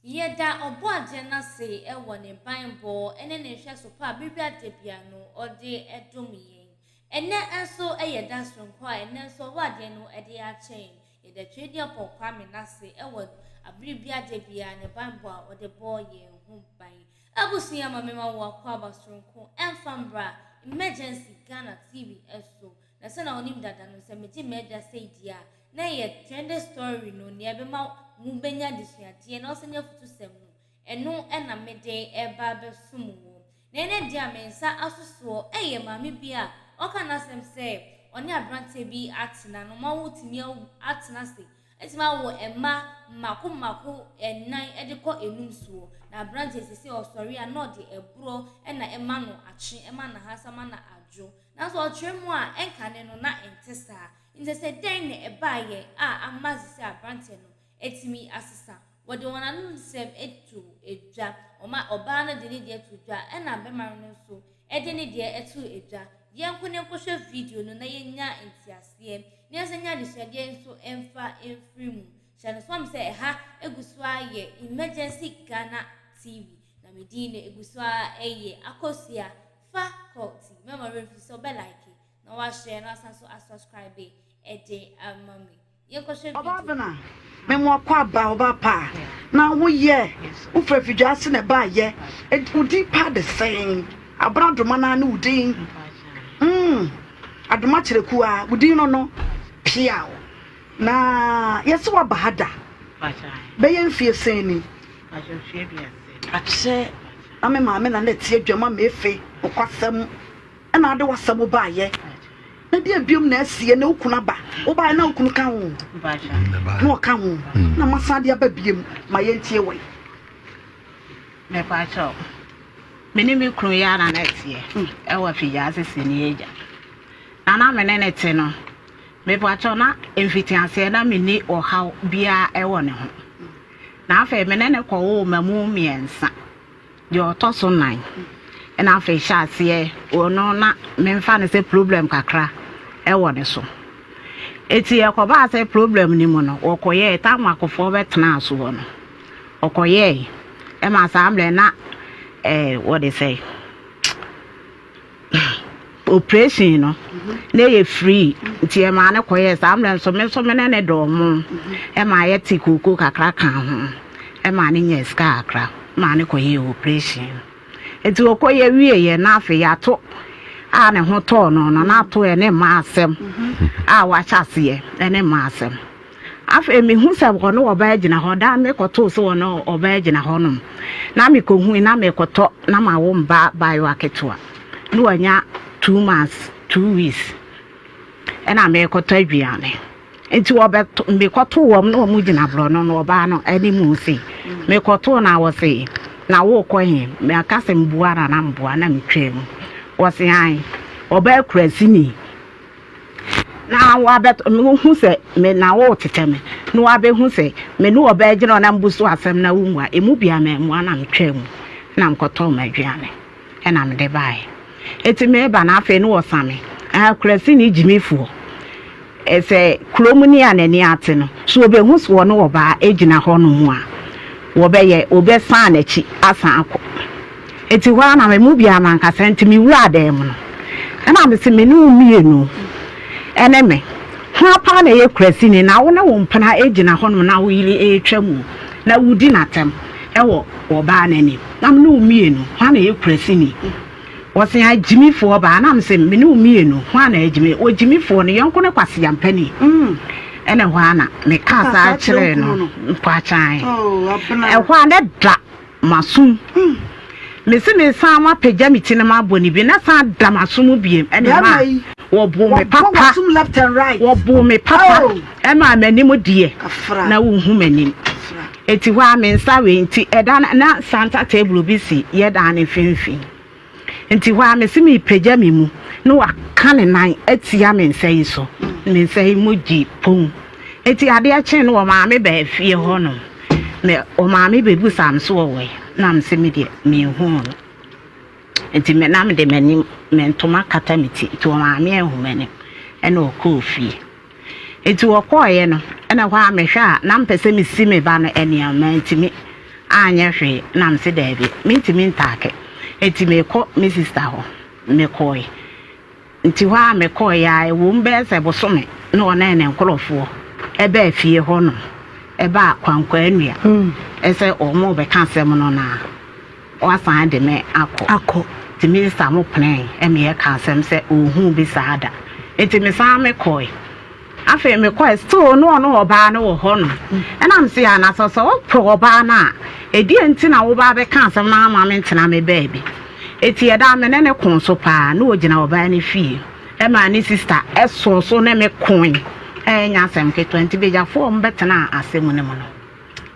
Yɛda Ɔbɔadeɛ no ase wɔ ne banbɔ ne ne nhwɛso pa a bere biara da biara no ɔde dom yɛn. Ɛnnɛ nso yɛ da soronko a ɛnnɛ nso Ɔbɔadeɛ no de akyɛ yɛn. Yɛda Tweaduampɔn Kwame no ase wɔ bere biara da biara ne banbɔ a ɔde bɔ yɛn ho ban. Abusua ma mema wo akwaaba soronko ɛmfa mbra Emergency Ghana TV so. Na sɛnea wonim dada no, sɛ megye m'adwa sei di a, na ɛyɛ trending story no, nea ɛbɛma mobɛnya adesuadeɛ na wɔsɛ ne afutusɛm no, ɛno na mede ɛreba abɛsom wo. Na ɛnɛ deɛ a me nsa aso soɔ ɛyɛ maame bi a ɔka n'asɛm sɛ ɔne aberanteɛ bi atena na ɔma wotumi atena ase atumi awo mma mmaako mmaako nnan de kɔ enum soɔ. Na aberanteɛ sisi ɔsɔre a na ɔde ɛborɔ na ɛma no akye, ɛma no ahasa, ma no adwo. Nanso ɔkyerɛ mu a ɛnkane no na ɛnte saa. Nti sɛ dɛn na ɛbaeɛ a ama sisi aberanteɛ no atumi asesa? Wɔde wɔn ano nsɛm to dwa. Wɔma ɔbaa no de ne deɛ to dwa ɛna bɛrima no nso de ne deɛ to dwa. Yɛnko ne nkɔhwɛ video no na yɛnya nteaseɛ na yɛnsa nya adesuadeɛ nso mfa mfiri mu. Hyɛ no so am sɛ ɛha egu so ara yɛ Emergency Ghana TV na me din no egu so ara yɛ Akosua Faculty. Mɛma werɛ mfi sɛ wobɛ like na wahyɛ na wasan so asubscribe de ama me. Yɛnkɔhwɛ Ɔbaa video. bena, me mo akɔ aba ɔbaa pa na wo yɛ, wo firi afidwa ase na ɛbaa yɛ, enti wo din paa de sɛn? Abena Adoma naa ne wo din? Mm, Adoma Kyerɛku a, wo din no no, piaw. Na yɛse waba ha da, bɛyɛ mfie sɛn ni? Akyɛ, na me maame na na ɛte adwam ama efe, nokwasɛm. Ɛna ade w'asɛm baayɛ. Na deɛ biom na asie na wo kunu aba. Wobaeɛ na wo kunu ka ho. Na ɔka ho. Na masan de aba biom ma yɛntie wɔ yi. Mepakyɛw, me ne me kunu yɛ ara na ɛteɛ ɛwɔ Afigya Sini Agya. Na na me ne ne te no, mepakyɛw na mfitiaseɛ na menni ɔhaw biara ɛwɔ ne ho. Na afei me ne ne kɔwoo mmamu mmiɛnsa. Deɛ ɔtɔ so nan ɛna afei hyɛ aseɛ ɔno na memfa no sɛ problem kakra ɛwɔ ne so. Eti ɛkɔbaa sɛ problem no mu no wɔkɔyɛɛ tam akofoɔ bɛtenaa soɔ no ɔkɔyɛɛ ɛma saa mmerɛ na ɛɛ wɔde sɛ operation no na ɛyɛ free nti ɛmaa no kɔyɛɛ saa mmerɛ nso me nso me ne ne dɔɔ mo ɛmaa yɛte kooko kakra ka ho ɛmaa no nyaa sika kakra maa no kɔyɛɛ operation no nti ɔkɔyɛ wieɛ na afei yɛato a ne ho tɔɔ no no na ato ɛne mmaa asɛm a wahyɛ aseɛ ɛne mmaa asɛm. Afei mehu sɛ wɔne ɔbaa gyina hɔ. Da mekɔtoo sɛ wɔne ɔbaa gyina hɔnom na mekɔhui na mekɔtɔ na mawo mba abaayewa ketewa na wanya 2 months 2 weeks ɛna mekɔtɔ aduane nti wɔbɛto mekɔto wɔn na wɔn gyina borɔno no ɔbaa no anim se mekɔtoo na wɔse na wokɔ he meka sɛ mboa na na mboa na metwaa mu wɔse an ɔbaa kurasini Na wabɛto wohu sɛ me na woretetɛ me, na wabɛhu sɛ me ne ɔbaa gyina hɔ na mebu so asɛm na womua. Emu biara mammua na metwaa mu na mekɔtɔɔ m'aduane ɛna mede baeɛ. Enti meba no afei ne wɔsa me. Ah, Kurasini gyimifoɔ. Sɛ kurom ni a n'ani ate no, so ɔbɛhu sɛ ɔne ɔbaa gyina hɔnom a, wɔbɛyɛ, wɔbɛsan n'akyi asan akɔ. Enti hɔ ara na me mu biara mankasa, enti me wuraa dan mu no, ɛna mese, Me ne wo mmienu ne me, hwan paa na ɛyɛ kurasini na wo ne wo mpena gyina hɔnom na wo yere retwa mu na wodi no atɛm wɔ ɔbaa no anim? Na me ne wo mmienu, hwan na ɛyɛ kurasini? Wɔse, Agyimifoɔ baa. Na mese, Me ne wo mmienu, hwan na ɛyɛ gyimi? Ogyimifoɔ no yɔnko ne kwaseampani. Ɛna ɛhɔ ara na mekaa saa kyerɛɛ no, mpɔakyan. Ɛhɔ ara na da M'asom. Mese mesan mapagya me ti na mabɔ ne bi na san da m'asom biem ɛna ɛma wɔboo me papa wɔboo me papa ɛma m'anim deɛ na wohu m'anim eti hɔ a me nsa wei nti ɛda na santa table bi si yɛ dan ne mfimfini. Nti hɔ ara mese merepagya me mu na waka ne nan atia me nsa yi so. Me nsa yi mu gye pon. Nti adeɛ kyee no ɔmaame baa fie hɔ nom. Me ɔmaame bɛbusaa me so ɔwɔ he? Na mese me deɛ menhuu no. Nti me na mede m'anim me ntoma kata me ti nti ɔmaame anhu m'anim ɛna ɔkɔɔ fie. Nti wɔkɔeɛ no ɛna hɔ a mehwɛ a na mpɛ sɛ mesi me ba no nneɛma mantumi. Anyɛ hwee na mese daabi mentumi ntaake enti mekɔ me sister hɔ. Mekɔe. Nti hɔ a mekɔeɛ ara ɛwom bɛyɛ sɛ bosome na ɔne ne nkorɔfoɔ baa fie hɔ nom baa Kwankwaa Nua sɛ wɔn rebɛka asɛm no na wasan de me akɔ. Akɔ. Nti me sister mo penee ma yɛkaa asɛm sɛ ɔnhuu bi saa da. Nti mesan mekɔe. Afei mekɔe, still na ɔne ɔbaa no wɔ hɔ nom. Ɛna mese ah na sɛ sɛ wopɛ ɔbaa no a, ɛdeɛn nti na woba abɛka asɛm no ama me ntena me baabi? Enti ɛda me ne no koo so paa, na ɔgyina ɔbaa no fie ɛmaa ne sister sɔɔ so ne me koe, ɛnyɛ asɛm ketewa. Nti bagyafoɔ a wɔbɛtenaa asɛm no mu no,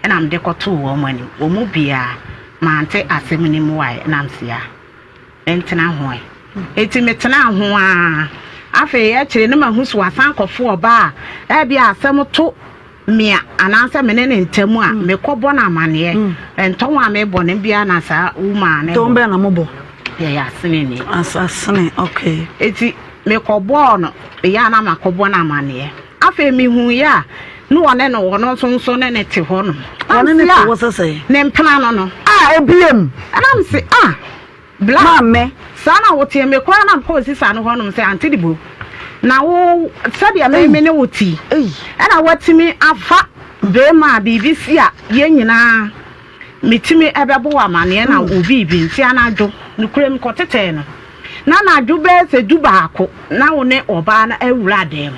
ɛna mede kɔtoo wɔn anim. Wɔn mu biara mante asɛm no mu wae, ɛna mese ah. Mentena ho ɛ. Enti metenaa ho ara. Afei akyire no mahu sɛ wasan akɔfo ɔbaa a ebia asɛm to me a anaasɛ me ne ne ntam a mm. mekɔbɔ no amanneɛ. Mm. Ntɔn a mebɔ no biara na saa womaa ne bɔ. Tɔn bɛn na mobɔ? Yɛyɛ asene ni. Asene, okay. Enti mekɔbɔɔ no, meyɛ a na makɔbɔ no amanneɛ. Afei mehuiɛ a na ɔne no ɔno nso nso ne ne te hɔ nom. Ɔne ne te hɔ sɛ sɛ? Ne mpena no no. A ebiem. Ɛna mese ah bla. Maame. Saa na woteɛ me koraa na mekɔɔ sisa no hɔ nom sɛ ante de bo na wo sɛdeɛ me me ne wo ti ɛna watumi afa bɛrima a biribi si a yɛn nyinaa metumi ɛbɛbɔ wo amaneɛ na wo biribi nti anadwo nokorɛ mu kɔtetɛɛ no na anadwo bɛyɛ sɛ du baako na wo ne ɔbaa no awura dan mu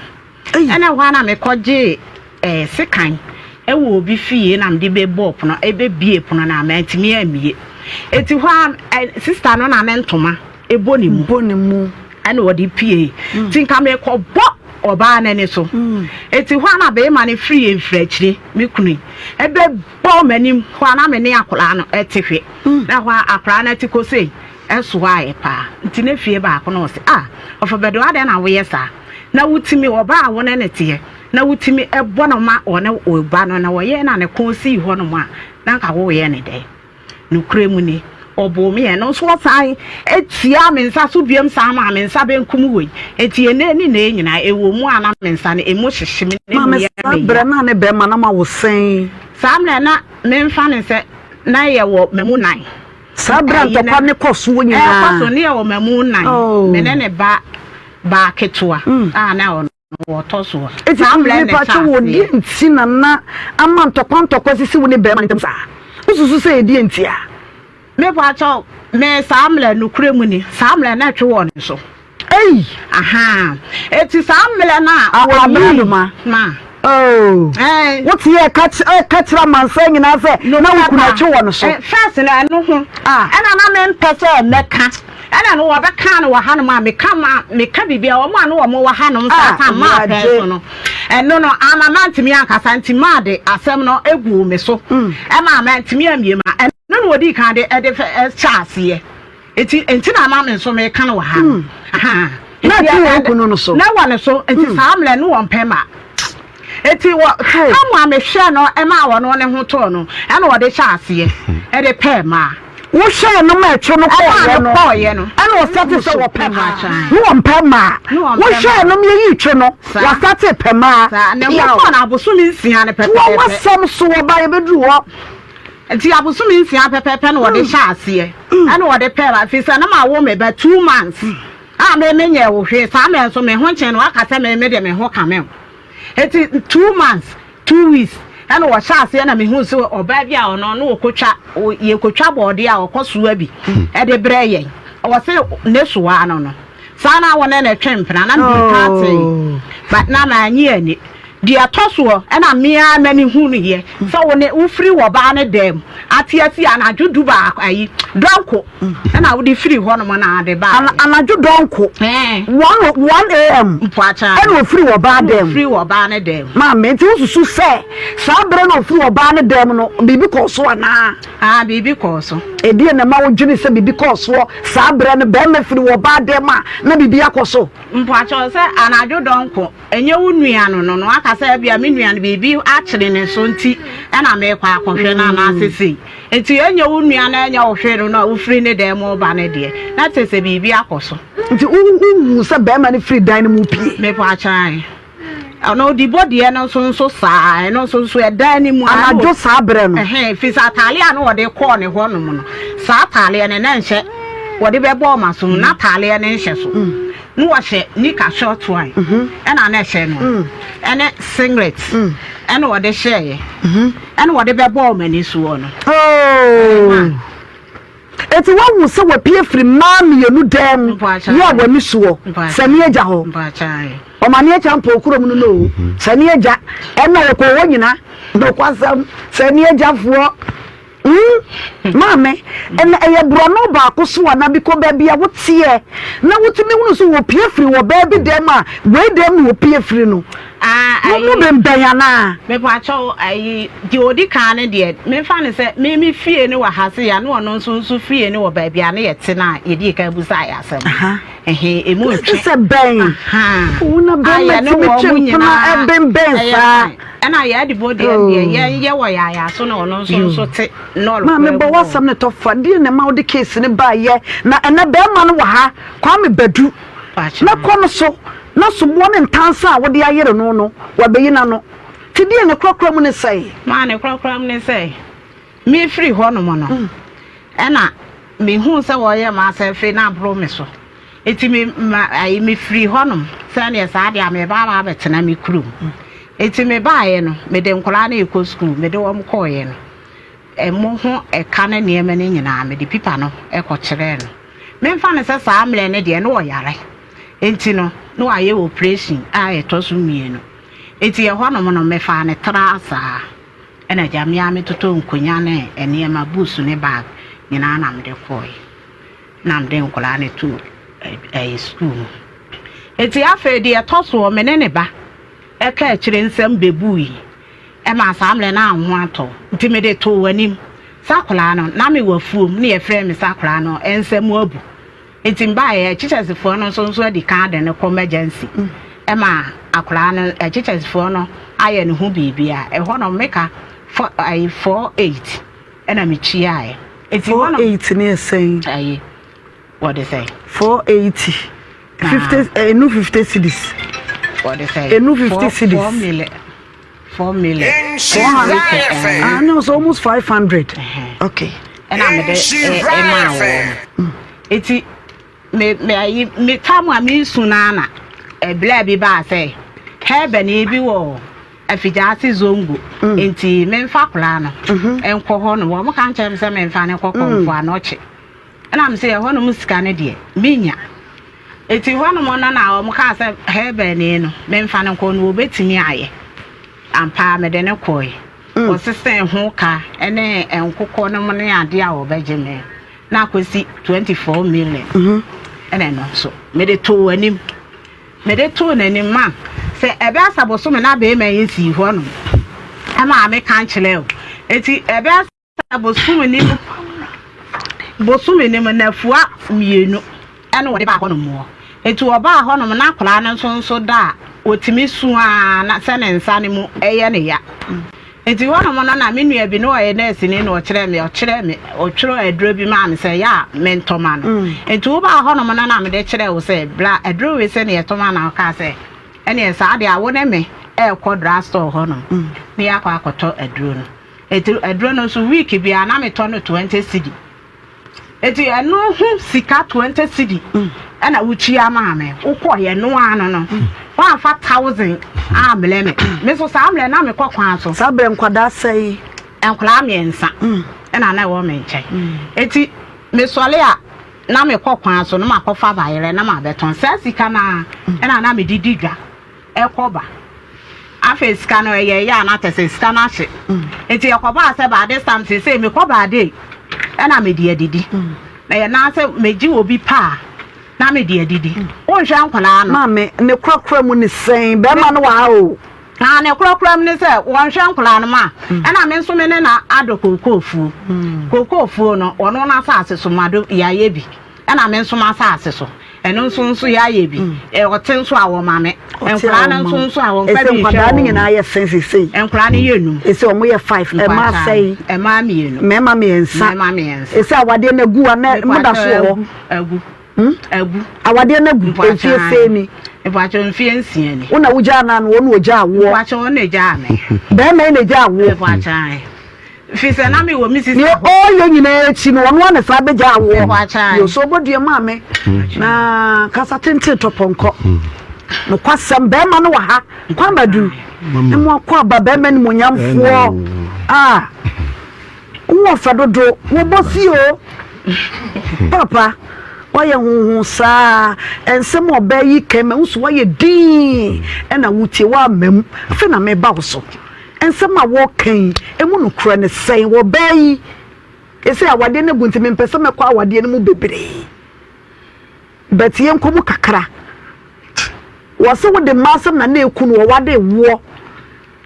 Ɛna ɛhɔ ara na mekɔgyee eh, sekan wɔ obi fie na mede bɛbɔɔ pono, ɛbɛbie pono no a mantumi ammie. Eti hɔ a eh, sista no na ne ntoma ɛbɔ ne mu. Bɔ ne mu. Ɛna ɔde pie. Mm. Ti nka mekɔbɔ ɔbaa no ani so. Mm. Eti hɔ a na bɛrima no firi yɛn mfiri akyire, me kunu yi, ɛbɛbɔ m'anim hɔ a na me ne akwadaa no ɛte hwɛ. Mm. Na hɔ a akwadaa no te kose ɛsoaeɛ paa. Nti ne fie baako na ɔse, ah, ɔfa bɛdɔ adɛn na woyɛ saa? na wotumi, ɔbaa a wo ne no teɛ, na wotumi bɔ no ma ɔne wo ba no, na wɔyɛɛ no a ne kɔn sii hɔnom a, na anka woreyɛ no dɛn? Nokorɛ mu ni, ɔboo me, ɛno nso ɔsan tiaa me nsa so biom san maa me nsa benkum wei. Enti ɛnnɛ ne nnɛ nyinaa, ɛwɔ mu a na me nsa no, ɛmu hyehye me na Maame, ɛmu yɛ saa me ya. berɛ no a ne bɛrima no ama wo sɛn? Saa mmerɛ na memfa no sɛ na yɛwɔ mmamu nan. Saa berɛ a ntɔkwa no kɔ soɔ nyinaa. Ɛkɔ so ne yɛwɔ mmamu nan. Me ne ne ba baa ketewa mm. a na ɔno wɔtɔ soɔ. Eti nipa kyɛ wɔ deɛ nti na na ama ntɔkwa ntɔkwa sisi wo ne bɛrima no ntam saa? Wosusu sɛ ɛdeɛ nti a? Mepa kyɛw, me saa mmerɛ nokorɛ mu ni, saa mmerɛ na ɛtwe wɔ ne so. Ei! Aha. Eti saa mmerɛ no a wɔyi ma. Oh. Eh. Wote yɛ ka kyerɛ amansan nyinaa sɛ na wo kunu ɛtwe wɔ ne so. First no ɛno ho. Ah. Ɛna na mempɛ sɛ mɛka. Ɛna no wɔbɛka no wɔ hanom a meka ma meka biribi a wɔn a no wɔn wɔ hanom saa Ah, ta maa pɛn Awurade. so no. Ɛno no ama mantumi ankasa nti maa de asɛm no eguu me so. Ɛma mantumi ammie ma ɛno na wɔdii kan de ɛde fɛ ɛhyɛ aseɛ. Enti enti na ama me nso meka no wɔ ha no. Ahaa. Na Enti ɛte ɛ- wɔn ɛ- kunu no so. Na wɔ ne so. Enti saa mmerɛ no wɔn pɛ ma. Enti wɔ kam a mehwɛɛ no ɛmaa wɔn ne ho tɔɔ no ɛna wɔde hyɛ aseɛ ɛde pɛɛ maa. Wohwɛɛ no ma ɛtwe no Ɛmaa kɔɔeɛ no no kɔɔeɛ no. ɛna ɔsate sɛ wɔpɛ mmaa. Ne wɔmpɛ mmaa. Ne wɔmpɛ Wohwɛɛ mmaa. no ma yɛyii twe no Saa. wasate pɛ mmaa. Saa ne ho Yaw. tɔɔ no abosome nsia no Toa pɛpɛɛpɛ. w'asɛm so ɔbaa yɛbɛduru hɔ. Nti abosome nsia pɛpɛɛpɛ na wɔde hyɛ aseɛ ɛna wɔde pɛɛ ma firi sɛ na ma wo me ba 2 months a me me nyɛ wo hwee saa mɛ nso me ho nkyɛn no waka sɛ me me de me ho ka me ho eti 2 months 2 weeks ɛna wɔhyɛ aseɛ na mehu sɛ ɔbaa bi a ɔno no wɔkɔtwa yɛkɔtwa bɔɔde a ɔkɔ soa bi ɛde brɛ yɛn ɔwɔ sɛ ne soa no no saa na wɔne ne twe mpena na mede ka tee but na manye ani. Deɛ ɛtɔ soɔ, ɛna me ara m'ani hunuiɛ sɛ wo ne wofiri wɔ baa no dan mu ate asi anadwo du baako ayi dɔnko ɛna wode firi hɔnom na ade baa. Anadwo dɔnko. 1 a.m. Mpoakya. Ɛna ofiri wɔ baa dan mu. Ofiri wɔ baa no dan mu. Maame, nti wosusu sɛ saa berɛ na ofiri wɔ baa no dan mu no biribi kɔɔ so anaa? Ah, biribi kɔɔ so. Ɛdeɛ na ɛma wodwene sɛ biribi kɔɔ soɔ saa berɛ no bɛrima firi wɔ baa dan mu a na biribi akɔ so? Mpoakya sɛ anadwo dɔnko. Ɛnyɛ wo nua no no no aka sɛ ebia me nua no biribi akyere ne so nti ɛna merekɔ akɔhwɛ no anaasɛ sei. Nti ɛnyɛ wo nua no ɛnyɛ wo hwee no no a wofiri ne dan mu reba no deɛ, na kyerɛ sɛ biribi akɔ so. Nti wohuu sɛ barima no firi dan no mu pue? Mepɔ akyɛn. Ɔno odibo deɛ no nso nso saa, ɛno nso nso ɛdan no mu. Anadwo saa berɛ no. Ɛhɛn, firi sɛ ataaleɛ a na wɔde kɔɔ ne hɔ nom no, saa ataaleɛ no na nhyɛ wɔde bɛbɔ ɔma so na ataaleɛ no nhyɛ so. Mm. Na wɔhyɛ nika short one, mm-hmm. ɛna na ɛhyɛ no, mm. ɛne singlet, mm. ɛna wɔde hyɛeɛ, mm-hmm. ɛna wɔde bɛbɔ ɔma ani soɔ no. Oh. Enti woahu sɛ wapue firi mmaa mmienu dan mu yi a w'ani soɔ, Sani agya hɔ. Ɔmane agya mpɔw kurom no no o, Sani agya, ɛna ɔkɔɔ hɔ nyina, nokwasɛm, Sani agyafoɔ. Hmm, maame, ɛna ɛyɛ borɔno baako so anaa bi kɔ baabi a woteɛ na wotumi hunu so wɔpue firi wɔ baabi dɛm a wei dɛm na wɔpue firi no. Ah, Mo mu ayi. bembɛn anaa? Mepakyɛw, ayi, deɛ odi kan no deɛ, memfa no sɛ me me fie no wɔ ha sei a, na ɔno nso nso fie no wɔ baabi a na yɛte no a yɛdii kan busaa yɛn asɛm no. Aha. Ɛhe, emu Ɛte ntwe. sɛ bɛn? Aha. Wo na A bɛrima yɛne tumi wɔn twe mo mpena nyinaa ɛbembɛn ɛyɛ saa. fine. Ɛna yɛn adibo deɛ Oh. deɛ, yɛn yɛwɔ yɛn ayaso na ɔno nso Yo. nso te nɔɔre Maame kwan bɔ mu hɔ. w'asɛm no tɔ fa. Deɛ na ɛma wode case no baayɛ? Na ɛnɛ bɛrima no wɔ ha, Kwame Badu. Pakyɛ. Mɛkɔ no so. Na soboɔ ne ntansa a wode ayere no no, wabeyi n'ano. Nti deɛ ne korakora mu ne sɛn? Maa ne korakora mu ne sɛ, mefiri hɔnom no, ɛna mehuu sɛ wɔreyɛ m'asɛm afei na aboro me so. Nti me, ma, ayi, mefiri hɔnom sɛdeɛ saa deɛ a meba aba abɛtena me kurom. Nti mebaeɛ no, mede nkwadaa no rekɔ sukuu, mede wɔn kɔeɛ no, ɛmo ho ɛka ne nneɛma no nyinaa, mede pipa no kɔkyerɛɛ no. Memfa no sɛ saa mmerɛ no deɛ na ɔyare. Enti no, na wayɛ oprehyɛn a ɛtɔ so mmienu. Enti ɛhɔnom no, mefaa no traa saa. Ɛna agya, me ara metotɔɔ nkonnwa ne nneɛma, books ne bag nyinaa na mede kɔeɛ. Na mede nkwadaa no too ɛɛ sukuu mu. Enti afei deɛ ɛtɔ soɔ, me ne ne ba ɛka akyire nsɛm bɛbui. Ɛmaa saa mmerɛ no anho antɔ. Nti mede too w'anim. Sɛ akwadaa no, na mewɔ afuom na yɛfrɛɛ me sɛ akwadaa no nsɛm abu. Nti mebaeɛ, teachersfoɔ no nso nso adi kan de no kɔ emergency ɛma akwadaa no, teachersfoɔ no ayɛ ne ho biribi a, ɛhɔ no meka fɔ ayi 48 ɛna metuaeɛ. Nti hɔ no. 48 ne yɛ sɛn? Ayi wɔde sɛn? 480. 50 enu 50 cedis. Wɔde sɛn? Enu 50 cedis. 4 million. 4 million. 400. Ah, no, so almost 500. Okay. Ɛna mede ɛmaa wɔn. Eti me me ayi me tam a mesu no ana ɛblɛ bi baa sɛ hɛbɛni bi wɔ afigyaase zongo mm. nti memfa koraa no mm-hmm. nkɔ hɔ no wɔn ka nkyɛn mi sɛ memfa no nkɔ kɔnfo mm. anɔkye ɛna mi sɛ ɛhɔ nom sika no deɛ menya eti hɔ nom no na wɔn kaa sɛ hɛbɛni no memfa no nkɔ no wɔbɛtumi ayɛ ampa mede no kɔɛ. Mm. Wɔsesɛɛ ho ka ne nkokɔ nom ne adeɛ a wɔbɛgye me na akɔsi 24 million. Mm-hmm. Ɛna ɛno nso mede too anim. Mede too n'anim ma sɛ ɛbɛ asa bosome na bɛrima yi nsii hɔ nom. Ɛma meka nkyerɛ o. Eti ɛbɛ asa bosome ne mu bosome ne mu nafua mmienu ɛna wɔde baa hɔnom hɔ. Enti wɔbaa hɔnom na akwadaa no nso nso da a, ɔtumi su ara na sɛ ne nsa no mu yɛ no ya. Enti hɔnom no na me nua bi na ɔyɛ nɛɛseni na ɔkyerɛɛ me, ɔkyerɛɛ me, ɔtwerɛɛ aduro bi maa me sɛ yɛ a mentɔ ma no. Enti wobaa hɔnom no na mede kyerɛɛ wo sɛ bra aduro wei sɛ neɛ ɛtɔ ma na ɔkaa sɛ ɛneɛ saa deɛ a wo ne me ɛrekɔ drug store hɔnom na yɛakɔ akɔtɔ aduro no. Enti aduro no nso week biara na metɔ no 20 cedi. Eti ɛno ho sika 20 cedi ɛna wotua maa me. Wokɔeɛ no ara no no, woamfa thousand ammrɛ me. Me nso saa mmerɛ na mekɔ kwan so. Saa berɛ nkwadaa sɛe? Nkwadaa mmiɛnsa ɛna na ɛwɔ me nkyɛn. Eti mesɔre a na mekɔ kwan so na makɔfa bayerɛ na mabɛtɔn. Saa sika no ara ɛna na mede di dwa. ɛkɔ ba. Afei sika no ɛyɛ yɛ a na kyɛ sɛ sika no ahye. Nti ɛkɔbaa sɛ by this time seesei mekɔ baade ɛna mede adidi. Na yɛ nan sɛ megye obi pa a na mede adidi. Wonhwɛ nkwadaa no. Maame, ne korakora mu ne sɛn? Bɛrima no wɔ ha o. Na ne korakora mu ne sɛ wɔnhwɛ nkwadaa no ma. Ɛna me nso me ne na adɔ kookoofuo. Kookoofuo no ɔno n'asase so mado yɛayɛ bi. Ɛna me nso m'asase so. Ɛno nso nso yɛayɛ bi. Mm. Ɔte nso a wɔma me. Nkwadaa no nso nso a wɔmfa bi nhwɛ wɔn. Nkwadaa no nyinaa yɛ sɛn sesei? Nkwadaa no yɛ num. Ese wɔn yɛ five. Ɛmaa sɛn? Ɛmaa mmienu. Mmarima mmiɛnsa. Mmarima mmiɛnsa. Ese awadeɛ no agu a na mo da so wɔ hɔ. Agu. Hmm? Agu. Awadeɛ no agu. Efie sɛn ni. Mpakyɛw mfeɛ nsia ni. Wo na wogyaa no ano, ɔno ogyaa woɔ? Mpakyɛw ɔno na egyaa me. Bɛrima yi na egyaa woɔ? Mpakyɛw. Fi sɛ na mewɔ me sista Nea hɔ. ɔreyɛ nyinaa akyi no, ɔno ara na saa bɛgyaa woɔ. Mpakyɛw. Yo, so ɔbɔ dua maa me. Na kasa tenten tɔ pɔnkɔ. Nokwasɛm, bɛrima no wɔ ha. Kwambadu, mo akɔ aba bɛrima nimonyamfoɔ. Ah. Wowɔ fɛ dodo, wobɔ si o. Papa, woayɛ honhon saa. Nsɛm a ɔbaa yi ka yi, mahu sɛ woayɛ dinn ɛna wotie, woamma mu. Afei na meba wo so. Nsɛm a wɔka yi, emu nokorɛ ne sɛn? Ɔbaa yi, ɛsɛ awadeɛ no agu nti mempɛ sɛ mɛkɔ awadeɛ no mu bebree. But yɛnkɔ mu kakra. Wɔse wode mmaa asɛm na na ɛku no, wɔwade woɔ.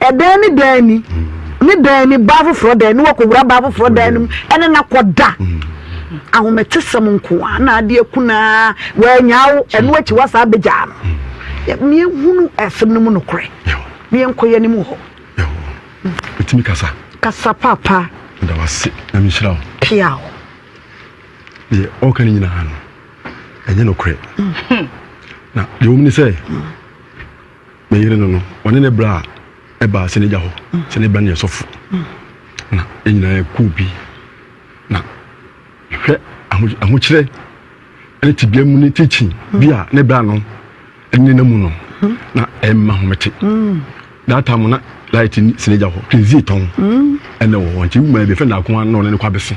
Ɛdɛn ne dɛn ni? Ne dɛn ni? Baa foforɔ dɛn ne wakɔwura baa foforɔ dan no mu ɛne no akɔda. Ahometesɛm nko a na adeɛ kunaa wanyaa wo ɛno akyi wasa abɛgyaa no. Yɛhunu asɛm no mu nokorɛ na yɛnkɔ yɛn anim hɔ. Ɛtumi kasa. Kasa papa. Meda wase na menhyira wo. Piaw. Deɛ ɔka no nyinaa no ɛnyɛ nokorɛ. Na deɛ wɔm ne sɛ Ne yere no no, ɔne ne bra baa sɛ n'agya hɔ, sɛ ne bra no yɛ sɔfo. Na yɛn nyinaa yɛkɔɔ bi. Na hwɛ ahokyerɛ ne tebea mu ne teaching bi a ne bra no ne na mu no, na ɛmma homete. That time na light ni sɛ n'agya hɔ, twɛnzie tɔn ɛna wɔ hɔ. Nti wuma bi fɛ na ako na ɔne ne kɔ abɛse.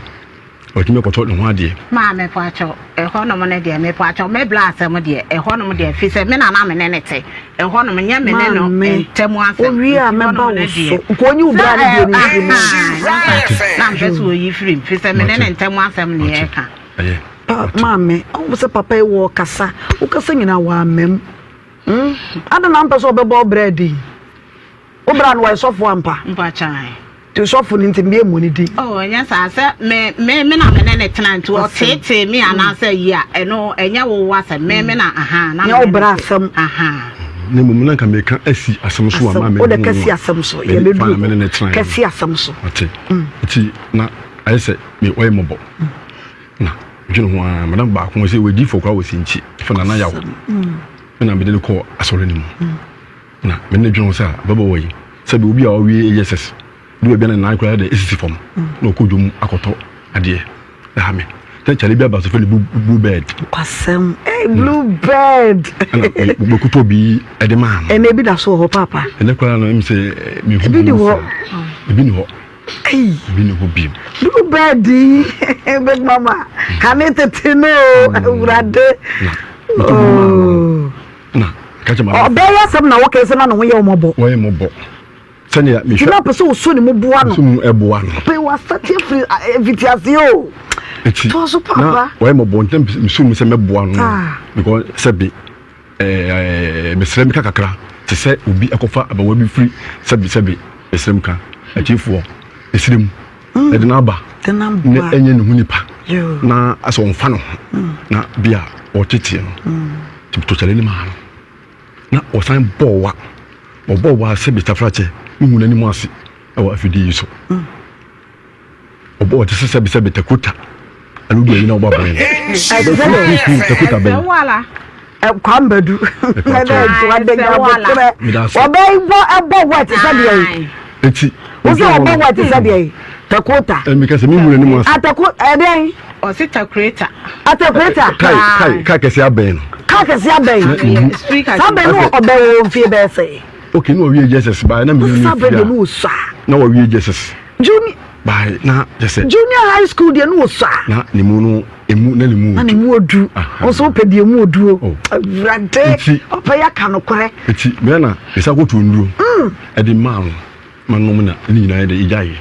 Ɔtumi kɔtɔ ne ho adeɛ. Maa mepakyɛw, ɛhɔnom no deɛ mepakyɛw, me bla asɛm deɛ ɛhɔnom deɛ fi sɛ me na na me ne ne te ɛhɔnom nyɛ me ne no ntam asɛm. Owie a mɛba wo so. Nka onyi wo bra no deɛ no mfiri mu. Na mpɛ sɛ oyi firi mu fi sɛ me ne ne ntam asɛm ne yɛka. Maame, ɔmo sɛ papa yi wɔ kasa, wokasa nyinaa wɔ amam. Hmm? Adɛn na mpɛ sɛ ɔbɛbɔ wo bra din? Wo bra no wɔyɛ sɔfo ampa? Mpakyɛw. Nti sɔfo no nti mmea mmɔ ne din. Oh, ɛnyɛ saa sɛ me me me na me ne ne tena nti ɔteetee me anaasɛ yi a ɛno ɛnyɛ wo wo asɛm me me na aha na me ne bra asɛm. Aha. Ne mmom na nka meka asi asɛm so a maa me wode kɛsi asɛm so yɛ bɛduru me ne ne tena kɛsi asɛm so. Ɔte nti na ayɛ sɛ me ɔyɛ mmɔbɔ na dwene ho ara madam baako sɛ wɔadi fo koraa wɔ si nkyi fo nana yaw me na mede no kɔɔ asɔre no mu. Na me ne dwene ho sɛ ababaawa yi, sɛbi obi a ɔwie ASS, de baabi a ne nan koraa de esisi fam, na ɔkɔ dwom akɔtɔ adeɛ, ɛha me. Sɛ kyale bi aba so fɛ ne blue bird. Kwasɛm, hey, blue bird. Ɛna mekotɔ bi ɛde maa no. Ɛna ebi da so wɔ hɔ paapa. Ɛnɛ koraa no ɛmi sɛ mehu ebi ni hɔ. Ebi ni hɔ. Ebi ni hɔ bi. Blue bird yi, big mama, kane tete no, awurade. Na mekotɔ bi maa no. Na ka kyerɛ maame. Ɔbaa yi asɛm na wɔka sɛ na ne ho yɛ wɔn mmɔbɔ. Wɔyɛ mmɔbɔ. Sɛnea mehwɛ. Nti na pɛ sɛ ɔsɔ ne mu boa no. Sɔ mu ɛboa no. Pɛ wasate afiri mfitiaseɛ o. Eti Toa so papa. na wɔyɛ mmɔbɔ nti na mesɔ mu sɛ mɛboa no. Ah. Because sɛbi ɛɛ mesrɛ mi ka kakra te sɛ obi ɛkɔfa abawa bi firi sɛbi sɛbi mesrɛ mu ka akyifoɔ mesrɛ mu. Mm. Ɛde n'aba ne ɛnyɛ ne ho nipa na asɛ ɔnfa ne ho mm. na bi a ɔtetee no. Mm. Tɔkyɛlɛ no maa no na ɔsan bɔɔ wa. Ɔbɔɔ wa sɛ bitafrakyɛ mehu n'anim ase ɛwɔ afidie yi so. Ɔbɔ ɔte sɛ sɛbi sɛbi takuta ɛno du ayi na ɔbɔ abɛn no. Takuta bɛn. Kwambadu ɛdɛ ɛdɛ abotrɛ ɔbɛn bɔ ɛbɔ wɔ ɛte sɛ deɛ yi. Eti. Wosɛ ɔbɔ wɔ ɛte sɛ deɛ yi. Takota. Ɛmi kɛse mi hu n'anim ase. Atako ɛdɛn. Ɔsi takureta. Atakureta. Kai kai kai kɛse abɛn no. Kai kɛse abɛn. Saa bɛn no ɔbɛn wɔ mfie bɛyɛ sɛ. Okay na ɔwie Jesus baa na mi ni fi a. Na ɔwie Jesus. Junior. Baa na kyɛ Junior high school deɛ no wɔ sua. Na ne mu no emu na ne mu odu. Na ne mu odu. Ɔsɔ ɔpɛ deɛ mu oduo. Oh. Awurade ɔpɛ yɛ aka nokorɛ. Eti mɛ na esa koto nduro. Ɛde maa no. Ma nom na ne nyinaa yɛ dɛ egyaeɛ.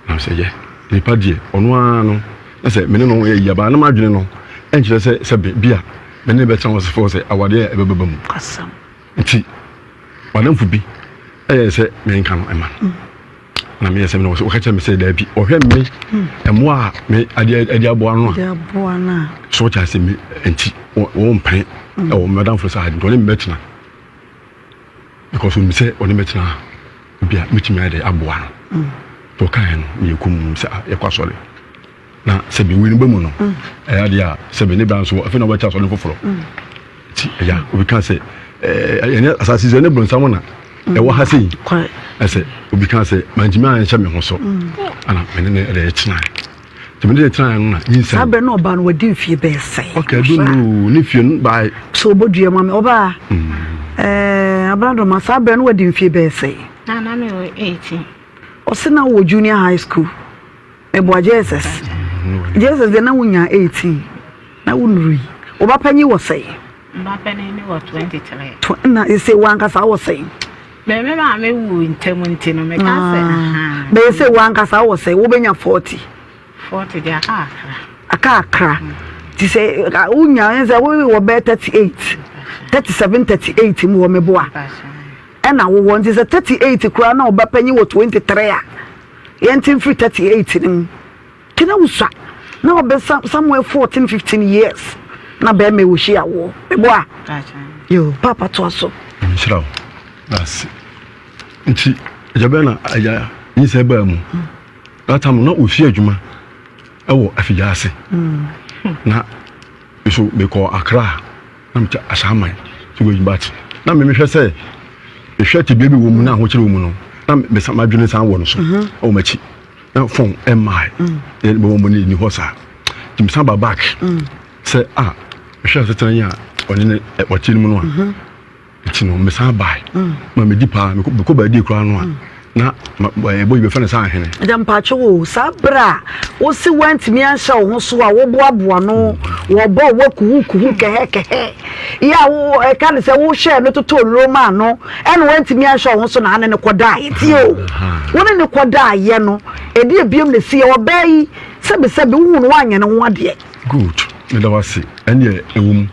Na sɛ yɛ nipa deɛ ɔno ara no na sɛ me ne no yɛ yie abaa na m'adwene no ɛnkyerɛ sɛ sɛ bi a me ne bɛtena hɔ sɛ sɛ awadeɛ a ɛbɛbɛba mu. Nti madamfo bi ɛyɛ sɛ menka no ɛma no. Na meyɛ sɛ me na ɔka kyerɛ me sɛ daabi ɔhwɛ me mmoa a me adeɛ ɛde aboa no a so ɔkyɛ ase me nti wɔn mpene ɛwɔ madamfo saa nti ɔne me bɛtena. Because onim sɛ ɔne mɛtena a ebi a mɛtumi ayɛ dɛ aboa no. Nti ɔkaeɛ no meyɛ komm sɛ ah yɛkɔ asɔre. Na sɛbi wei no ba mu no ɛyɛ adeɛ a sɛbi ne bra nso afei na wɔbɛkyɛ asɔre foforɔ. Ti ɛya obi ka sɛ ɛɛ ɛnyɛ asase sɛ ɛne bronsam na ɛwɔ ha sei. Ɛsɛ obi ka sɛ mantumi anhyɛ me ho so. Ana me ne ne ɛde ɛtenae. Nti me ne ne tenae no na nyinsɛn. Saa berɛ na ɔbaa no wadi mfie bɛyɛ sɛn? Okay, I don't know. Ne fie no by. So ɔbɔ ma me ɔbaa. Ɛɛ abradoma saa berɛ no wadi mfie bɛyɛ sɛn? Na na me wɔ 18. Ɔse na wɔ junior high school. Meboa JSS. JSS deɛ na wonya 18 na wonurui. Wo ba panyin wɔ sɛn? Mba panyin ne wɔ 23. Na ɛsɛ wankasa wɔ sɛn? Bɛɛ me maame wu ntɛm nti no meka sɛ. Ah. Bɛyɛ sɛ wankasa wɔ sɛn? Wobɛnya 40. 40 deɛ aka akra. Aka akra. Ti sɛ wonya sɛ wowɔ bɛyɛ 38 37 38 mu wɔ meboa. Ɛna wowɔ nti sɛ 38 koraa na ɔba panyin wɔ 23 a Yɛnte mfiri 38 no mu. Nti na wosua. Na wɔbɛ somewhere 14, 15 years. Na bɛrima wɔ hyia woɔ. Meboa? Yo, papa toa so. Nhyira wo. That's nti agya bɛn na agya nyinsɛn baa mu. That time na ofi adwuma ɛwɔ afigya ase. Na nso mekɔ Accra. na mete Ahyɛaman so wɔ but na me mehwɛ sɛ mehwɛ tebea bi wɔ mu na ahokyere wɔ mu no na mesa madwene san wɔ no so mhm. ɛwɔ m'akyi na fon ɛmmae mm. bɛwɔ mu no ɛni hɔ saa nti mesan ba back mm. sɛ a ah, mehwɛ asetena yi a ɔne ne ɔte no mu no a mhm. Nti no mesan bae ma medi paa mekɔ baadie koraa no a na ɛbɔ yi bɛfɛ no sɛ ahene. Agya mpakyɛ o saa berɛ a wose woantumi anhyɛ wo ho so a woboaboa no wɔbɔ wo kuhu kuhu kɛhɛ kɛhɛ yɛ a wo ɛka ne sɛ wohyɛɛ no totɔ nnuro maa no ɛna woantumi anhyɛ wo ho so na ane ne kɔdaeɛ tie o wo ne ne kɔdaeɛ no ɛde ebiem na ɛsi yɛ ɔbaa yi sɛbesɛbe wohu no woanyɛ ne ho adeɛ. Good meda wo ase ɛneɛ ɛwɔ mu.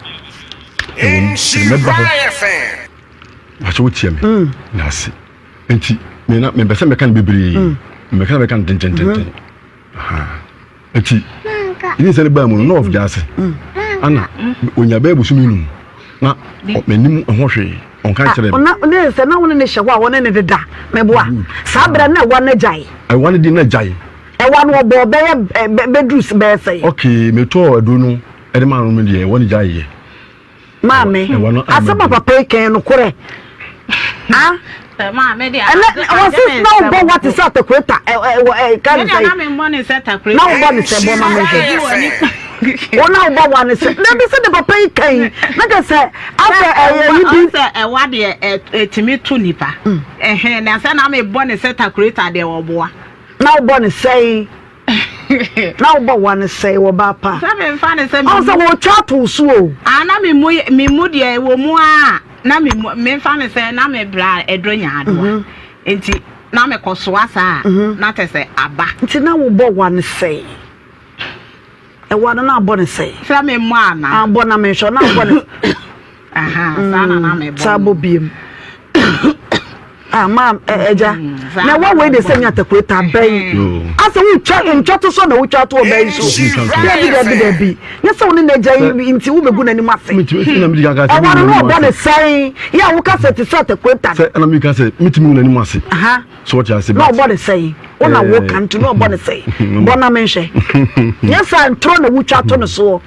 Ɛwɔ mu, mede mɛba hɔ. Wakyɛ wotia me. Mm. Na ase. Nti, me na mepɛ sɛ mɛka no bebree. Mm. Mɛka no mɛka no tentententen. Mm-hmm. Nti, ɛne sɛ ne baa mu no, na ɔfgya ase. Mm. Ana, onya bɛyɛ bosome num. Na m'anim ho hwee. Ɔnka ah, nkyerɛ me. Na ne sɛ na wo ne ne hyɛ hɔ a wɔne ne deda. Mɛboa. Saa berɛ na ɛwa no agyae. Ɛwa no di na agyae. Ɛwa no ɔbɔ bɛyɛ bɛduru bɛyɛ sɛe. Okay, metɔɔ aduro no. Ɛde maa no no deɛ ɛwɔ ne gya yɛ. Maame, asɛm a papa yi kan nokorɛ. Ah? Ɛnɛ wɔsi na wobɔ wa te sɛ atakureta ɛ ɛ ɛ ka ne sɛ. Na wobɔ ne sɛ bɔ ma me hwɛ. Wɔn na wobɔ wa ne sɛ. Na bi sɛ de papa yi kan na kɛ sɛ afɛ ɛyɛ yi bi. Sɛ ɛwa deɛ ɛtumi to nipa. Ɛhɛn na sɛ na mebɔ ne sɛ takureta deɛ wɔboa. Na wobɔ ne sɛn. Na wobɔ wa no sɛe wɔ ba pa. Sɛ me nfa ne sɛ me mu. Ɔn sɛ wɔtwa ato so o. Ah na me mu me mu deɛ wɔ mu a na me mu me nfa ne sɛ na me bra ɛdɔ nya adoa. Mhm. Nti na me kɔ soa saa mhm. na kyɛ sɛ aba. Nti na wobɔ wa no sɛe. Ɛwa no na abɔ ne sɛe. Sɛ me mmɔ ana. Abɔ na me nhwɛ na abɔ ne. Aha saa na na me bɔ. Saa bɔ biem. Ah, ma ɛgya mm, na ɛwɔ wei de sɛ nya takureta bɛn asɛ wotwa ntwa to so na wotwa to ɔbɛn so dabi dabi dabi nyɛ sɛ wo ne n'agya yi nti wobɛgu n'anim ase ɛwɔ no na ɔbɔ ne sɛn yɛ a woka sɛ te sɛ takureta sɛ ɛna meka sɛ metumi gu n'anim ase so wɔte ase na ɔbɔ ne sɛn wo na woka nti na ɔbɔ ne sɛn bɔ na menhwɛ nyɛ sɛ ntoro na wotwa to no soɔ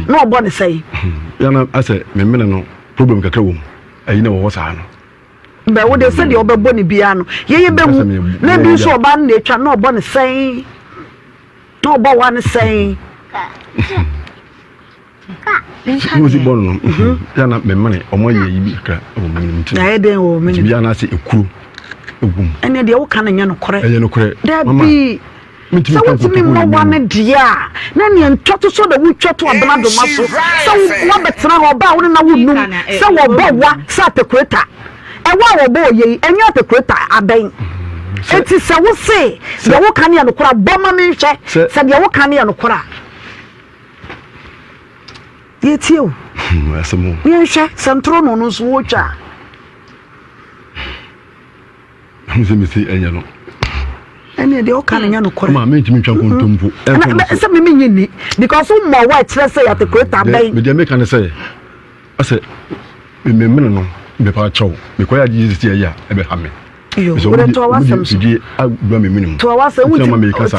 na ɔbɔ ne sɛn yana asɛ memene no problem kakra wɔ mu ayi na wɔ hɔ saa no Bɛ wo deɛ sɛdeɛ ɔbɛbɔ ne biara no yɛyɛ bɛhu na ebi nso ɔbaa no na atwa na ɔbɔ ne sɛn na ɔbɔ wa ne sɛn. Mo si bɔ no no mhm. yɛ na mɛmene ɔmo ayɛ yi bi kakra wɔ mɛmene mu ti. Na ayɛ den wɔ mɛmene. Nti bi anaasɛ ekuro egu mu. Ɛnna deɛ woka no nyɛ nokorɛ. Ɛyɛ nokorɛ. Dabi. Sɛ wotumi mmɔ wa no deɛ a, na nea ntwa so na wotwa to abena doma so sɛ woabɛtena hɔ ɔbaa wo ne na wonum sɛ wɔbɔ wa sɛ atakureta. Ɛwɔ a wɔbɔ ɔyɛ yi, ɛnyɛ atakureta abɛn. Enti sɛ wo se deɛ woka no yɛ nokorɛ a, bɔ ma menhwɛ sɛ deɛ woka no yɛ nokorɛ a. Yɛtie o. Yɛnhwɛ sɛ ntoro no no nso wotwa a. Ɛhu sɛ mese ɛnyɛ no. Ɛne deɛ ɔka no nyɛ nokorɛ. Ma mentumi ntwa nkontompo. Sɛ me menye nni because wo mmɔ wa ɛkyerɛ sɛ yɛate kureta bɛn. Medeɛ meka ne sɛ asɛ memene no mepa kyɛw mekɔyɛ agye sisi ɛyɛ a ɛbɛha me. Yo, wode toa w'asɛm so. Fidie awura me mene mu. Toa w'asɛm wuti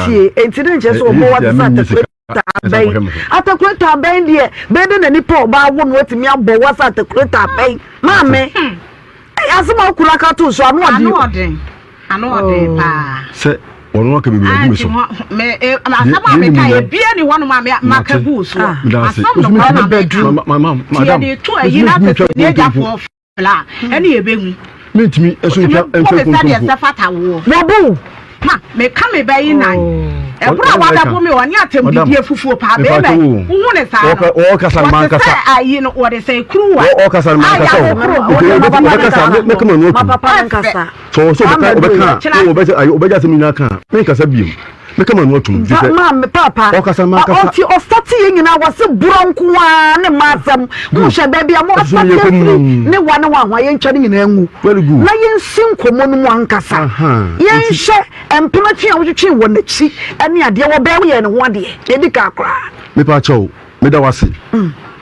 tie enti ne nkyerɛ sɛ ɔbɔ wa te sɛ atekureta. Abɛn atakuleta abɛn deɛ bɛyɛ dɛ na nipa ɔbaa wo no atumi abɔ wa sɛ atakuleta abɛn maame ɛyɛ asɛm a wokura aka to so ano ɔden. Ano ɔden ano ɔden oh. paa. Sɛ ɔno aka bebree agu me so. Asɛm a meka yɛ bia ni hɔnom a maka gu so. Ah. Asɛm no kora na meka. Tiɛ de to ayi na sɛ ne agyafoɔ la ɛne yɛbɛhu. Mentumi nso ntwa ntwa nkontompo. Sɛdeɛ sɛ fata woɔ. Wɔbo. Ma meka me bɛ yi nan. Ɛberɛ a wabɛbo me ɔne atɛmdidie fufuo paa bɛrima yi wohu ne saa no. Wɔkasa no mankasa. Wɔte sɛ ayi no wɔde sɛ kuruwa. Wɔkasa no mankasa o. Wɔbɛkasa mɛka ma no atum. Sɛ wɔ sɛ ɔbɛka ɔbɛka a wɔbɛsɛ ayi ɔbɛgya asɛm nyinaa ka a menkasa biem. Mɛka ma no atum. Ba maame paapa. Ɔkasa mankasa. Ɔti ɔsate yɛ nyinaa wɔse borɔ nko ara ne mma asɛm. Wohwɛ baabi a mo asate afiri ne wa ne wa ho a yɛntwa ne nyinaa ngu. Very good. Na yɛnsi nkɔmmɔ no mu ankasa. Yɛnhwɛ mpena twe a wotwetwe wɔ n'akyi ne adeɛ wɔ bɛn woyɛ ne ho adeɛ. Yɛdi ka koraa. Mepa kyɛw, meda wase.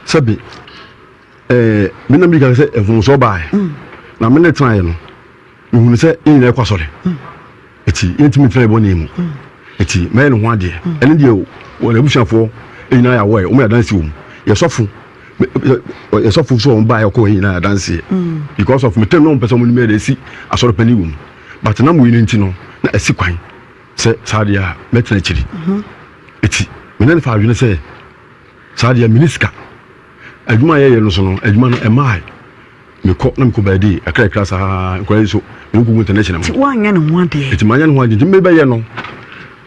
Sɛbe ɛɛ me na medi kan sɛ mfomsoɔ baeɛ. Na me ne tenaeɛ no, mehunu sɛ yɛn nyinaa kɔ asɔre. Eti yɛntumi ntena yɛ bɔne mu. Eti mɛyɛ ne ho adeɛ. Ɛne deɛ wɔn abusuafoɔ nyinaa yɛ awɔɛ, wɔn yɛ adanse wɔ mu. Yɛ sɔfo, yɛ sɔfo nso wɔn baeɛ ɔkɔ yɛn nyinaa yɛ adanseɛ. Because of me tɛm na wɔn pɛ sɛ wɔn nim yɛ de esi asɔre panyin wɔ mu. But na mo yi no nti no, na ɛsi kwan sɛ saa deɛ a mɛtena akyiri. Eti me ne no fa adwene sɛ saa deɛ mene sika. Adwuma a yɛyɛ no so no, adwuma no ɛmaae. Mekɔ na mekɔ baabi kakrakra saa nkwadaa yi so mene kɔgu international mu. Nti woanyɛ ne ho adeɛ? Nti manyɛ ne ho adeɛ nti mebɛyɛ no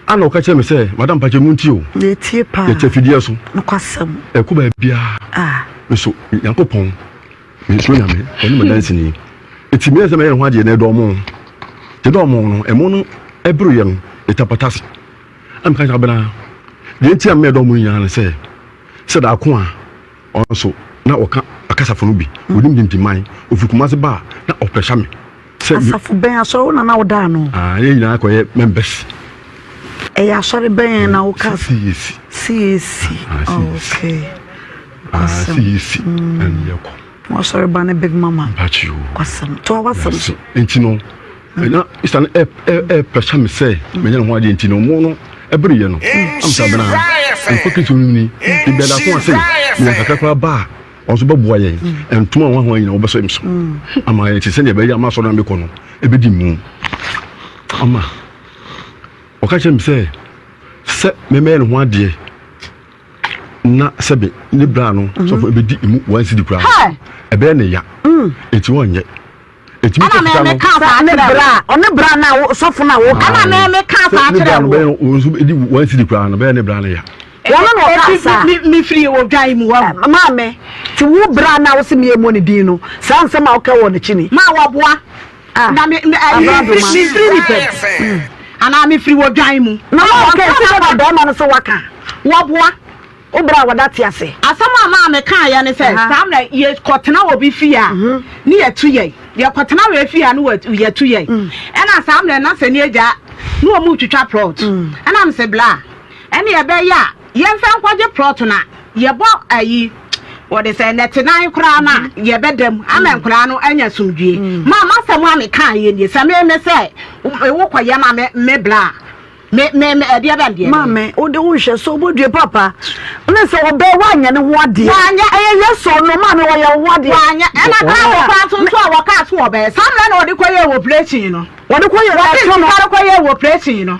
ana ɔka kyerɛ me sɛ madam pakyɛ mu nti o. Yɛtie paa. Yɛkyɛ fidie so. Nokwasɛm. Ɛkɔ baabiara. Ah. Nso Nyankopɔn mesuro Nyame ɔne madanseni. Nti meyɛ sɛ mɛyɛ ne ho adeɛ na ɛdɔɔ mo. Nti ɛdɔɔ mo no ɛmo no ɛbereɛ no ɛtapatase. Ɛna meka kyerɛ abena deɛ nti a meyɛ dɔɔ mo nyinaa ne sɛ sɛ daako a Ɔno nso, na ɔka akasafo no bi. Onim Dintiman. Ofi Kumasi ba a, na ɔpressure me sɛ. Asafo bɛn asɔre wo na na woda ano? Ah, yɛn nyinaa kɔyɛ members. Ɛyɛ asɔre bɛn na woka? CAC. CAC. Ah, oh, okay. Ah, CAC. Ɛna yɛkɔ. Mo asɔre ba ne Big Mama. Mpatwi o. Kwasɛm. To awasɛm so. Nti no, na Mr. no ɛɛpressure me sɛ menyɛ ne ho adeɛ nti no, mo no ɛbere yɛ no, amsa bena nkɔ Kristo no ni, ebi adako ase, menya kakra koraa ba a, ɔno nso bɛboa yɛn, ntoma a wɔn nyinaa wɔbɛsɔ so ama yɛn ti sɛdeɛ ɛbɛyɛ ama asɔre no mekɔ no ɛbɛdi mu ama ɔka kyerɛ me sɛ sɛ mɛmɛyɛ ne ho adeɛ na sɛbe ne bra no sɔfo ɛbɛdi emu one cedi koraa ɛbɛyɛ ne ya enti wɔnyɛ Ɛna me me kaa saa ne kyerɛ bra ɔne bra na sɔfo na wo ɛna me me kaa saa kyerɛ wo bɛyɛ wɔn nso di wɔn sidi koraa no bɛyɛ ne bra no ya wɔn na ɔka saa me me firi odwan mu wa maame ti wo bra na wo se me emu ne din no saa nsɛm a woka wɔ n'akyi ni ma wɔboa ah. na me me me firi nipa anaa me firi odwan mu na wɔka sɛ na bɛrima no sɛ waka wɔboa Wo bra a wɔda te ase. Asɛm a maa mekaeɛ ne sɛ, saa mmerɛ yɛkɔtena obi fie a, ne yɛtu yɛn. Yɛkɔtena wei fie a, ne yɛtu yɛn. Ɛna saa mmerɛ na sɛ ne agya ne wɔn retwitwa plot. Ɛna mese bla, ɛne ɛbɛyɛ a yɛmfa nkɔgye plot na yɛbɔ ayi wɔde sɛ nɛte nan koraa no a yɛbɛda mu ama nkwadaa no anya asomdwie. Maa m'asɛm a mekaeɛ nie, sɛ me me sɛ wokɔyɛ ma me bla a, Me me me ɛdeɛ bɛn deɛ. Maame wo de wo nhwɛ so wobɔ papa ne sɛ ɔbɛ wanyɛ ne ho adeɛ. Wanyɛ. Ɛyɛ yɛ sɔ no maame wɔyɛ wo ho adeɛ. Wanyɛ ɛna kaa wɔ kwan so nso a wɔkaa so ɔbɛyɛ saa mmerɛ na wɔde kɔ yɛ wɔ operation no. Wɔde kɔ yɛ wɔde sika no kɔ yɛ wɔ operation no.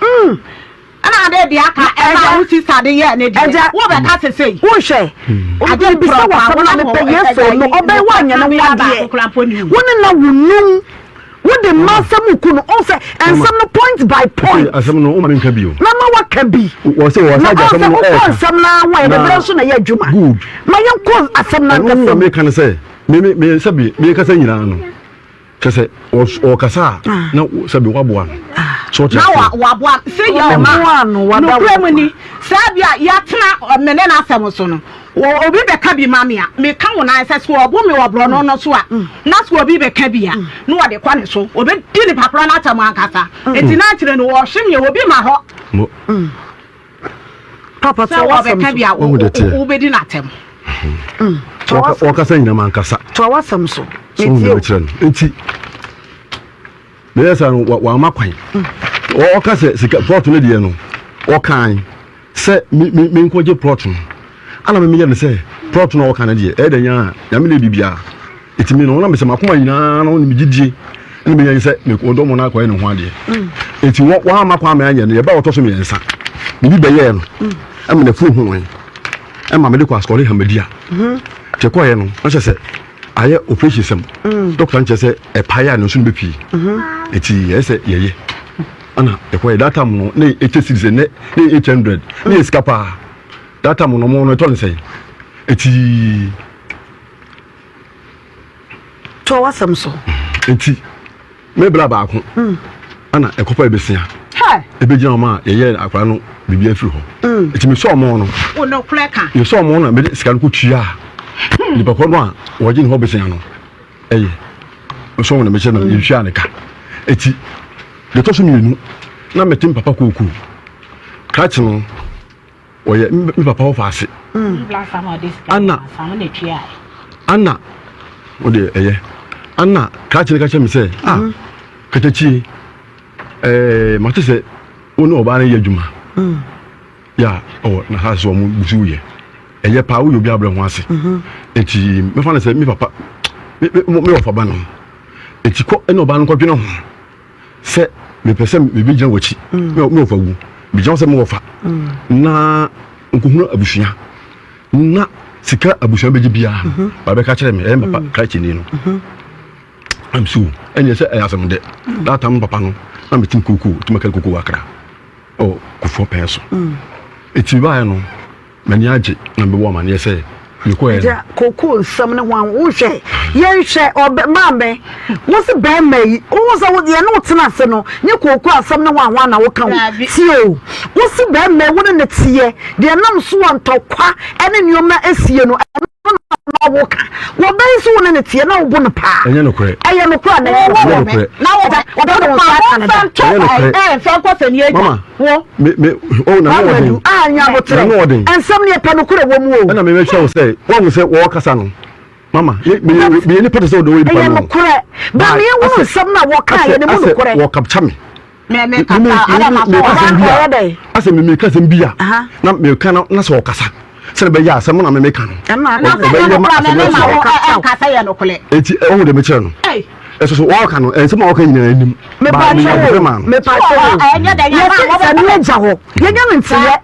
Ɛna ade deɛ aka ɛna wo sista de yɛ ne deɛ wo bɛ ka sese yi. Wohwɛ obi bisa wɔ asɛm na mepɛ yɛ sɔ no ɔbɛ wanyɛ ne ho adeɛ wo ne na wo num. Wode mma asɛm reku no. Ɔn sɛ nsɛm no point by point. Asɛm no woma menka bi o. Na ma waka bi. Wɔ sɛ wɔ Na sɛ ɔn asɛm sɛ no wokɔ ɛɛka. nsɛm no ara ho a yɛde Na berɛ nso na ɛyɛ adwuma. good. Ma yɛnkɔ asɛm no Ɛno ankasa na mu. meka no sɛ me me me sɛbi mekasa nyinaa no kyɛ sɛ ɔkasa a na sɛbi waboa no. So ɔte na aseɛ. waboa sɛ yɛ ɔma Ɔboa no, wada nokorɛ mu wo ni saa bi a yɛatena me ne n'asɛm so no Wɔ obi bɛka bi ma me a, meka wo nan sɛ, sɛ ɔbo me wɔ borɔno no so a, na sɛ obi bɛka bi a, na ɔde kɔ ne so. Ɔbɛdi nipa korɔ no atɛm ankasa. Enti na akyire no, wɔhwe me a, obi ma hɔ. Papa, Sɛ wɔbɛka bi a, wobɛdi no atɛm. Wɔkasa nyina mankasa. Toa w'asɛm so. So wo na mekyerɛ no. Enti, meyɛ saa no, wamma kwan. Ɔka sɛ sika plot no deɛ no, ɔkan. Sɛ me me menkɔgye plot no ana me meyɛ no sɛ plot no a wɔka no deɛ ɛyɛ dɛ nyaa nyame na biribiara ɛti me no na mesɛ makoma nyinaa no ne megyedie ne meyɛ sɛ mekɔdɔ mo no akɔyɛ ne ho adeɛ ɛti wɔ wɔama kwan ma anyɛ no yɛba wɔtɔ so mmiɛnsa biribi bɛyɛɛ no ɛma n'afuru ho wɔn ɛma mede kɔ asukɔre hamadia nti ɛkɔyɛ no na kyɛ sɛ ayɛ operation sɛm dɔkta nkyɛ sɛ ɛpaeɛ a ne nso no bɛpie ɛti ɛyɛ sɛ yɛyɛ Ɛna ɛkɔyɛ that time no na yɛ 80 cedis ɛnɛ na yɛ 800 na yɛ sika paa that time no ɔmo no ɛtɔ ne sɛn eti. Toa w'asɛm so. Eti me bra baako ɛna ɛkɔfa ebesia ebegyina ɔmo a yɛyɛ akwadaa no biribi afiri hɔ eti mesɔ ɔmo no mesɔ ɔmo no na mede sika no kɔ tua nipa kɔ no a wɔgye ne hɔ besia no. Ɛyɛ nso wɔn na mekyɛ no yɛhwia ne ka eti deɛ ɛtɔ so mmienu na mete me papa kookoo krakye no ɔyɛ me papa wɔfa ase ana ana ɔde ɛyɛ ana krakye no ka kyerɛ me sɛ ah katakyie ɛɛ mate sɛ wo ne ɔbaa no yɛ adwuma. Yɛ a ɔwɔ n'asase so a wɔn gu so yɛ. Ɛyɛ paa woyɛ obi abrɛ ho ase. Eti mɛfa no sɛ me papa me me me wɔfa ba no. Eti kɔ ɛna ɔbaa no nkɔdwene ho sɛ mepɛ sɛ mebɛgyina w'akyi. Me me wɔfa wu. Megyina hɔ sɛ me wɔfa na nkohunu abusua na sika abusua bɛgye biara no babɛka kyerɛ me ɛyɛ me papa krakyeni no. Am so ɛnyɛ sɛ ɛyɛ asɛm dɛ. That time papa no na metim kookoo tumi kari kookoo akra. Ɔ Kufuor pɛn so. Eti mebaeɛ no, m'ani agye na mebɛbɔ amaneɛ sɛ mekɔɛ no. Agya, kookoo nsɛm ne ho a wohwɛ, yɛnhwɛ, ɔbɛ, maame, wo se bɛrima yi, wohu sɛ wo, yɛne wo tena ase no, nye kookoo asɛm ne ho ahoa na woka o. Tie o, wo se bɛrima yi, wo ne no teɛ, deɛ ɛnam so a ntɔkwa ne nneɛma asie no, ɛno na woka. Wɔbɛn so wo ne no teɛ na wobo no paa. Ɛnyɛ nokorɛ. Ɛyɛ nokorɛ anaa ɛnyɛ nokorɛ? Ɛnyɛ nokorɛ. Na wo Ɔbɛ de wo nsa aka no da. Ɛnyɛ nokorɛ. Mfa nkɔ sɛ ni agya. Mama, Wo. me me oh na no ɔden. A nya abotrɛ. Na no ɔden. Nsɛm no yɛpɛ nokorɛ wɔ mu o. Ɛna mebɛkyerɛ wo sɛ woahu sɛ wɔkasa no. Mama, me me me nipa te sɛ ɔdɔ wɔ nipa no. Ɛyɛ nokorɛ. Bɛ me ehunu nsɛm no a wɔka yɛ ne mu nokorɛ. Asɛ wɔkapkya me. Me me kasa ada ma so ɔba nkɔyɛ dɛ. Asɛ me meka asɛm bi a na meka na na sɛ ɔkasa sɛ bɛyɛ asɛm na me meka no. Ɔbɛyɛ ma asɛm no sɛ ɔkasa yɛ nokorɛ. Eti ɔhu de mekyerɛ no. Ɛso so wɔka no nsɛm a wɔka nyinaa anim. Mepa kyɛw mepa kyɛw. Yɛsɛ sɛ ne agya hɔ yɛnya no nteyɛ.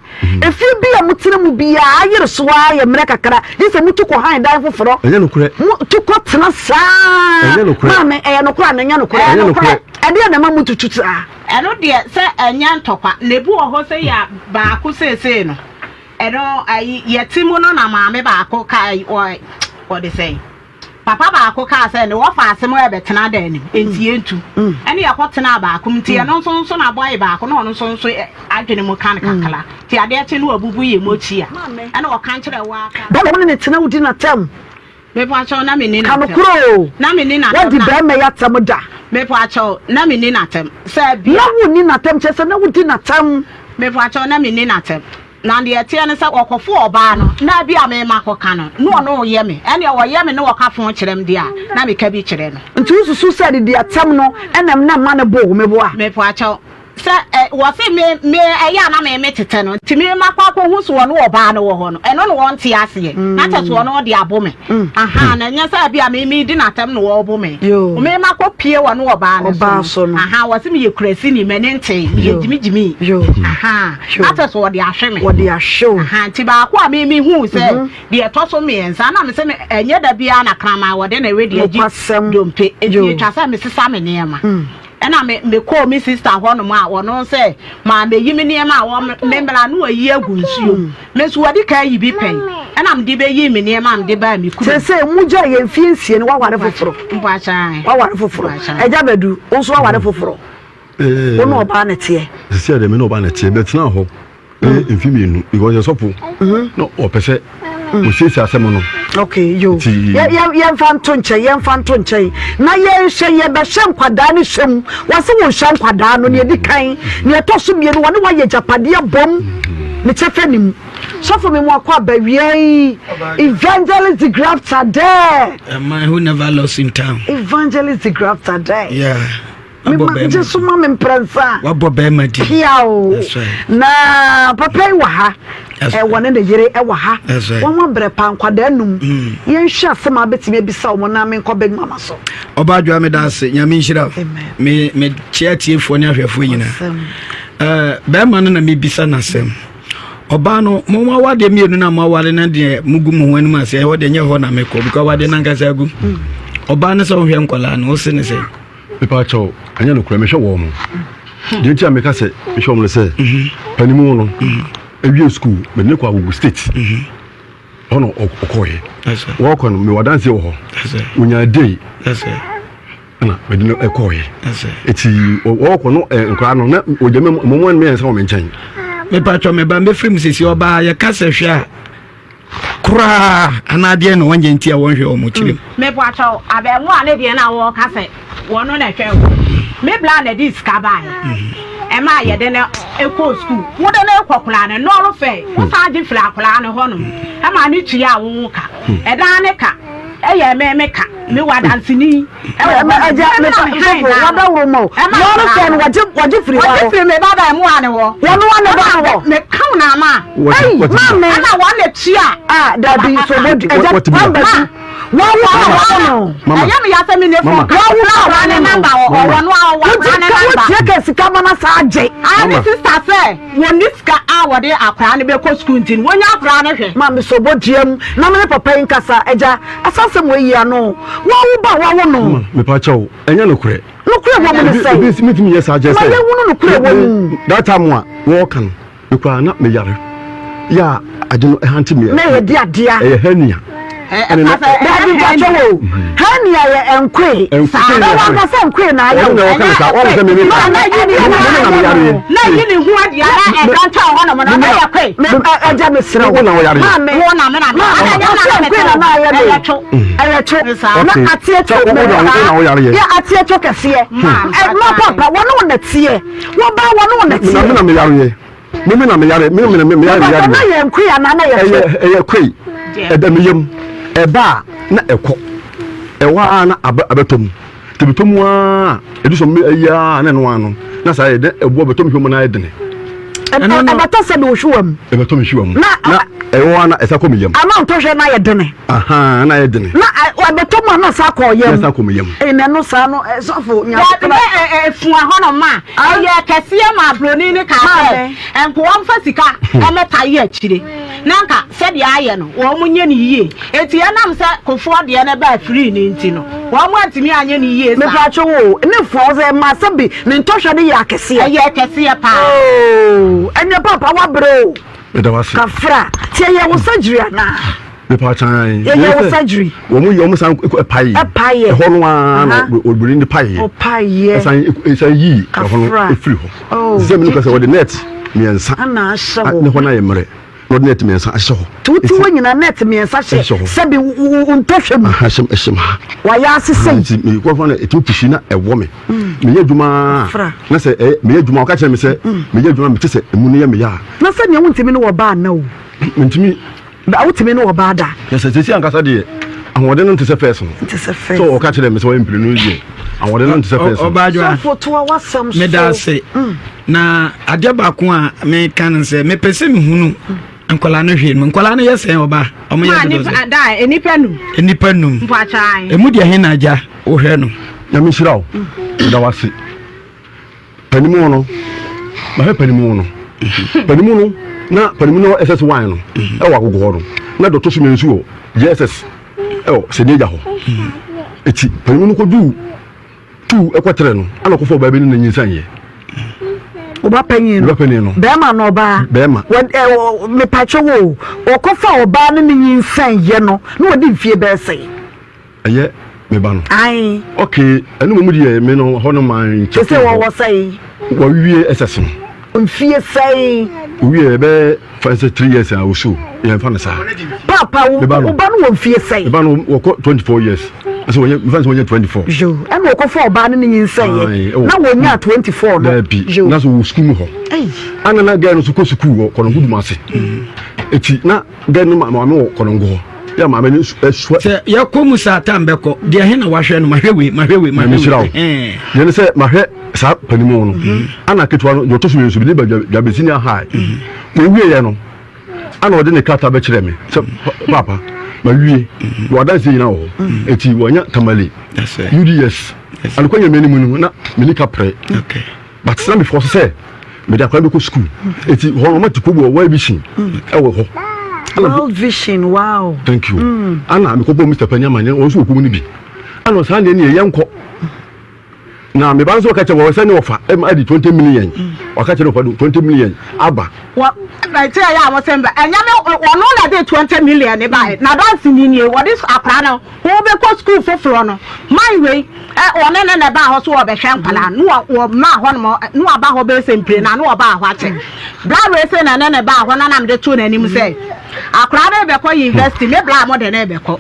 Efie bi a motena mu biara ayere so ara yɛ mmerɛ kakra gye sɛ motu kɔ han dan foforɔ. Ɛnyɛ nokorɛ. Motu kɔ tena saa. Ɛnyɛ nokorɛ. Maame ɛyɛ nokorɛ anaa ɛnyɛ nokorɛ? Ɛnyɛ nokorɛ. Ɛdeɛn na ɛma motutu saa? Ɛno deɛ sɛ ɛnyɛ ntɔkwa na ebi wɔ hɔ sɛ yɛ baako seesei no ɛno ayi yɛte mu no na maame baako ka ayi ɔ ɔde sɛn papa baako kaa sɛ ne wɔfa asɛm ɛbɛtena dan nim nti yɛntu ɛne yɛkɔ tenaa baako mu nti ɛno nso nso na bɔe baako na ɔno nso nso adwene mu ka no kakra nti adeɛ kye no wabubu yɛ mɔkyi a ɛna ɔka nkyerɛ wɔ aka. Bɛma wo ne ne tena wodi n'atɛm. Mepa kyɛw na me ni Ka n'atɛm. nokorɛ o. Na me ni n'atɛm Woadi na. bɛrima yi atɛm da? Mepa kyɛw na me ni n'atɛm sɛ bia. Na wonni n'atɛm kyerɛ sɛ na wodi n'atɛm. Mepa kyɛw na me ni n'atɛm na deɛ ɛteɛ ne sɛ ɔkɔfo ɔbaa no na bi a me ma kɔka no na ɔno ɔyɛ me ɛneɛ ɔyɛ me na ɔka fon kyerɛ me deɛ a na meka bi kyerɛ no. Nti wosusu sɛ didi atɛm no ɛna na ɛma no bo wo meboa? Mepa kyɛw Sɛ ɛ, wɔse me, me, ɛyɛ a na me, me tetɛ no, nti me makɔ akɔhu so ɔne ɔbaa no wɔ hɔ no, ɛno na wɔnte aseɛ. Na kyɛ so ɔno ɔde abo me. Aha, na ɛnyɛ sɛ bi a me, medi n'atɛm na ɔrebo me. Me makɔ pie ɔne ɔbaa no so no. Aha, wɔse meyɛ kurasini, m'ani ntee, meyɛ gyimigyimi. Aha, na kyɛ so ɔde ahwe me. Ɔde ahwe wo. Aha, nti baako a me, mehuu sɛ, deɛ ɛtɔ so mmiɛnsa, na mese me, ɛnyɛ da biara na kraman wɔde ne wedeɛ gye dompe, nti ɛtwa sɛ mesesa me nneɛma. Ɛna me me kɔɔ me sister hɔ nom a ɔno sɛ maa meyi me nneɛma a wɔ me mmra no ayi agu nsuo mu. Me nso wɔde ka ayi bi pɛn. Ɛna mede bɛyii me nneɛma a mede baa me kurom. Seesei mo gyae yɛ mfie nsie no waware foforɔ. Mpakyɛw. Waware foforɔ. Agya Badu wo nso waware foforɔ. Wo ne ɔbaa na ɛteɛ. Sisi a deɛ me ne ɔbaa na ɛteɛ bɛtena hɔ. bɛyɛ mfe mmienu because yɛ sɔfo na ɔpɛ sɛ ɔsiesie asɛm no. okay yo yɛmfa nto nkyɛn yɛmfa nto nkyɛn na yɛnhwɛ yɛbɛhwɛ nkwadaa no hwɛ mu wɔse wɔnhwɛ nkwadaa no nea ɛdi kan nea ɛtɔ so mmienu wɔne wɔayɛ agyapadeɛ bom ne kyɛfɛ ne mu sɔfo mi mu akɔ abawia yi evangelist de grafta dɛ. A man who never lost in town. Evangelist de grafta dɛ. Yeah. Mema gye so ma me mprɛnsa. Wabɔ bɛrima di. Pia o. Na papa yi wɔ ha. Ɛwɔ ne ne yere ɛwɔ ha. Wɔn abrɛ pa nkwadaa num. Mm. Yɛnhwɛ asɛm a bɛtumi abisa wɔn na menkɔ bɛn mama so. Ɔba adwoa meda ase. Nyame nhyira wo. Me me kyea tiefoɔ ne ahwɛfoɔ nyinaa. Ɛɛ bɛrima no na mebisa n'asɛm. Ɔbaa no mo mo awadeɛ mmienu na mo aware no deɛ mo gu mo ho anim ase ɛhɔ deɛ nyɛ hɔ na mekɔ because awadeɛ no ankasa agu. Mm. Ɔbaa no sɛ wohwɛ nkwadaa no wo se ne sɛ. Mepa kyɛw, ɛnyɛ nokorɛ, mehwɛ wɔn mo. Deɛ nti a meka sɛ mehwɛ wɔn no sɛ, panimu no, ewie sukuu, mede no kɔ Agogo State. Hɔ na ɔkɔɔɛ. Wɔkɔ no, mewɔ adanseɛ wɔ hɔ. Wɔnyaa day. Ɛna mede no ɛkɔɔɛ. Eti wɔkɔ no nkwadaa no, na wɔgya me mmɔmɔ mmiɛnsa wɔ me nkyɛn. Mepa kyɛw, meba mbɛfiri mu sisi ɔbaa yɛka sɛ hwɛ a. koraa anaa deɛ na wɔnyɛ nti a wɔnhwɛ wɔn kyerɛ mu. Mepakyɛw, abɛɛmoa ne deɛ na wɔka sɛ wɔno na ɛhwɛ wo. Me bla na ɛde sika baeɛ ɛma yɛde no kɔɔ sukuu. Wode no rekɔ koraa no, nɔɔro fɛ, wosan gye firi akwadaa no hɔnom ɛma ne tua a wo ka. Ɛdan ne ka, ɛyɛ me me ka, mewɔ adanseni. Ɛgya wadaworo ma o. Lɔɔre fɛ no wɔgye wɔgye firi hɔ. Wɔgye firi mi ba bɛn mu a ne hɔ. Wɔn wa ne ba no hɔ. Mɛ kaw na ama. Ɛyi maame. Ɛna wɔn na tua. A dabi so mo ɛgya wɔn bɛ tu. Wɔn wo a wɔn no. Ɛyɛ mi yasɛ mi ne fɔ. Wɔn wo a wɔn ne namba wɔ wɔn no a wɔn ne namba. Wotie kɛ sika ma na saa gye. A ne sista sɛ wɔn ni sika a wɔde akwaraa no bɛ kɔ sukuu nti wɔn nya akwaraa no hwɛ. Maame so bɔ dua mu na me ne papa yi nkasa ɛgya asase mu eyi ano. Wawo ba wawo no. Mepa kyɛw, ɛnyɛ nokorɛ. Nokorɛ wɔ mu ne sɛn? Ebi metumi yɛ saa kyerɛ sɛ. Ma yɛnhunu nokorɛ wɔ mu. That time a wɔreka no, me koraa na meyare. Yɛ a ade no ɛhante me. Na ɛyɛ de adea. Ɛyɛ hernia. Dabi mpakyɛ wo. Hernia yɛ nkoe. Saa na wanka sɛ nkoe na ayɛ wo. Ɔno na ɔka ne saa, wɔn sɛ meme ka. Na yi ne ho na yi ne ho adeɛ na ɛda ntɔ hɔ nom na ɛyɛ koe. Ɛgya mesrɛ wo. Wo na wɔyare. Maame. Wo na me na me. Maame, ɔsɛ nkoe na na ayɛ me. Ɛyɛ two na ateɛ two yɛ ateɛ two kɛseɛ ma papa wɔne wo na teɛ wɔba wɔne wo na teɛ. Na me na me yareɛ me me na me yare me me me yare me yare. Na yɛ nkoe anaa na yɛ two. Ɛyɛ ɛyɛ koe ɛda me yam ɛba a na ɛkɔ ɛwɔ a na abɛ abɛtɔ mu te bɛtɔ mu aa edu sɔ me ayi aa na ɛno ano na saa yɛ dɛ ɛboɔ bɛtɔ me hwɛ mu na ayɛ dene. Ɛbɛtɔ sɛ de ohwiwa mu. Ɛbɛtɔ me hwiwa mu. Na ɛwɔ a na ɛsa kɔ me yam. Ama ntɔhwɛ na ayɛ dene. Ahaa na ayɛ dene. Na ɛbɛtɔ mu a na saa kɔ yam. Na saa kɔ me yam. Ɛyɛ na ɛno saa no sɔfo nyankopɔn. Dabi efua hɔ no ma ɛyɛ kɛseɛ ma broni ne kaa sɛ nkoa mfa sika ɛmɛta yɛ akyire na nka sɛdeɛ ayɛ no wɔn nyɛ no yie eti ɛnam sɛ kofoɔ deɛ no baa free no nti no wɔn antumi anyɛ no yie saa. Mepatwo wo ne fua wo sɛ ma sɛ bi ne ntɔhwɛ no yɛ akɛseɛ. Ɛyɛ kɛseɛ paa. Oo ɛnɛ papa wabrɛ o. Meda wo ase. Kafra ti ɛyɛ wo surgery anaa. Mepa kyan. Yɛyɛ wo surgery. Wɔn yɛ wɔn san ɛpae. Ɛpaeɛ. Ɛhɔ no ara na obìnrin no paeɛ. Ɔpaeɛ. Ɛsan ɛsan yii ɛhɔ no efiri hɔ. Oh. Sɛ mi no kasa wɔde net mmiɛnsa. Ɛna ahyɛ hɔ. Ne hɔ no ayɛ mmerɛ. Na wɔde net mmiɛnsa ahyɛ hɔ. Tuuti wɔ nyinaa net mmiɛnsa hyɛ sɛbi ntɔhwɛ mu. Ɛhyɛ ɛhyɛ mu ha. Wayɛ asesɛ yi. Nti mi kɔ fɔ no etumi pusi na ɛwɔ mi. Meyɛ adwuma na sɛ ɛyɛ meyɛ adwuma ɔka kyerɛ mi sɛ meyɛ adwuma mi te sɛ emu no yɛ mi ya. Na sɛ nea wuntumi ne wɔ baa na o. Mentumi. Ba wotumi ne ɔbaa da. Na sɛ sɛsi ankasa deɛ ahoɔden no nte sɛ fɛs no. Nte sɛ fɛs. Sɛ ɔka kyerɛ me sɛ ɔyɛ mprenu deɛ ahoɔden no nte sɛ fɛs no. Ɔbaa adwoa. Sɔfo toa w'asɛm so. Meda ase. Mm. Na adeɛ baako a meka no sɛ mepɛ sɛ mehunu nkwadaa no hwee no nkwadaa no yɛ sɛn ɔba ɔmo yɛ dodo sɛ. Da nnipa num. Nnipa num. Mpɔakyan. Emu deɛ he na agya wohwɛ no. Nyame nhyira wo. Meda wo ase. Panimu no, mahwɛ panimu no. Panimu no, na panimu no SS one no ɛwɔ agogo hɔ no, na dɔtɔ so mmiɛnsu wɔ JSS ɛwɔ sɛdeɛ hɔ. Eti panimu no kɔduu tu ɛkɔtrɛ no, ɛna ɔkɔfɔ ɔbaa bi ne ne nyinsan yɛ. Ɔba panyin no, ɔba panyin no, bɛrima na ɔbaa, bɛrima. Wɔ ɛ mepatwa wo, ɔkɔfa ɔbaa ne ne nyinsan yɛ no, na wɔde mfie bɛyɛ sɛn? Ɛyɛ me ba no. Ae. Okay, ɛno mmom deɛ me no hɔ no ma nkyɛ. Sɛ wɔwɔ sɛn? Wɔwie SS no. Mfie sɛn? Owie ɛbɛyɛ fa sɛ 3 years a osu yɛn fa no saa. Papa wo ba no wɔ mfie sɛn? Me ba no wɔkɔ 24 years. Ɛsɛ wɔnyɛ mefa sɛ wɔnyɛ 24. Yo, ɛna wɔkɔfa ɔbaa no ne nyinsɛn yɛ. Na wɔnya 24 no. Daabi, na so wɔ sukuu mu hɔ. Ana na girl no so kɔ sukuu wɔ Kɔnɔngo Dumase. Eti na girl no maame wɔ Kɔnɔngo hɔ. Yɛ maame no ɛsoa. Sɛ yɛkɔ mu saa tam bɛkɔ deɛ he na wahwɛ no mahwɛ wei mahwɛ wei mahwɛ wei. Deɛ ne sɛ mahwɛ saa panimu no mhm. ana ketewa no deɛ ɔtɔ so mmienu so bi ne ba dwabe senior high mhm. wɔwieɛ no ana ɔde ne krataa bɛkyerɛ me sɛ paapa mawie mhm. na wadanseɛ nyina wɔ hɔ enti wɔanya tamale uds anokwa nyame anim no na meni ka prɛ But na me force sɛ mede akwadaa bɛkɔ school. Eti hɔ no ɔma ti kobo wɔ World Vision ɛwɔ hɔ. World Vision wow. Thank you. Mm. Ana mekɔbɔ Mr. Panyin amaneɛ wɔn nso wɔ kurom no bi. Ana saa deɛ neɛ yɛnkɔ. Na me ba nso ɔka kyerɛ wɔn sɛ ne ɔfa ɛma adi 20 million. Ɔka kyerɛ ɔfa 20 million aba. Wɔ ɛti ɛyɛ a wɔsɛn ba ɛnyɛ me ɔno na de 20 million ne ba na dansi ni nie wɔde akwadaa no Wɔbɛkɔ sukuu foforɔ no, man wei, ɛ, ɔne ne na ɛbaa hɔ so wɔbɛhwɛ nkwadaa no, na wɔmaa hɔ nom, na wɔaba hɔ bɛyɛ sɛ mpire na na wɔbaa hɔ akyɛ. Bra wei sei na ɛne ne baa hɔ na na mede too n'anim sɛ, akwadaa no rebɛkɔ university, me bra mo de no rebɛkɔ.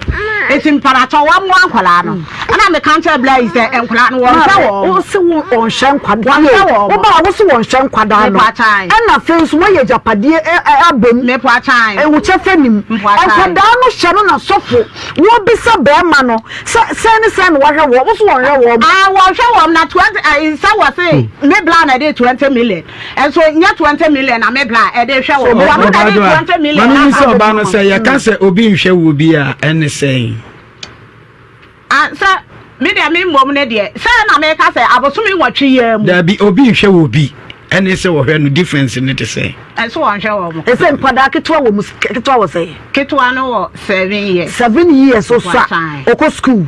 Enti mparakyɛ wɔmmoa nkwadaa no. Ɛna meka nkyerɛ bra yi sɛ nkwadaa no wɔnhwɛ wɔn. Wo se wo wɔnhwɛ nkwadaa. Wɔnhwɛ wɔn. Wo baa wo se wɔnhwɛ nkwadaa no. Ɛna afei nso wɔayɛ agyapadeɛ abom. Mepɔ Wo kyɛfa nim. Nkwadaa no hyɛ no na sɔfo. Wobisa bɛɛma no sɛ sɛn ne sɛn na wahwɛ wɔn, wo so wɔnhwɛ wɔn. Ah wɔnhwɛ wɔn na 20 eh, sɛ wɔse me bla na ɛde 20 million nso nyɛ 20 million na me bla ɛde hwɛ wɔn. Wɔn na ɛde 20 million. Mame mi sɛ ɔbaa no sɛ yɛka sɛ obi nhwɛ wɔ bi a ɛne sɛn. Ah, sɛ me deɛ me mmom ne deɛ sɛ na meka sɛ abosome nwɔtwe yi mu. Dabi obi nhwɛ wɔ bi ɛne sɛ wɔhwɛ no difference ne te sɛ. Ɛso wɔnhwɛ wɔn mo. Ɛsɛ nkwadaa ketewa wɔ mu ketewa wɔ sɛ. Ketewa no wɔ seven years. Seven years osua ɔkɔ school.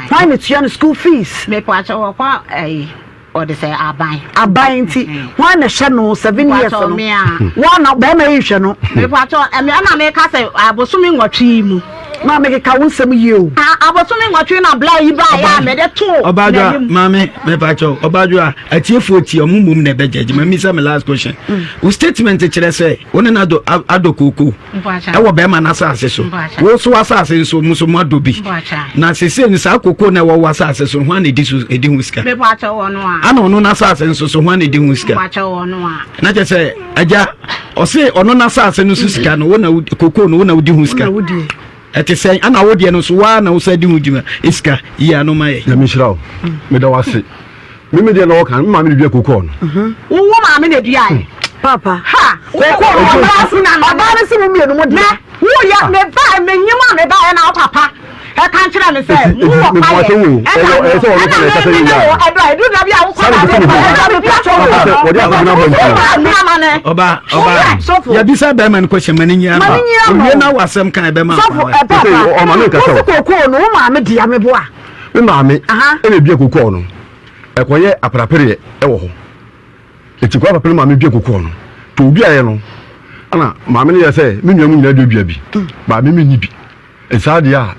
Hwan na tua no school fees. Mepɔ akyɛ wɔkɔ ɛyi. Ɔde sɛ aban. Aban nti hwan na ɛhwɛ no seven years no? Wɔn na bɛrima yi nhwɛ no. Mepatɔ ɛmi ɛna meka sɛ abosome nwɔtwe yi mu. Maa mekeka wo nsɛm yie o. Abosome nwɔtwe na bla yi ba yɛ a mɛde to. Ɔbaadwoa maame mepatɔ ɔbaadwoa atiefoɔ tie ɔmo mmom na ɛbɛgyɛ gyima mi sɛ me last question. Wo statement kyerɛ sɛ wo ne no adɔ kooko. ɛwɔ bɛrima no asase so wo so asase nso mo so mo adɔ bi na sese no saa koko na ɛwɔ wo asase so ho ana ɛdi so ɛdi ho sika ana ɔno n'asase nso so ho ana ɛdi ho sika na kyɛ sɛ agya ɔse ɔno n'asase no so sika no wo na koko no wo na wodi ho sika ɛte sɛn ana wo deɛ no so waa na wo sa di ho dwuma sika yi ano ma yɛ. Nyame nhyira wo meda wo ase. Mimi deɛ na ɔka me maame de dua kokoo no. Mhm. Wo maame na dua yɛ. Papa. Ha. Kokoo no ɔbaa si na ɔbaa no si mu mmienu mu deɛ. Wo yɛ me ba me nyim a me ba yɛ na wo papa. Ɛka nkyerɛ me sɛ mu wɔ pa yɛ. Ɛna ɛna me me ne wo ɛdɔ ɛdu da bi a wokɔ na me pa ɛna me pia kyɛ wo no. Wɔde asɛm no abɔ nkyɛn. Ɔba ɔba yabisa bɛrima no kɔhyɛ ma ne nyia no. Owie na wɔ asɛm kan ɛbɛma. Sɔfo ɛpapa. Wosi kokoo no wo maame dea meboa. Me maame ɛna edua kokɔɔ no ɛkɔyɛ aprapereɛ ɛwɔ hɔ eti kɔ aprapere maame dua kokɔɔ no to oduaeɛ no ɛna maame no yɛ sɛ me nua mu nyinaa duadua bi ba me menni bi nsaa deɛ a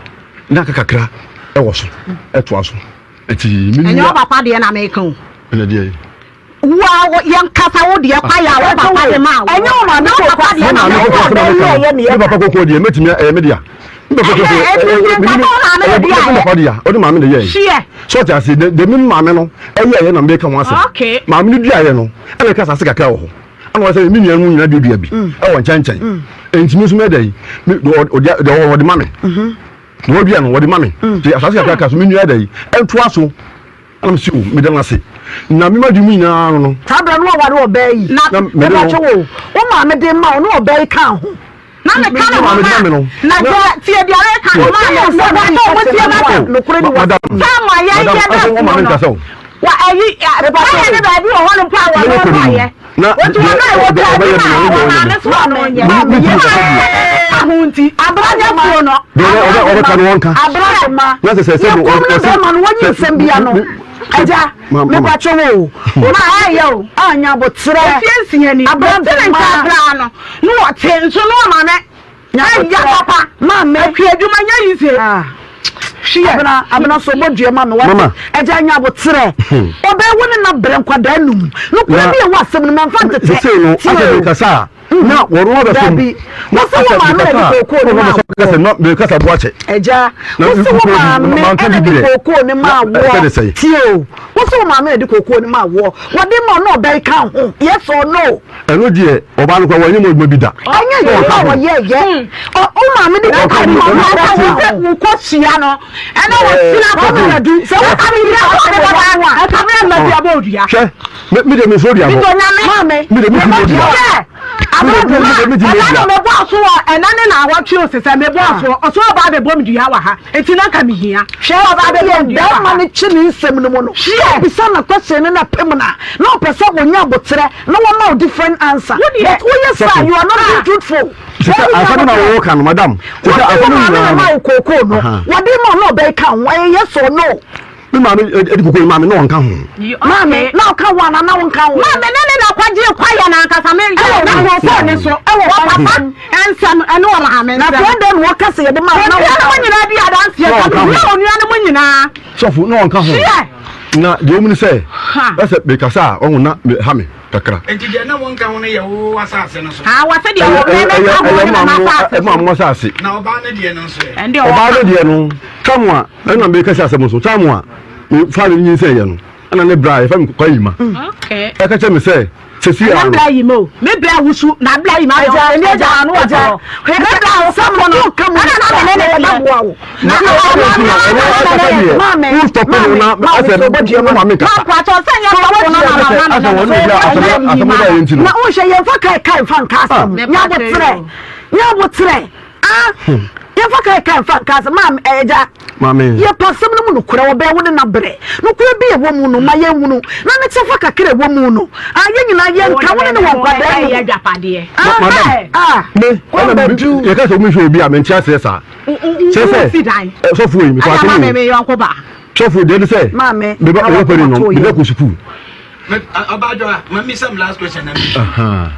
na aka kakra ɛwɔ so ɛtoa so eti me nua ɛnyɛ ɔpapa deɛ na meka o ɛna deɛ Wo a wo yɛn kasa wo deɛ kwa yɛ a wo papa de ma wo. Ɛnyɛ wo maame koko papa deɛ na me koko na meka no. Me papa koko deɛ mɛtumi ɛyɛ me dea. Me papa koko ɛyɛ me me papa dea ɔde maame na yɛ. So ɔte ase de de me maame no ɛyɛ ɛyɛ na meka ho asɛm. Maame no dua yɛ no ɛna ɛka asase kakra wɔ hɔ. Ɛna ɔsɛ me nua no nyinaa duadua bi ɛwɔ nkyɛnkyɛn. Ɛntumi nso mɛ dɛ yi deɛ ɔde ma me. Deɛ ɔdua no ɔde ma me. Asase kakra ka so me nua dɛ yi ɛntoa so. Ɛna mese o, meda no ase. Na me m'adwene mu nyinaa no no. Saa berɛ no waware ɔbaa yi. Na mede no. Mepakyɛ wo, wo maame de ma wo ne ɔbaa yi kaa ho. Na meka ne ho ma. Na deɛ tie deɛ reka no maa me mepakyɛ wo tie ma sɛ. Nokorɛ ni Madam, Sɛ ma yɛn madam, yɛ asɛ bɛ wo maame nkasa o. Wa ayi ɛ ne baabi wɔ hɔ no mpo a wɔn Mene kɔ no ne mu. yɛ. Na Wotu deɛ wɔn a ɔbɛ wɔtwa ɔbɛyɛ bi me ma no, wɔn ɔnyɛ maame me. so wɔn nyɛ. Me me tumi kasa bio. Ahu nti abrantefoɔ no. Deɛ ɔbɛ ɔbɛ ɔbɛka no wɔnka. Abrantema. Na sɛ sɛ sɛ Yɛ kɔm ne ɔsɛ bɛrima no wɔnyi nsɛm bia no. Agya, mepakyɛ wo o. Ma ɛyɛ o. Anya aboterɛ. Ofie nsia ni. Abrantema. Wɔte ne nka koraa no na wɔte nso no ɔma me. Nyabotrɛ. Ɛyɛ papa. Maame. Akua adwuma nyɛ yize. Ah. Hwiɛ. Abena abena so bɔ dua ma me wa. Mama. Ɛgya nyabotrɛ. Ɔbɛn wo ne na brɛ nkwadaa num. Nokura bi ɛwɔ asɛm no mɛnfa ntetɛ. Sese no asɛ mi kasa a. Na wɔn abɛsɔ mu. Dabi. Wosɛ wo maame na de kookoo no maa woɔ. Mekasa bo akyɛ. Agya, wosɛ wo maame na de kookoo no maa woɔ. Tie o. Wosɛ wo maame na de kookoo no maa woɔ. Wɔde ma ɔno ɔbɛn ka ho. Yes or no? Ɛno deɛ ɔbaa no koraa wɔnyɛ mu adwuma bi da. Ɛnyɛ adwuma a wɔyɛ yɛ. Wo maame de kookoo no maa woɔ. Ɔka sɛ wokɔ hyia no ɛna wɔkyena kɔ no. Sɛ woka ne yie a ɔde bɛba wo a. Ɛka me ama bi abɔ odua. Hwɛ me deɛ mesuro dua bɔ. Maame. Me deɛ me ti dua. Ɛna na mebɔ aso wɔ ɛna ne na awɔtwe o sesɛ mebɔ aso ɔso ɔba abɛbɔ me dua wɔ ha nti na nka mehia. Hwɛ sɛdeɛ bɛrima no kye ne nsɛm no mu no, wobisa no question no na pem no a, na ɔpɛ sɛ ɔnya aboterɛ na wama wo different answer. But woyɛ saa you are not being truthful. Sɛ asɛm na wɔka no madam. Sɛ asɛm no nyinaa no. Wɔde ma wo kookoo no, wɔde ma wo na ɔbɛka ho, ɛyɛ yes or no. Me maame ɛdi koko yi maame na ɔnka ho. Maame na ɔka ho ana na ɔnka ho. Maame ne ne na kɔgye kwayɛ na ankasa me yɛ na koko ne so ɛwɔ papa nsɛm ɛne wɔ maame nsɛm. Na fɛn dɛ na wɔka sɛ yɛde maa na wɔka ho. nyinaa di adanseɛ sɛ me onua no mu nyinaa. Sɔfo na ɔnka ho. Na deɛ ɔmu ne sɛ ɛsɛ mekasa a ɔho na ha me kakra. Nti deɛ na wɔnka ho no yɛ wo asase no so. Ah, wɔsɛ deɛ wɔ mɛ mɛ ka ho ne ma asase so. Ɛma mo asase. Na ɔbaa no deɛ no nso yɛ. Ɔbaa no deɛ no tam a ɛna meka si asɛm so tam a mefa no nyinsɛn yɛ no ɛna ne bra yɛfɛ me kwa yima ɛka kyɛ me sɛ sɛsi a no bra yima o me bra wusu na bra yima yɛ ɛni ɛgya ano wɔ hɔ me bra wusu no ɛna na me ne ne boa wo na maame wostɔpe no na asɛ maame kasa asɛ wɔn ne bi asɛm da yɛ nti no na wohwɛ yɛmfa kae kae mfa nka asɛm nyabotrɛ nyabotrɛ Ah, yɛmfa kae kae mfa nka asɛm. Maame, ɛgya. Maame. Yɛpɛ asɛm no mu nokorɛ, wɔbɛn wo ne na brɛ. Nokorɛ bi ɛwɔ mu no, ma yɛnhunu. Na ne kyɛfa kakra ɛwɔ mu no, ah, yɛn nyinaa yɛnka wo ne ne wɔ nkwadaa mu. Ah, Madam, ah, me, ɛna me, yɛka sɛ womenhwɛ obi a mente aseɛ saa. Kyerɛ sɛ, sɔfoɔ yi, mekɔ asɛm o. Sɔfoɔ deɛ ne sɛ, Maame, meba, meba pɛ ne no, meba kɔ sukuu. Ɔbaadwoa, ma mi sɛ last question na mi.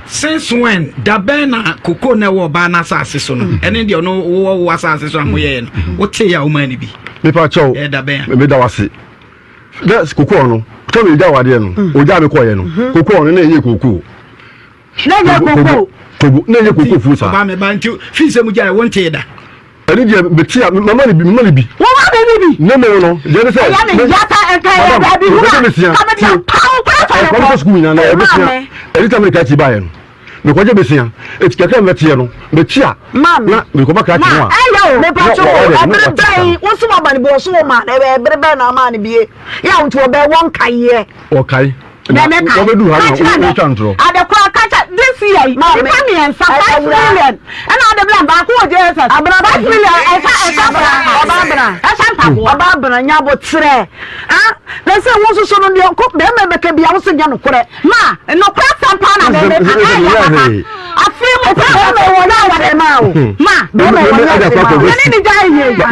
Since when da bɛn na koko na ɛwɔ ɔbaa n'asase so no mm. ɛne deɛ ɔno wowɔ wo asase so a moyɛɛ no mm. wote yɛ a woma ne bi. Mepa kyɛw ɛda bɛn a. Meda wase. Dɛ koko no tɔ mi gya wadeɛ no mm. ogya mi kɔɔyɛ no mm-hmm. koko no na ɛyɛ koko. Na ɛyɛ koko. Kobo na ɛyɛ koko fuo saa. Ɔbaa mi ba nti fi sɛ mu gya yɛ wonte da. Ɛne deɛ mete a mama ne bi mama ne bi. Wo ma ne bi. Ne mo no deɛ ne sɛ. Ɛyɛ me yata nka yɛ baabi hu a ka me deɛ pawo kora fa ne kɔ. Ɛkɔ sukuu nyinaa na ɛbɛsua ɛne tam ne krakye baeɛ no mekɔgye bɛsua eti kakra mɛteɛ no mɛkyi a na mekɔba krakye no a. Ɛyɛ o mepatwo o ɛbere bɛn wo so waba ne bi ɔso wɔ ma ɛbere bɛn na ama ne bie yɛ a nti ɔbɛn wɔn kaeɛ. Ɔkae. Na me ka wɔbɛdu ha na na wotwa ntorɔ. Adekora ka kyɛ this year yi nipa mmiɛnsa 5 million ɛna ɔde bla baako wɔ JSS 5 million ɛsa ɛsa ɔba ɛsa mpaboa. Ɔba abena nya abotrɛ ah na sɛ wo nso so no deɛ ɔkɔ bɛrima bɛka bia wo sɛ nyɛ nokorɛ. Ma nokorɛ sɛm paa na mɛmɛ ka ɛyɛ papa afei mu paa bɛrima wɔ nyɛ ase ma o ma bɛrima wɔ nyɛ ase ma o mene ne gya yie ma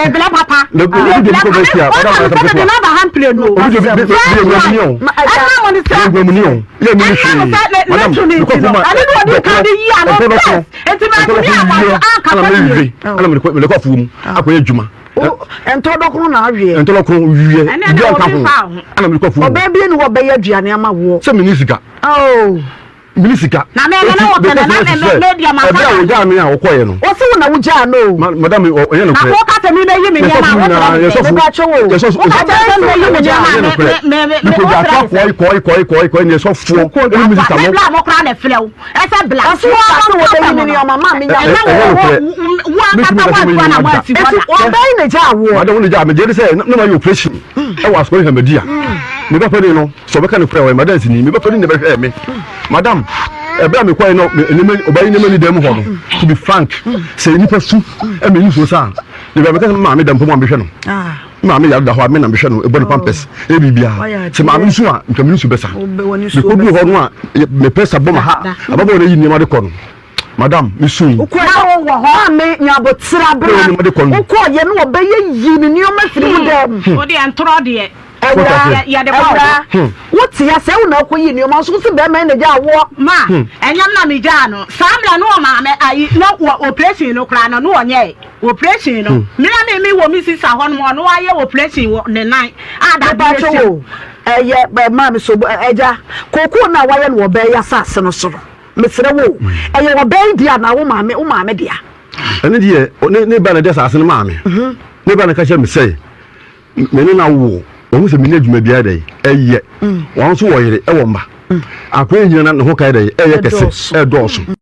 mɛbrɛ papa mɛbrɛ papa ɔka me sɛ mede naba ha mprenu o ɛna mo ne sɛ ɛna mo sɛ ne tumi nti no ɛne ne ɔde ka de yi ano first nti mɛtumi awaso ankasa yie ɛna mede kɔ afuo mu akɔyɛ adwuma ntɔdɔkono na aweɛ ntɔdɔkono wiɛ bi a ɔka ho ɛna mede kɔ afuo mu ɔbaa bi ne wɔbɛyɛ aduane ama woɔ sɛ mene sika oh mene sika na me na wɔ pɛ na me me me dia ma ɛbɛ a wogyaa me a wokɔɛ no wɔsi wo na wogyaa no o madam ɔyɛ no korɛ na woka sɛ me bɛyi me nneɛma a wokyerɛ me sɛ mepa kyɛ wo yɛsɔfo woka kyerɛ sɛ me bɛyi me nneɛma a me me me me mekɔgya wokyerɛ aka me sɛ kɔi kɔi kɔi kɔi kɔi ne yɛsɔfoɔ ɛne me sista me mo bla mo koraa na ɛfrɛ wo ɛsɛ bla ɔsi wo ka sɛ wɔbɛyi me nneɛma ma me nya ɛnyɛ ɛnyɛ wo nokorɛ. wo ankasa Metumi ka sɛ woantoa meyi na me moansi hɔ eti da ɔbɛyi na gyaa woɔ madam wo ne gyaa me gye de sɛ na mayɛ operation ɛwɔ asɔre hamadia me ba panin no sɛ ɔbɛka no korɛ ɔyɛ madam sini me ba panin na bɛhwɛɛ me madam ɛberɛ a mekɔɛ no nneɛma ɔbaa yi nneɛma ni dan mu hɔ no to be frank sɛ nipa su ɛmɛ yi nsuo saa de bɛ meka sɛ maame da mpo mu a mehwɛ no maame yare da hɔ a me na mehwɛ no ɛbɔ ne pampers ɛyɛ biribiara sɛ maame nsu a nka me nsu bɛsa mekɔduru hɔ no a mepɛ sa bɔ ma ha ababɔ no ayi nneɛma de kɔ no madam mesui wokɔɛ na wowɔ hɔ maame nya aboterɛ abena wokɔɔyɛ no wɔbɛyɛ yi ne nneɛma firi wo dɛm wo deɛ ntorɔ deɛ awura awura wote asɛ wo na wokɔyi nneɛma nso wo se bɛrima na gyaa woɔ ma ɛnyɛm na megyaa no saa mmerɛ no wɔ maame ayi na wɔ operation no koraa no na wɔnyɛe operation no me na me me wɔ me sisa hɔ nom ɔno ayɛ operation wɔ ne nan a dadeɛ hyɛ ɛyɛ maame so ɛgya kookoo no a wayɛ no wɔ bɛyɛ asase no so no. Mesrɛ wo, ɛyɛ ɔbaa yi dea anaa wo maame wo maame dea? Ɛno deɛ, ne ne ba na ɛde asase no maa me. Mhm. Ne ba na ka kyerɛ me sɛ, me ne no awo. Wɔn sɛ menni adwuma biara dɛ ɛyɛ. Mm. Wɔn nso wɔ yere ɛwɔ mma. Mm. Akɔyɛ nyina na ne ho kae dɛ ɛyɛ kɛse ɛdɔɔso. Mm.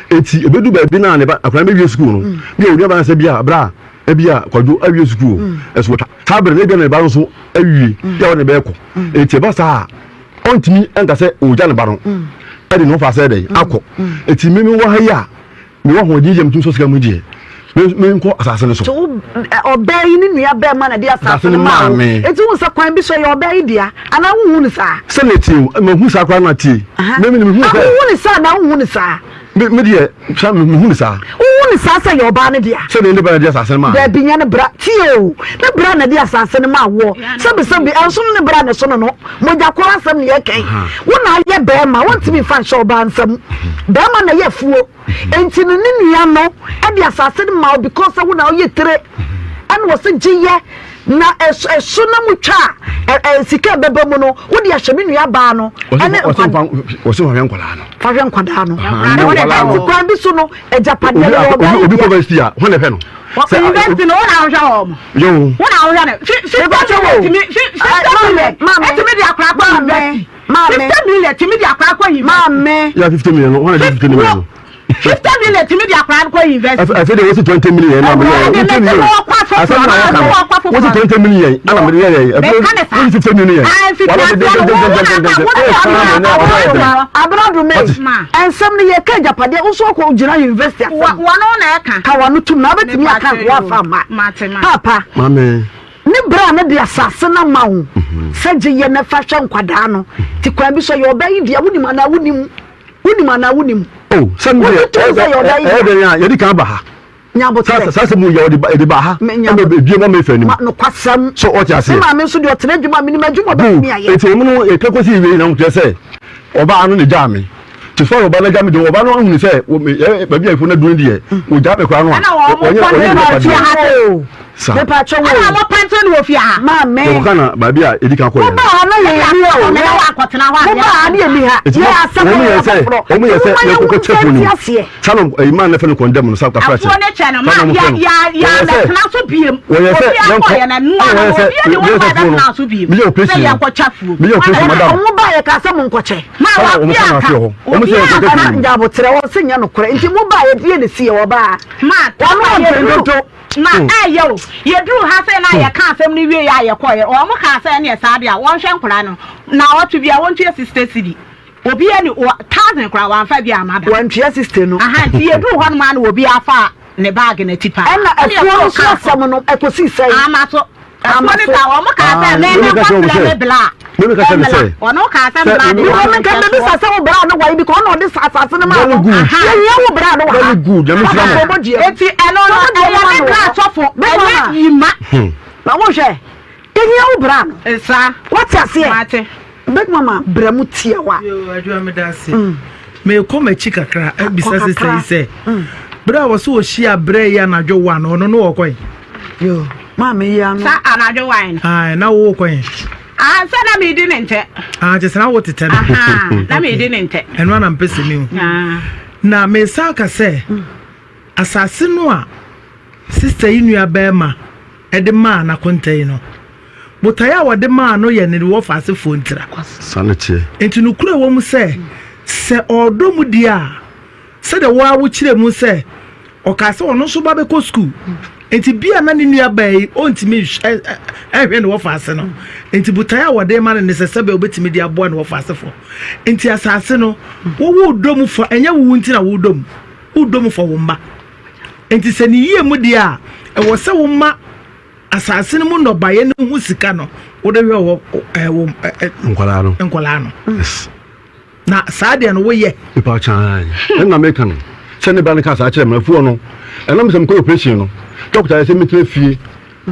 Eti ebedu baabi na ne ba akwadaa bɛwie sukuu no. Bi a onua ba sɛ bi a bra ebi a kwadwo awie sukuu ɛso wɔtwa. Saa bere no ebi a ne ba nso awie bi a wɔne bɛkɔ. Eti ɛba saa a ɔntumi nka sɛ ɔgya ne ba no ɛde ne ho fa sɛ dɛ akɔ. Eti mímí wɔ ha yi a Mewɔ ahoɔden yɛ metumi sɔ sika mu deɛ menkɔ asase no so. So ɔbaa yi ne nua bɛrima na de asase no maa wo? Eti wohu sɛ kwan bi so ɛyɛ ɔbaa yi dea anaa wonhu no saa? Sɛ na tie o, mahu saa koraa na tie. Mimi ni mehu sɛ. Wohu no saa anaa wonhu no saa? Me me deɛ sa mehu no saa. Wohu no saa sɛ ɛyɛ ɔbaa no dea? Sɛ ne ne bra na de asase no maa me. Dabi nyɛ ne bra tie o, ne bra na de asase no maa woɔ. Sɛbi sɛbi ɛnso no ne bra na ɛso no no. Mogya koro asɛm na yɛka yi. Wo na ayɛ bɛrima, wontumi mfa nhyɛ ɔbaa nsam. Bɛrima na ɛyɛ afuo. Enti no ne nua no de asase no ma wo because sɛ wo na woyɛ tire. Ɛna wɔsɛ gye yɛ na ɛso na mu twa a sika ɛbɛba mu no wode ahyɛ me nua baa no. Ɛne wɔsɛ fa hwɛ nkwadaa no. Fa hwɛ nkwadaa no. Ɛnti kwan bi so no agyapadeɛ no wɔ ɔbaa yi Obi kɔ bɛsi a hɔn na ɛhwɛ no. University no wo na wohwɛ wɔn. Yo. Wo na wohwɛ no. 50 million tumi 50 million ɛtumi de akora kɔ university. 50 million tumi de akora kɔ university. Maame. Ya 50 million no wɔn na de 50 million no. 50 million tumi de akora kɔ university. Ɛfɛ de wosi 20 million na mo yɛ. Ɛwɔ de ne wɔkɔ foforɔ na wɔkɔ foforɔ. Wosi 20 million ɛna mo de yɛ yɛ. Ɛfɛ wosi 50 million. Abena Dume, nsɛm no yɛ ka agyapadeɛ nso ɔkɔ gyina university asɛm. Wɔn na ɛka. Ka wɔn tum na abɛtumi aka nkoa afa ama. Paapa. Maame. Ne bere a ne de asase no ama wo sɛ gye yɛ na fa hwɛ nkwadaa no ti kwan bi so yɛ ɔbɛ yi deɛ wonim anaa wonim wonim anaa wonim. Oh, sɛ mi deɛ ɛyɛ dɛn a yɛde kan ba ha. Nyabotrɛ. Saa asɛm yi yɛ ɔde ba ɛde ba ha. Ɛna ebie ma mefa anim. Nokwasɛm. So ɔte aseɛ. Me maame nso deɛ ɔtena adwuma menim adwuma ɔbɛtumi ayɛ. Eti wɔn no yɛka kɔsi wie nyinaa kyerɛ sɛ ɔbaa no na egyaa me. Te sɛ ɔbaa no agya me deɛ ɔbaa no ahunu sɛ baabi a efo no aduru no deɛ wɔgyaa me koraa no a wɔnyɛ wɔnyɛ nipa deɛ. Sa. Mepa kyɛw o. Ɛna wɔn pɛntɛn no wɔ fie ha. Maame. Yɛ wɔka na baabi a edi kan kɔ yɛ. Mo ba ha na yɛ yɛ ni o. Mɛ na wakɔtena hɔ a. Mo ba ha na yɛ ni ha. Yɛ asɛm wɔn yɛ sɛ wɔn yɛ sɛ yɛ kɔkɔ kyɛ fo nim. Saa na ɛyi maa ne fɛ no kɔndɛm no sa kafra kyɛ. Afuo ne kyɛ no ma yɛ yɛ yɛ mɛtena so biem. Wɔyɛ sɛ yɛn kɔ yɛ na nua na obi yɛ de wɔn ba bɛtena so biem. Meyɛ operation. Sɛ yɛn kɔ kyɛ fuo. Meyɛ operation madam. Wɔn ba yɛ ka sɛ mo nkɔkyɛ. Ma wa bi aka. Obi aka. Nyabotrɛ wɔn sɛ nyɛ nokorɛ nti mo ba yɛ die ne si yɛ wɔ ba. Ma wɔn ɔdwen dodo. Na ɛyɛ o, yɛduruu ha sei na yɛkaa asɛm no wieeɛ a yɛkɔeɛ, wɔn kaa sɛ ɛneɛ saa deɛ a wɔnhwɛ nkwadaa no naawɔtwe biara wɔntua 60 cedi, obiara ni wɔ thousand koraa wɔamfa bi amma da. Wɔantua 60 no. Aha, nti yɛduruu hɔ nom ara na obiara faa ne bag no akyi paa. Ɛna afuo no so asɛm no ɛkɔsii sɛn? Ama so. Afuo no saa, wɔn kaa sɛ me me nkɔsrɛ me bla. Ɛmmla. Ɔno kaa sɛ mmla de wɔn nka mbɛbisa sɛ wo bra no wɔ yi bi ka ɔna ɔde asase no maa no. Yɛhia wo bra no wɔ ha. Very good. Nyame nhyira mo. Eti ɛno no ɛyɛ me bra sɔfo ɛnyɛ yima. Na wohwɛ yɛhia wo bra no. Saa. Wate aseɛ. Mate. Big mama brɛ mu tiawa. Yoo adwoa meda ase. Mekɔ m'akyi kakra abisa sista yi sɛ berɛ a wɔsɛ wɔhyia berɛ yi anadwo wa no ɔno no wɔkɔ yi. Yoo maame yi ano. Sa anadwo wa no. Ae na wo kɔ yi. Ah sɛ na medi ne ntɛ. Ah kyɛ sɛ na wo tetɛ no. Na medi ne ntɛ. Ɛno ana mpɛ sɛ mehu. Na mesa ka sɛ asase no a sista yi nua bɛrima de maa n'akonta yi no, botaeɛ a wɔde maa no yɛ ne wɔfa asefoɔ ntira. Saa na ɛteɛ. Enti nokorɛ wɔ mu sɛ, sɛ ɔredɔ mu deɛ a, sɛdeɛ wo ara wokyerɛ mu sɛ ɔkaa sɛ ɔno nso ba bɛkɔ sukuu, enti bi a na ne nuabaa yi ɔntumi nhwɛ ne wɔfa ase no, enti botaeɛ a wɔde ma no ne sɛ sɛbɛ ɔbɛtumi de aboa ne wɔfa asefoɔ. Enti asase no, wo wodɔ mu fa, ɛnyɛ wo nti na wodɔ mu, wodɔ mu fa wo mma. Enti sɛ ne yie mu deɛ a, ɛwɔ sɛ woma asase no mu nnɔbaeɛ no ho sika no wode hwɛ wɔ ɛɛ wɔ ɛɛ nkwadaa no nkwadaa no. Yes. Na saa deɛ no woyɛ. Nipa kyan ɛna meka no sɛ ne ba no ka saa kyerɛ me afuo no ɛnam sɛ mekɔ operation no dɔkta yɛ sɛ metena fie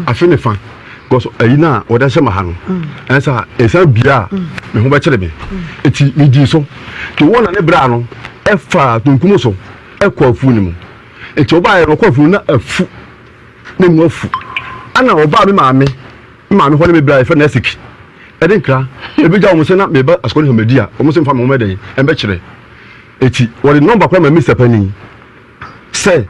afe ne fa because ayi no a wɔde ahyɛ ma ha no ɛnsa ɛsan bia a me ho bɛkyere me eti medii so nti wɔn na ne bra no ɛfa tunkum so ɛkɔ afuo no mu nti ɔbaeɛ no ɔkɔ afuo no na afu na mu afu ana ɔbaa me maame me maame hɔ ne me bra yɛfrɛ no esik ɛde nkra ebegya wɔn sɛ na meba asukɔ ne hamadi a wɔn sɛ mfa me ho mɛdɛn ɛmbɛkyerɛ. Eti wɔde nɔmba koraa ma Mr. Panin sɛ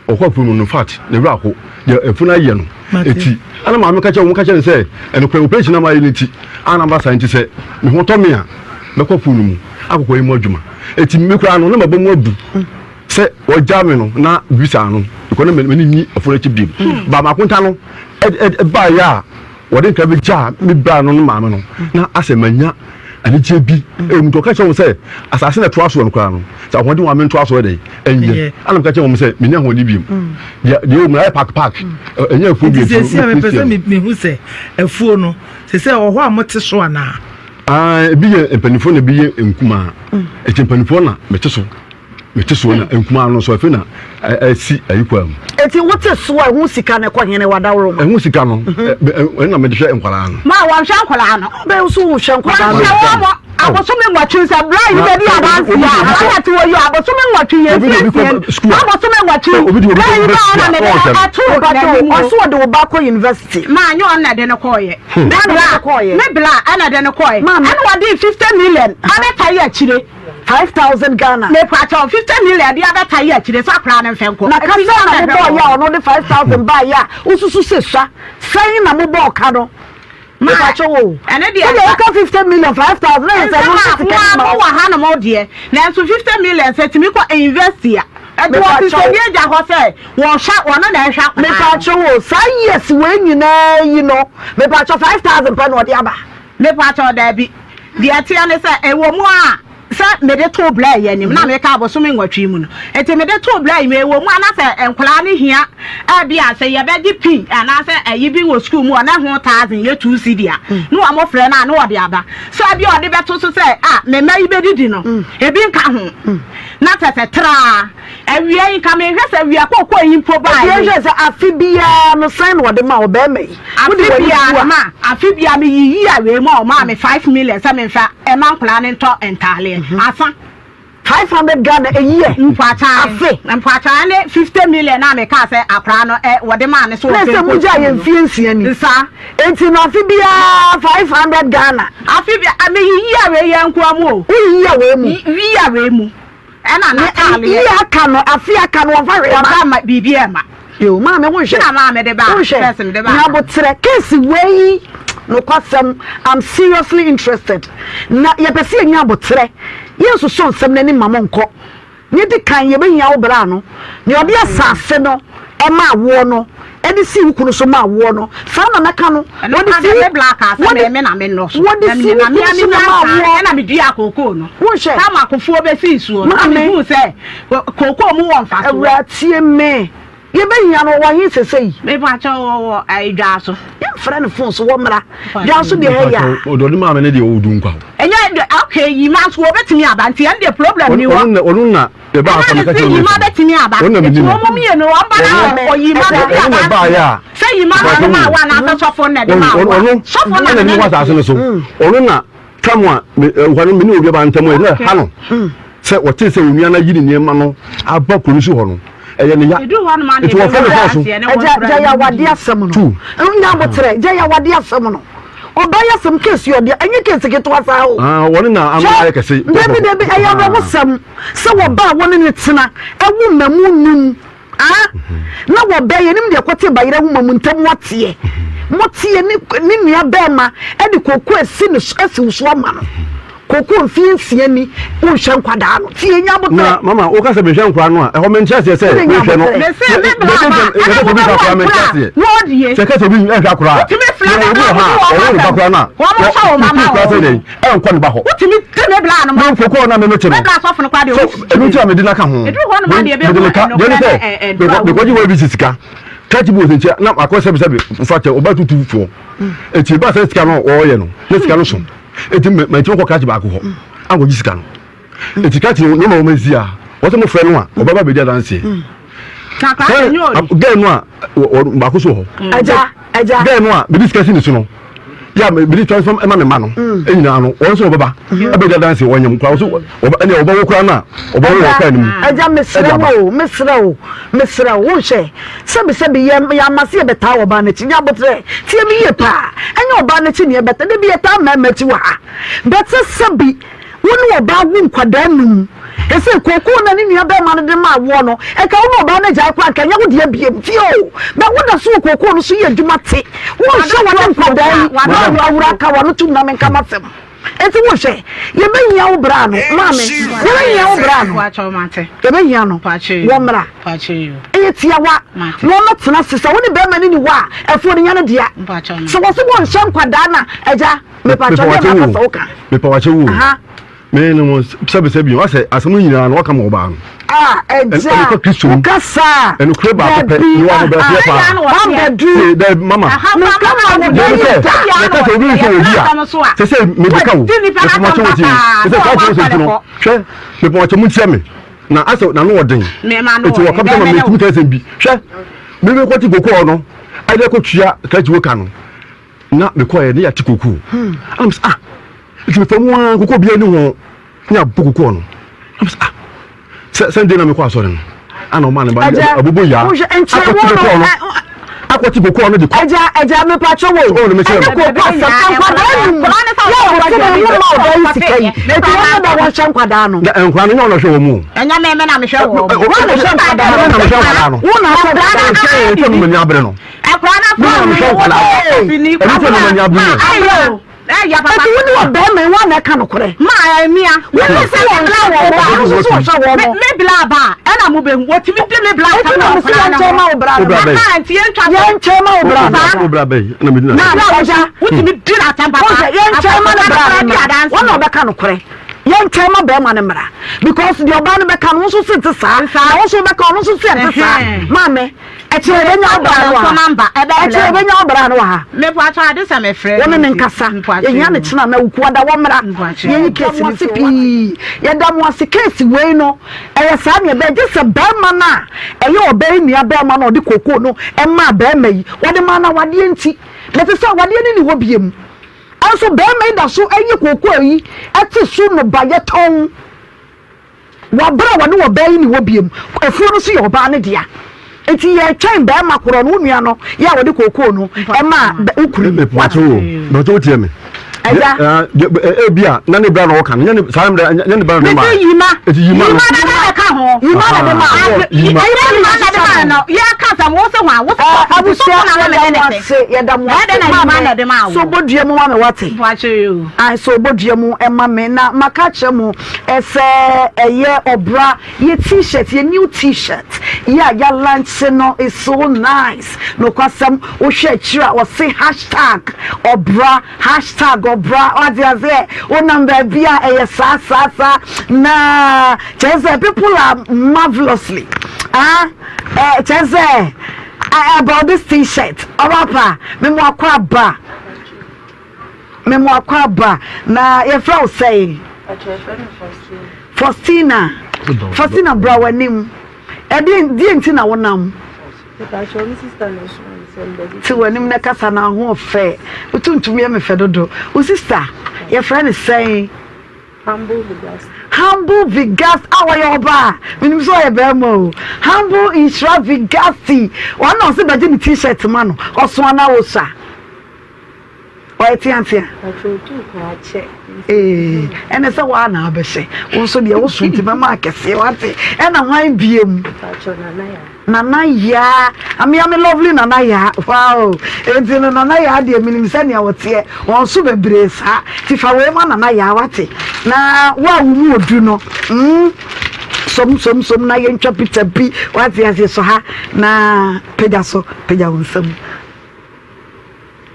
ɔkɔ afuo mu no infact ne werɛ aho deɛ afuo no ayɛ no. Eti ɛna maame ka kyerɛ wɔn ka kyerɛ no sɛ ɛnokorɛ operation na mayɛ no nti ana aba saa nti sɛ me ho tɔ me a mɛkɔ afuo no mu akɔkɔ yɛ mu adwuma. Eti me koraa no na maba mu abu sɛ wɔgya me no na biribi saa no because na m'ani nyi afuo no akyi bio. Ba makonta no ɛbaeɛ a Wɔde nkra bi gyaa me bra no ne maame no, na asɛ manya anigyeɛ bi ɛwɔ mu. Nti ɔka kyerɛ wɔn sɛ asase na ɛtoa soɔ no koraa no, sɛ ahoɔden wɔ a mentoa so ɛdɛn ɛnyɛ. Ɛna meka kyerɛ wɔn sɛ menni ahoɔden biom. Deɛ deɛ ɛwɔ mu no ayɛ park park, ɛnyɛ afuo bio Nti nti seesei a no mepɛ sɛ mefiri me- mehu sɛ afuo no seesei ɛwɔ hɔ a mote so anaa? Ah, ebi yɛ mpanimfoɔ na ebi yɛ nkumaa. Nti mpanimfoɔ na mete so. Mete soɔ na nkumaa no nso afei na ɛsi ayi kwan mu. Eti wote so a ɛho sika no ɛkɔ hene wadaworo ma? Ɛho sika no ɛna mede hwɛ nkwadaa no. Ma wɔnhwɛ nkwadaa no. Bɛn nso wohwɛ nkwadaa no. Wɔnhwɛ wɔn mo abosome nwɔtwe sɛ bra yi bɛdi adanse a bra te wɔ yi abosome nwɔtwe yɛ nsie nsie abosome nwɔtwe bra yi ba ɔna mede no ɛto n'anim o. Ɔso ɔde wo ba kɔ university. Maa nyɛ ɔna de no kɔɔyɛ. Ne bra ne bra ɛna de no kɔɔyɛ ɛna wɔde 50 million abɛtae akyire. 5000 Ghana. Mepakyɛw, 50 million de abɛtae akyire sɛ akwadaa no mfɛ nkɔ. Na ka sɛn na mobɔɔ yɛ a ɔno de 5000 baeɛ a wosusu sɛ sua? Sɛn na mobɔɔ ka no? Mepakyɛw o. Ɛno deɛ Sɛdeɛ woka 50 million 5000 na yɛ sɛ ɛno nso sika no ma wo. Wɔ ha nom deɛ, nanso 50 million sɛ tumi kɔ invest a, ɛde wɔ sisɛni agya hɔ sɛ wɔhwɛ ɔno na ɛhwɛ akwadaa no. Mepakyɛw o, saa years wei nyinaa yi no, mepakyɛw 5000 pɛ na ɔde aba? Mepakyɛw, daabi. Deɛ ɛteɛ ne sɛ, ɛwɔ mu ara sɛ mede too berɛ yi anim, na meka abosome nwɔtwe mu no, nti mede too berɛ yi mu, ɛwɔ mu a na sɛ nkwadaa no hia, ebia sɛ yɛbɛgye pin anaasɛ ayi bi wɔ sukuu mu hɔ na ɛho thousand yɛ two cedi a, na wɔfrɛ no a na wɔde aba. Sɛ ebia ɔde bɛto so sɛ, ah, me mma yi bɛdidi no, ebi nka ho. Na kyerɛ sɛ traa. Awia yi, nka mehwɛ sɛ awia kookoo yi mpo baeɛ. Ɛdeɛ nhwɛ sɛ afe biara no sɛn na ɔde ma ɔbarima yi. Afe biara no ma afe biara me yiyi a wei mu a ɔmaa me 5 million sɛ memfa ɛma nkwadaa no ntɔ ntaaleɛ. Mhm. Asa. 500 Ghana a year. Mpɔakyan. Afe. Mpɔakyan ne 50 million a mekaa sɛ akwadaa no ɛ wɔde maa ne so Na ɔfɛ sɛ nkɔ mogya yɛ sukuu no. mfie nsia ni. Nsa. Enti no afe biara 500 Ghana. Afe biara meyiyi a wei yɛ nkoa mu o. Woyiyi a wei mu. Yiyi a wei mu. Ɛna n'ataaleɛ. Yie aka no afe aka no wɔnfa hwee ma. Wɔnfa ma biribi ɛma. Yoo maame wo nhwɛ. Ɛna maame de ba. Wo nhwɛ. Nyabotrɛ case wei nokwasɛm I'm seriously interested na yɛpɛ sɛ yɛnya abotrɛ yɛnsosɔ nsɛm no ani ma mo nkɔ. Nea edi kan yɛbɛhia wo bra no nea ɔde asase no ɛmaa woɔ no ɛde sii wo kunu so maa woɔ no saa na mɛka no wɔde si wo wɔde si wo kunu so na maa woɔ ɛna medua kookoo no wonhwɛ saa makofoɔ bɛsi nsuo no na mehu sɛ kookoo mu wɔ mfasoɔ. Awura tie me yɛbɛhia no ɔwɔ he sese yi. Mepakyɛ wɔwɔ dwa so. Yɛmfrɛ no fon so wɔmmra dwa so deɛ ɛyɛ a. Ɔde maa me ne deɛ ɔwɔ Dunkwa. Ɛnyɛ okay yi ma nso wɔbɛtumi aba nti ɛno deɛ problem ni hɔ. Ɔno na Ɛba Ɛna meka ne kyerɛ sɛ yima bɛtumi aba. Wɔn na Eti menim. wɔn mmienu wɔn ba na ɔyima bɛdi Ɔno na adanseɛ. ɛbaeɛ a. Sɛ yima na ɔde maa wo anaasɛ sɔfo na ɛde maa wo a. Ɔno Sɔfo na ɛna ne ne wɔ asase no so. Ɔno na tam a me nkwa no me ne obi aba ntam a ɛna ha no. Sɛ wɔte sɛ onua no ayi ne nneɛma no aba kuro no so hɔ no ɛyɛ ne ya. Edu hɔ nom a na Nti wɔfrɛ ebi ne wɔ fɔn so. adanseɛ ne wɔn Ɛgya kura gya yɛ ne awadeɛ asɛm no. Tu. Nya aboterɛ gya yɛ awadeɛ asɛm no. Ɔbaa yi asɛm case yɛ ɔdeɛ ɛnyɛ case ketewa saa o. Ah, wɔne na ano ayɛ kɛse. Dabi dabi ɛyɛ awerɛhosɛm sɛ wɔba a wɔne ne tena ɛwo mmamu num ah na wɔbɛ yɛnim deɛ kɔte bayerɛ ho mamu ntam wateɛ moteɛ ne ne nua bɛrima ɛde koko asi ne so asi wo so ama no koko mfie nsia ni wonhwɛ nkwadaa no tie nya abotrɛ. Na mama woka sɛ mehwɛ nkwadaa no a ɛhɔ mente aseɛ sɛ mehwɛ no. Mese me bla ba ɛna wo bɛ wɔ nkura wɔdie. Sɛ kɛsɛ obi nhwɛ akora a. Wotumi fila na bɛ obi wɔ ha a ɔwɔ ne ba koraa no a. Wɔn mo hyɛ wɔn mama koraa sɛ wɔn. dɛn ɛnkɔ ne ba hɔ. Wotumi ti me bla no ma. Me nkokɔ na me mete no. Me bla sɔfo no koraa deɛ So ɛnu nti a mede n'aka ho. Eduru hɔ nom a deɛ Mede ɛbɛhu me ka deɛ ne ɛnokorɛ sɛ ne ɛduru a mekɔgye wɔ abc sika krakye bi wɔ sɛ nkyɛn na akɔ sɛbisɛbi nfa kyɛ ɔba tutu foɔ eti eba sɛ sika no ɔɔyɛ no ne sika no so. Eti mɛ mɛ ntumi kɔ krakye baako hɔ ankɔgye sika no. Eti krakye no nneɛma wɔn asi a wɔsɛ mo frɛ no a ɔbɛba abɛdi adanseɛ. Sɛ gɛɛ no a baako so wɔ hɔ. Agya agya. Gɛɛ no a mede sika si ne so no yɛ a mede transform ɛma me ma no nyinaa no wɔn nso wɔbɛba ɛbɛdi adanseɛ wɔnyam koraa wɔso ɛnna ɔbɛwo koraa no a ɔbɛwo wɔ kaa no mu. Agya mesrɛ wo mesrɛ wo mesrɛ wo wonhwɛ Sɛbisɛbi, yɛ yɛama sɛ yɛbɛtaa ɔbaa no akyi. Nya aboterɛ, tie me yie paa. Ɛnyɛ ɔbaa no akyi na yɛbɛtaa, da bi yɛtaa mmarima akyi wɔ ha. But sɛ sɛbi, wo ne ɔbaa wo nkwadaa num. Ɛsɛ kookoo na ne nua bɛrima no de maa woɔ no, ɛka wo ne ɔbaa no agyae koraa nka ɛnyɛ wo deɛ biem. Tie o, bɛ woda so wɔ kookoo no so yɛ adwuma te. Wonhwɛ wɔne nkwadaa yi na awurawura ka w'ano tom na menka m'asɛm. Enti wohwɛ, yɛbɛhia wo bra no, maame, yɛbɛhia wo bra no, yɛbɛhia no, wɔ mmra. Ɛyɛ tiawa, na ɔmɛtena ase sɛ wo ne bɛrima no ni hɔ a, afuo no nya no dea. Sɛ wɔ so wɔnhyɛ nkwadaa na agya, mepakyɛ deɛ na sɛ woka. Mepakyɛ wo. Me no mo sɛbi sɛbi wasɛ asɛm no nyinaa no waka ma ɔbaa no. Ah, ɛgya, woka saa. Ɛnokorɛ baako pɛ, ne wa ahobrɛaseɛ paa. Wambɛdu. Dɛ, mama. Meka ma wo bɛ yi da. Yɛka sɛ obi nhwɛ obi a, sɛ sɛ mebeka wo, mepɔmɔkyɛ wo tie, sɛ sɛ saa kyerɛ sɛ nti no, hwɛ, mepɔmɔkyɛ mo ntia me, na asɛ n'ano ɔden, eti wɔka bisa ma metumi ka asɛm bi, hwɛ, mebɛkɔte kokɔɔ no, ɛde akɔtua krakye wo ka no, na mekɔɛ ne yɛate kokoo, ɛna mesɛ ah, nti mefa mu ara kokoo biara ni ho, ne abɔ kokoo no, ɛna mesɛ ah, sɛ sɛnde na mekɔ asɔre no ana ɔma ne ba abobo yaa akɔte kokoo no akɔte kokoo no de kɔ. Ɛgya ɛgya mepatwa wo ɛne kokoo asɛm nkwadaa num yɛ ɔte ne ho ma ɔba yi sika yi eti wɔn na wɔn hyɛ nkwadaa no. Na nkwadaa no nyɛ wɔn na hwɛ wɔn mu. Ɛnyɛ mɛmɛ na mehwɛ wɔn. Wɔn na hwɛ nkwadaa no. Wɔn na mehwɛ nkwadaa no. Wɔn na hwɛ nkwadaa no. Ɛkyɛ mo mani abere no. Nkwadaa no afɔ wɔn mehwɛ nkwadaa no. Ɛno kyɛ mo mani abere no. Ɛyɛ papa. Eti wo ne ɔbɛrima yi wɔn na ɛka nokorɛ. Ma ɛmia. Wo ne sɛ wɔn hwɛ wɔn ba ɔno nso so ɔhwɛ wɔn. Me me bla ba ɛna mo bɛ hu wɔtumi di me bla Eti na mo si yɛn nkyɛn ma wo bra no. Aha nti yɛn twa so. Yɛn nkyɛn ma wo bra no. Wo bra bɛyi ɛna mi di na. Na ɔgya. Wotumi di na atɛm papa. Wɔn yɛn nkyɛn ma ne bra no mmra. Wɔn na ɔbɛka nokorɛ. Yɛn nkyɛn ma bɛrima no mmra because deɛ ɔbaa no bɛka no wɔn nso si nte saa. Na wɔn nso bɛka ɔno nso si nte saa. Maame. Ɛkyerɛ yɛbɛnya wo bra no wɔ ha. Ɛkyerɛ yɛbɛnya wo bra no wɔ ha. Wo ne ne nkasa. Yɛhia ne kyena na wukuada wɔmmra. Yɛnyi case no ase pii. Yɛda mo ase case wei no ɛyɛ saa nea ɛbɛyɛ gye sɛ barima no a ɛyɛ ɔbaa yi nua barima no a ɔde kookoo no maa barima yi wɔde maa no awadeɛ nti. Mete sɛ awadeɛ no nni hɔ biom. Nso barima yi da so yi kookoo yi te so nnɔbaeɛ tɔn. Wɔ bere a wɔne ɔbaa yi nni hɔ bio, afuo no nso yɛ ɔbaa no dea. Enti yɛretwɛn barima korɔ no, wo nua no, yɛ a wɔde kookoo no maa wo kunu yi. Mepatwo o, mepatwo wotie me. Agya. Ebi a na ne bra na ɔka no, nyɛ ne saa mmerɛ nyɛ ne bra na ɔma. Mese yima. Eti yima no. Yima na na ɛka ho. Yima na de ma wo. Yima. Yima na de ma no. Yɛ ka sɛ wo se hwan, wo se Abusua yɛda mo ase, yɛda mo ase. Maame, so bɔ dua mu ma me wate. Ae, so bɔ dua mu ma me na maka akyerɛ mo. Sɛ ɛyɛ ɔbra yɛ t-shirt yɛ new t-shirt yi a ya launch no is so nice nokwasɛm wohwɛ akyiri a wɔse hashtag ɔbra hashtag ɔbra wate aseɛ wonam baabi a ɛyɛ saa saa saa na kyerɛ sɛ people are marvelously ah eh, kyerɛ sɛ about this t-shirt ɔba pa memo akɔ aba. Me mo akwaaba na yɛfrɛ wo sɛn? Faustina. Faustina bra w'anim. Ɛdeɛ deɛ nti na wonam? Te w'anim na kasa na ho fɛ. Wotuntum yɛ me fɛ dodo. Wo sista yɛfrɛ ne sɛn? Humble Vigas. Humble Vigas a wɔyɛ ɔbaa menim sɛ ɔyɛ bɛrima o. Humble Nhyira Vigasi. Wɔn na ɔse bɛgye ne t-shirt ma no. Ɔso anaa ɔsua? Ɔyɛ teatea. Ee, ɛne sɛ waa na abɛhyɛ. Wo nso deɛ woso nti mɛma akɛseɛ wate. Ɛna hwan biem? Nana Yaa. Amea me lovely Nana Yaa. Wow. Enti no Nana Yaa deɛ menim sɛnea ɔteɛ. Wɔn so bebree saa. Ti fa wei ma Nana Yaa wate. Na wo a wo mu odu no. Mm. Som som som na yɛntwa picture bi. Wate aseɛ sɔ ha na pagya so pagya wo nsam.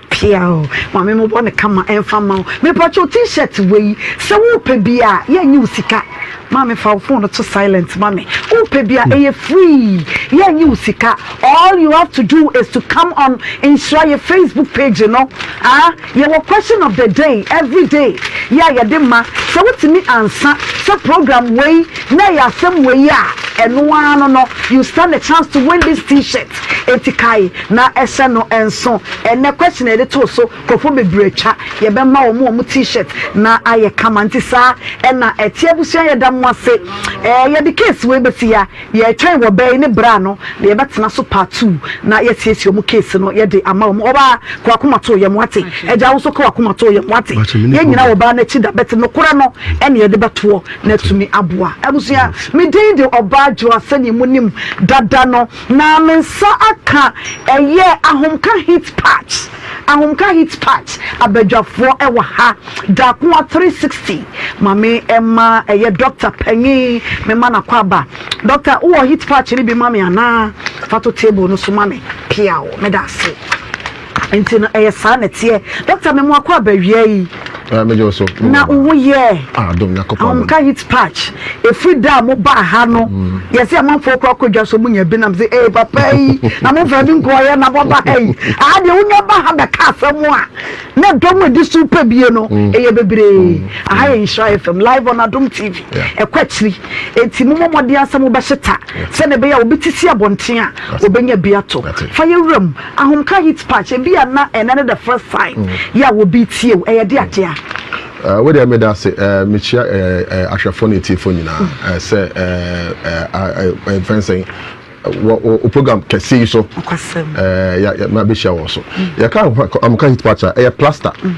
Pia o, maame mo bɔ ne kama ɛnfa ma wo. Mepakyɛw t-shirt wei sɛ wopɛ bi a yɛnnye wo sika. Maame fa wo phone no to silent ma me. Wopɛ bi a ɛyɛ free, yɛnnye wo sika. All you have to do is to come on Nhyira yɛ Facebook page no. Ah, yɛwɔ question of the day every day yɛ a yɛde ma. Sɛ wotumi ansa sɛ program wei na ɛyɛ asɛm wei a, ɛno ara no no, you stand a chance to win this t-shirt. Enti kae na hyɛ no nso. Ɛnnɛ question a yɛde too so, nkurɔfoɔ bebree atwa. Yɛbɛma wɔn wɔn T-shirt na ayɛ kama. Nti saa na ɛte abusua yɛda mo ase. Ɛɛ yɛde case wei bɛsi ha. Yɛretwɛn wɔ bɛ yi ne bra no na yɛbɛtena so part 2 na yɛasiesie wɔn case no yɛde ama wɔn. Ɔbaa, ka w'akoma to yam wate. Agya wo nso ka w'akoma to yam wate. Yɛn nyinaa wɔ baa no akyi da but nokorɛ no ɛne yɛde bɛtoɔ na atumi aboa. Abusua, me din de Ɔbaa Adwoa sɛdeɛ monim dada no. Na me nsa aka ɛyɛ ahomka heat patch ahomka heat patch abadwafoɔ ɛwɔ ha Dakoa 360 ma me ɛma ɛyɛ doctor panyin me ma no akwaaba doctor wowɔ heat patch no bi ma me anaa fa to table no so ma me piaw meda ase. Nti no ɛyɛ saa na ɛteɛ. Doctor me mo akɔ aba wia yi. Eh, me so. Na wo yɛ. Ah, dom Nyankopɔn. Ahomka heat patch. Efiri da a mo ba ha no. Yɛsɛ amanfoɔ kora kɔ dwa so mo nya bi nam sɛ ee papa yi na mo nfa bi nkɔ yɛ na mo ba ha yi. Aha deɛ wonya ba ha bɛka asɛm a na dɔm edi so pɛ bie no ɛyɛ bebree. Aha yɛ Nhyira FM live on Adom TV. Ɛkɔ akyiri. Enti mo mmɔ mmɔden asɛ mo bɛhyeta sɛnea ɛbɛyɛ a obi te si abɔnten a obenya bi ato. Fa yɛ wuram. Ahomka heat patch ebi a na ɛnɛ ne the first time mm. yɛ a wɔbi tie o ɛyɛ de adeɛ a. Eh, wo deɛ meda ase eh, mekyia eh, ahwɛfoɔ ne atiefoɔ nyinaa mm. sɛ mfɛn sɛn wɔ program kɛse yi so mabɛhyia wɔ so mm. yɛka ahomka heat patch a ɛyɛ plaster mm.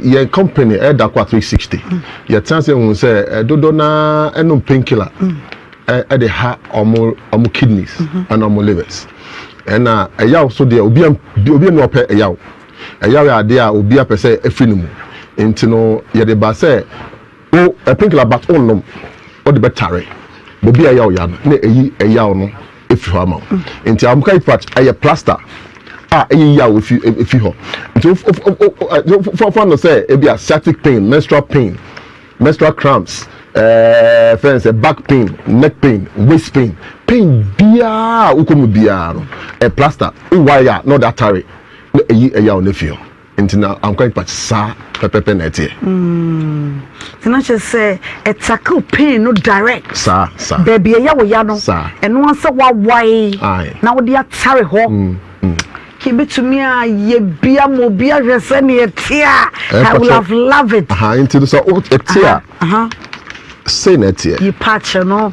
yɛn company ɛyɛ Dakwa 360 yɛtena sɛ hu sɛ dodo na ɛnom painkiller ɛde ha ɔmo ɔmo kidneys ɛna ɔmo livers ɛna ɛyaw so deɛ obi obi na ɔpɛ ɛyaw ɛyaw yɛ adeɛ a obi apɛ sɛ ɛfiri ne mu nti no yɛde ba sɛ o painkiller but ɔnnom ɔde bɛtare baabi a ɛyaw ya no na ɛyi ɛyaw no efiri hɔ ama wo nti ahomka yi patch ɛyɛ plaster a ɛyi yaw efi efi hɔ nti o o fa no sɛ ebi a sciatic pain, menstrual pain, menstrual cramps, fɛn sɛ back pain, neck pain, waist pain, pain biara a wokɔ mu biara no ɛ plaster wowae a na ɔde atare na ɛyi ɛyaw no afi hɔ. Nti na ahomka patch saa pɛpɛpɛ na ɛteɛ. Nti na kyerɛ sɛ ɛtackle pain no direct. Saa saa. Baabi ɛyɛ wo ya no. Saa. Ɛno ansa wawae. Aye. Na wode atare hɔ. Kebetumi ayɛ bi ama obi ahwɛ sɛnea ɛte a. I will have loved it. Aha, nti no sɛ ɛte a. Sei na ɛteɛ. Yi patch no.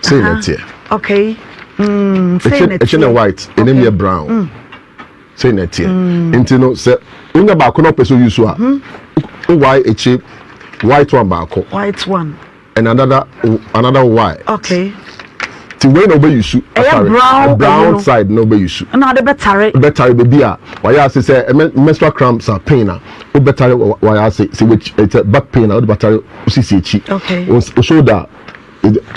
Sei na ɛteɛ. Okay. Sei na ɛteɛ. Ɛkyɛ na white, ɛnim yɛ brown. Sei na ɛteɛ. Nti no sɛ wonya baako na wopɛ sɛ oyi so a, wowae akyi white one baako. White one. And another white. Okay. Ti wei na wobɛyi su. Ɛyɛ brown brown side na wobɛyi su. Ɛna ɔde bɛtare. Bɛtare baabi a wayɛ ase sɛ menstrual cramps a pain a wobɛtare wayɛ ase sɛ sɛ back pain a wode bɛtare sisi akyi. Okay. O shoulder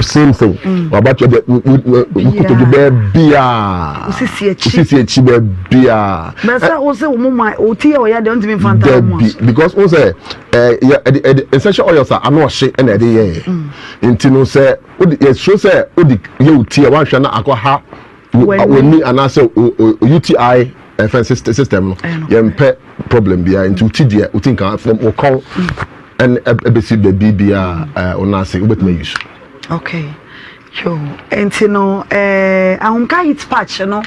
same thing. Wabatwa de wokotodwe baabiaa. Osisi akyi. Osisi akyi baabiaa. Bɛsɛ wo sɛ wo mu ma wo ti yɛ ɔyɛ deɛ ɔntumi nfa ntare mu aso. Dabi because wo sɛ ɛɛ yɛ ɛde ɛde essential oils a ano ɔhye ɛna ɛde yɛ. Nti no sɛ wode yɛsuro sɛ wode yɛ wo ti a wanhwɛ na akɔ ha w'ani anaasɛ UTI ɛfɛn system no yɛmpɛ problem biara nti wo ti deɛ wo ti nka fam wo kɔn ɛne ɛbɛsi baabi biara ɛɛ wo nan ase wobɛtumi ayi so. Okay. Yo, nti no eh, ahomka heat patch no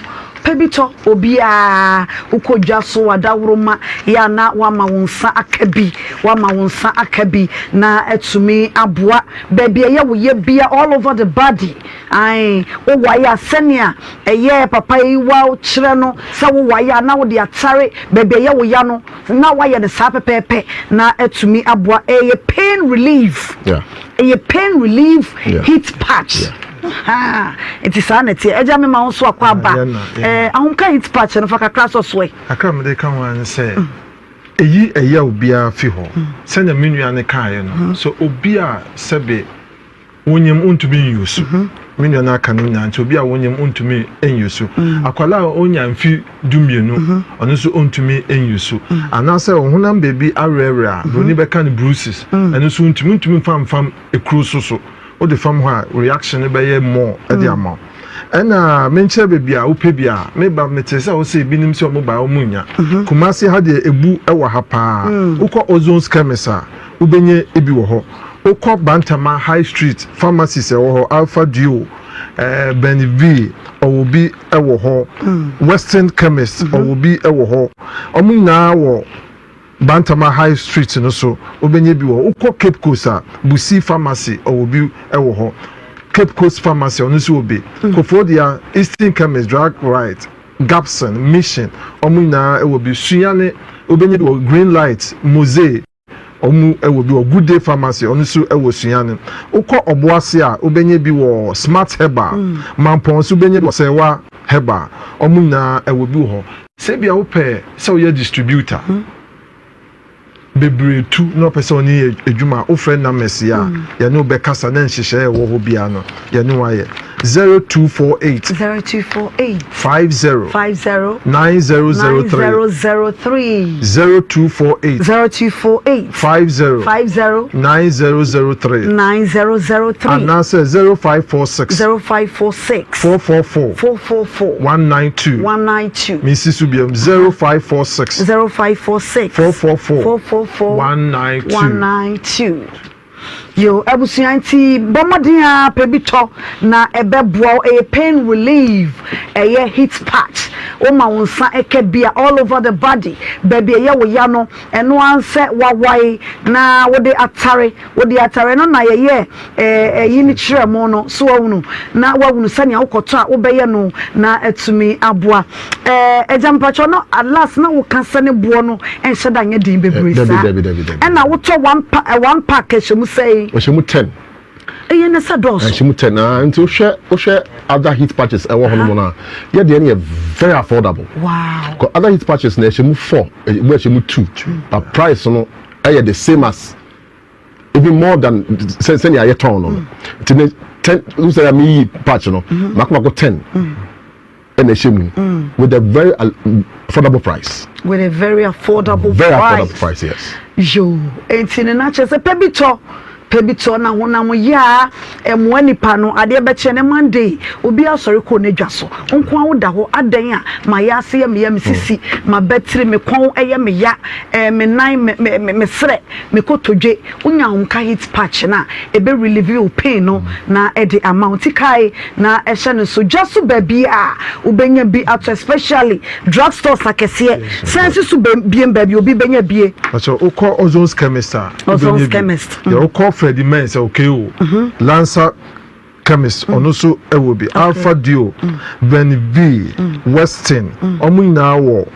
pɛ bi tɔ obiara wokɔ dwa so adaworoma yɛ a na wama wo nsa aka bi wama wo nsa aka bi na atumi aboa baabi ɛyɛ wo yɛ bia all over the body ae wowae a sɛnea ɛyɛ papa yi wa kyerɛ no sɛ wowae a na wode atare baabi ɛyɛ wo ya no na wayɛ no saa pɛpɛɛpɛ na atumi aboa ɛyɛ pain relief. Yeah. Ɛyɛ pain relief yeah. heat patch. Yeah. Nti saa na ɛteɛ. Agya me ma wo nso akɔ aba. Eh, ahomka heat patch no fa kakra sɔ soɛ. Kakra mede ka ho ara ne sɛ ɛyi ɛyɛ obiara fi hɔ. Sɛnea me nua no kaeɛ no, sɛ obi a sɛbe wonyim wontumi nyusu. Me nua no aka no nyinaa nti obi a wonyim wontumi nyusu. Akwadaa a onya mfe 12 ɔno nso ontumi nyusu. Anaasɛ ɔhonam baabi awerɛwerɛ a broni bɛka no bruises ɛno nso wontumi wontumi mfa mfam ekuro so so. Wode fam hɔ a reaction no bɛyɛ more ɛde ama wo. Ɛna menkyerɛ baabi a wopɛ bi a meba mete sɛ wosɛ ebinom sɛ ɔmo baa ɔmo nnya. Kumasi ha deɛ ebu ɛwɔ ha paa. Wokɔ Ozone's chemist a wobɛnya ebi wɔ hɔ. Wokɔ Bantama High Street pharmacies ɛwɔ hɔ, Alpha Duo. Eh, Benny V ɔwɔ bi wɔ hɔ. Western Chemist ɔwɔ bi wɔ hɔ. Wɔn nyinaa wɔ Bantama High Street no so, wobɛnya bi wɔ hɔ. Wokɔ Cape Coast a, Busi Pharmacy ɔwɔ bi wɔ hɔ. Cape Coast Pharmacy ɔno nso wɔ bi. Koforidua, Eastern Chemist, Drug Right, Gapson, Mission, wɔn nyinaa wɔ bi. Sunyani, wobɛnya bi wɔ Green Light, Mose, wɔn wɔ bi wɔ Good Day Pharmacy, ɔno nso wɔ Sunyani. Wokɔ Ɔboase a, wobɛnya bi wɔ Smart Herbal. Mampɔn nso wobɛnya bi wɔ Sɛwa Herbal. Wɔn nyinaa wɔ bi wɔ hɔ. Sɛ ebia wopɛ sɛ woyɛ distributor, bebree tu na ɔpɛ sɛ ɔne yɛ adwuma a, wofrɛ numbers yi a, yɛne wo bɛkasa na nhyehyɛe a ɛwɔ hɔ biara no, yɛne wo ayɛ. 0248. 0248. 50. 50. 9003. 9003. 0248. 0248. 50. 50. 9003. 9003. Anaasɛ 0546. 0546. 444. 444. 192. 192. Mensi so biom. 0546. 0546. 444. 444. 192. 192. Yo, abusua nti bɔ mmɔden ara pɛ bi tɔ na ɛbɛboa wo. Ɛyɛ pain relief, ɛyɛ heat patch. Woma wo nsa ɛka bi a all over the body, baabi ɛyɛ wo ya no, ɛno ara sɛ wawae na wode atare. Wode atare no na yɛyɛ ɛyi no kyerɛ mo no, so wahunu na wahunu sɛnea wokɔtɔ a wobɛyɛ no na atumi aboa. Agya mpakyɛw no at last na woka sɛ ne boɔ no nhyɛ da nyɛ den bebree saa. Dabi dabi dabi. Ɛna wotɔ one pa one pack ɛhyɛ mu sɛn? Ɛhyɛ mu ten. Ɛyɛ ne sɛ dɔɔso. Ɛhyɛ mu ten ah nti wohwɛ wohwɛ other heat patches ɛwɔ hɔ nom no a yɛ deɛ no yɛ very affordable. Wow. Kɔ other heat patches na ɛhyɛ mu four ɛmu ɛhyɛ mu two but price no ɛyɛ the same as even more than sɛ sɛnea yɛtɔn no no nti ne ten n sɛ mi yi patch no mako mako ten ɛna ɛhyɛ mu with a very affordable price. With a very affordable very price. Very affordable price yes. Yoo enti ne na kyerɛ sɛ pɛ bi tɔ pɛ bi tɔ na honam yɛ a ɛmoa nipa no adeɛ bɛkyɛ ne Monday obi asɔre kɔ n'adwa so nko a woda hɔ adɛn a ma yɛ ase yɛ me ya me sisi ma bɛtiri me kɔn ɛyɛ me ya ɛɛ me nan me me me serɛ Me kotodwe, wonya ahomka heat patch no a, ɛbɛ relieve wo pain no na ɛde ama wo. Nti kae na hyɛ no nso. Dwa so baabiara a wobɛnya bi atɔ especially drug stores akɛseɛ. San si so biem baabi obi bɛnya bie. Pakyɛ wokɔ Ozon's chemist a Ozon's wobɛnya bi. chemist. Yɛ wokɔ Freddie Mens ɛwɔ KO, Lancer chemist ɔno nso ɛwɔ bi. Alpha Dio, Benny B, Westin, wɔn nyinaa wɔ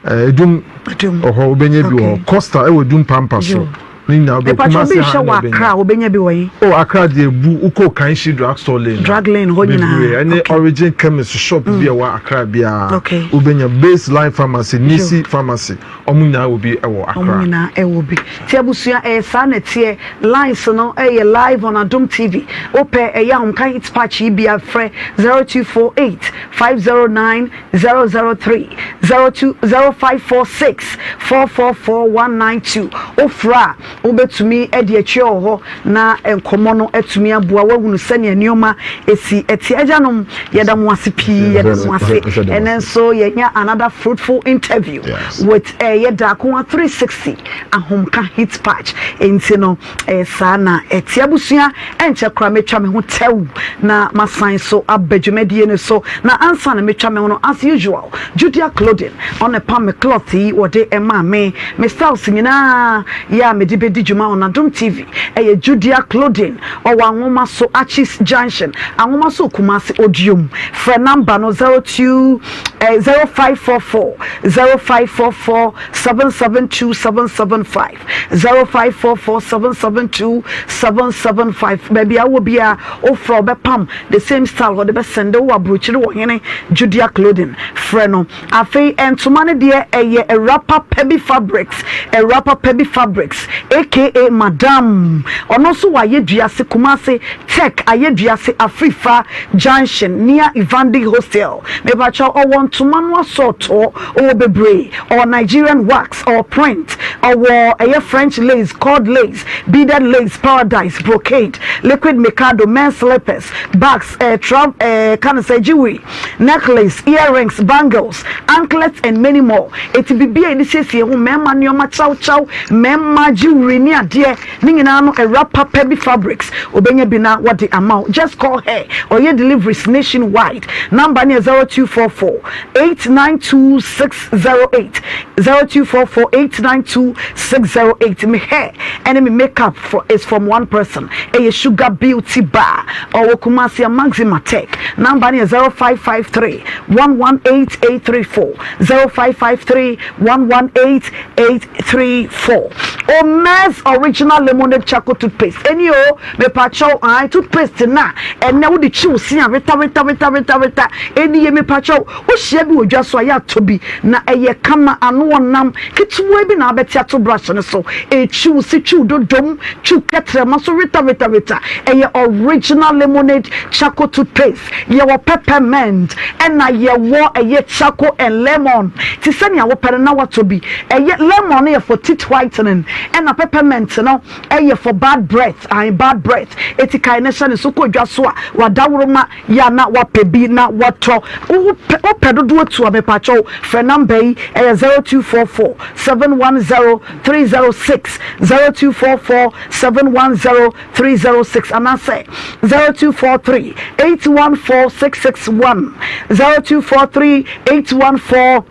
Edum wɔ hɔ wobɛnya bi wɔ hɔ. Costa ɛwɔ Edum Pampa so. Ne nyinaa wobɛ Kumasi ha na wobɛnya. Accra wobɛnya bi wɔ yi. Oh Accra deɛ bu wokɔ Kanshi drug store lane. Drug lane hɔ nyinaa. Bebree ɛne Origin chemist shop bi a ɛwɔ Accra biara. Wobɛnya Baseline pharmacy, Nisi pharmacy wɔn nyinaa wɔ bi ɛwɔ Accra. Wɔn nyinaa ɛwɔ bi. Ti abusua ɛyɛ saa na ɛteɛ lines no ɛyɛ live on Adom TV. Wopɛ ɛyɛ ahomka hit patch yi bi a frɛ 0248 509 003 02 0546 444 192 Wofrɛ a, wobɛtumi de atua wɔ hɔ na nkɔmmɔ no atumi aboa woahunu sɛnea nneɛma si teɛ. Agyanom, yɛda mo ase pii, yɛda mo ase. Ɛnnɛ nso yɛanya another fruitful interview with ɛyɛ Dakoa 360 Ahomka Heat Patch. Enti no, Ɛyɛ saa na ɛte abusua, ɛnkyɛ koraa mɛtwa me ho tɛw na masan so aba dwumadie no so. Na ansa na mɛtwa me ho no, as usual, Judea Clothing, ɔno na ɛpam me cloth yi, wɔde maa me. Me styles nyinaa yɛ a mede bɛdi dwuma on Adom TV ɛyɛ Judea Clothing, ɔwɔ Anwoma so, Archies Junction, Anwoma so Kumasi, Odiom. Frɛ number no 02 eh, 0544 0544 772 775. 0544772775 Baabi a wowɔ biara wofrɛ a ɔbɛpam the same style ɔde bɛsɛnde wowɔ aburokyire wɔ hene Judea clothing frɛ no Afei ntoma no deɛ ɛyɛ awura papa bi fabrics awura papa bi fabrics aka madam ɔno nso wɔ Ayeduase Kumasi Tech Ayeduase Afrifa junction near Ivandi hostel mepakyɛw ɔwɔ ntoma no asɔɔtɔɔ ɔwɔ bebree Ɔwɔ Nigerian wax, ɔwɔ print, ɔwɔ ɛyɛ French lace, cord lace, beaded lace, paradise, brocade, liquid mikado, men's slippers, bags, eh, tra eh, ka no sɛ jewelry, necklace, earrings, bangles, anklets and many more. Eti biribi a yɛde siesie ho, mmarima nneɛma kyawkyaw, mmarima jewelry. Jewelry ne adeɛ ne nyinaa no awura papa bi fabrics obɛnya bi na wɔde ama wo. Just call her, ɔyɛ deliveries nationwide. Number no yɛ 0244 892 608, 0244 892 608. Me hair ɛne me makeup for is from one person, ɛyɛ Sugar Beauty Bar, ɔwɔ Kumasi Maxima Tech. Number no yɛ 0553 118 834, 0553 118 834. Omez Original Lemonade Charcoal Toothpaste ɛni o, mepakyɛw, ae, toothpaste na ɛnɛ wode kyi wo se a weta weta weta weta weta ɛni yɛ. Mepakyɛw, wohyia bi wɔ dwa so a, yɛ atɔ bi na ɛyɛ kama. Ano ɔnam ketewa bi na abɛte ato brush no so, ɛkyi wo se, twiw dodom, twiw kɛtrɛma so weta weta weta. Ɛyɛ Original Lemonade Charcoal Toothpaste. Yɛwɔ peppermint ɛna yɛwɔ ɛyɛ charcoal and lemon, te sɛnea wopɛ no na watɔ bi. Ɛyɛ lemon no yɛ for teeth whitening, ɛna peppermint no ɛyɛ for bad breath, ayi bad breath. Eti kae ne hyɛ ne so kɔ dwa so a, wadaworoma yɛ a na wapɛ bi na watɔ. Wopɛ wopɛ dodoɔ tu a, mepakyɛw, frɛ number yi, ɛyɛ 0244 710 306, 0244 710 306, anaasɛ 0243 814 661, 0243 814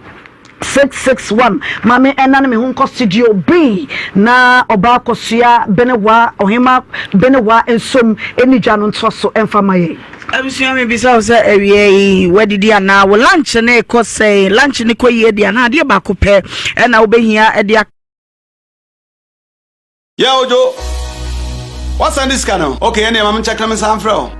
661. Maame, ɛna ne me ho nkɔ studio B na ɔbaa kɔsua Benewa, ɔhema Benewa nsom ɛni dwa no ntoa so ɛmfa ma yɛn. Abusua, mi bisa wo sɛ awia yi wadidi anaa? Wo lunch ne kɔ sɛn? Lunch ne kɔ yie di anaa? Adeɛ baako pɛ ɛna wobɛhia ɛde Yɛ Ojo, wasan de sika no. Okay, ɛnna ɛma me nkyɛn me nsa mfrɛ o.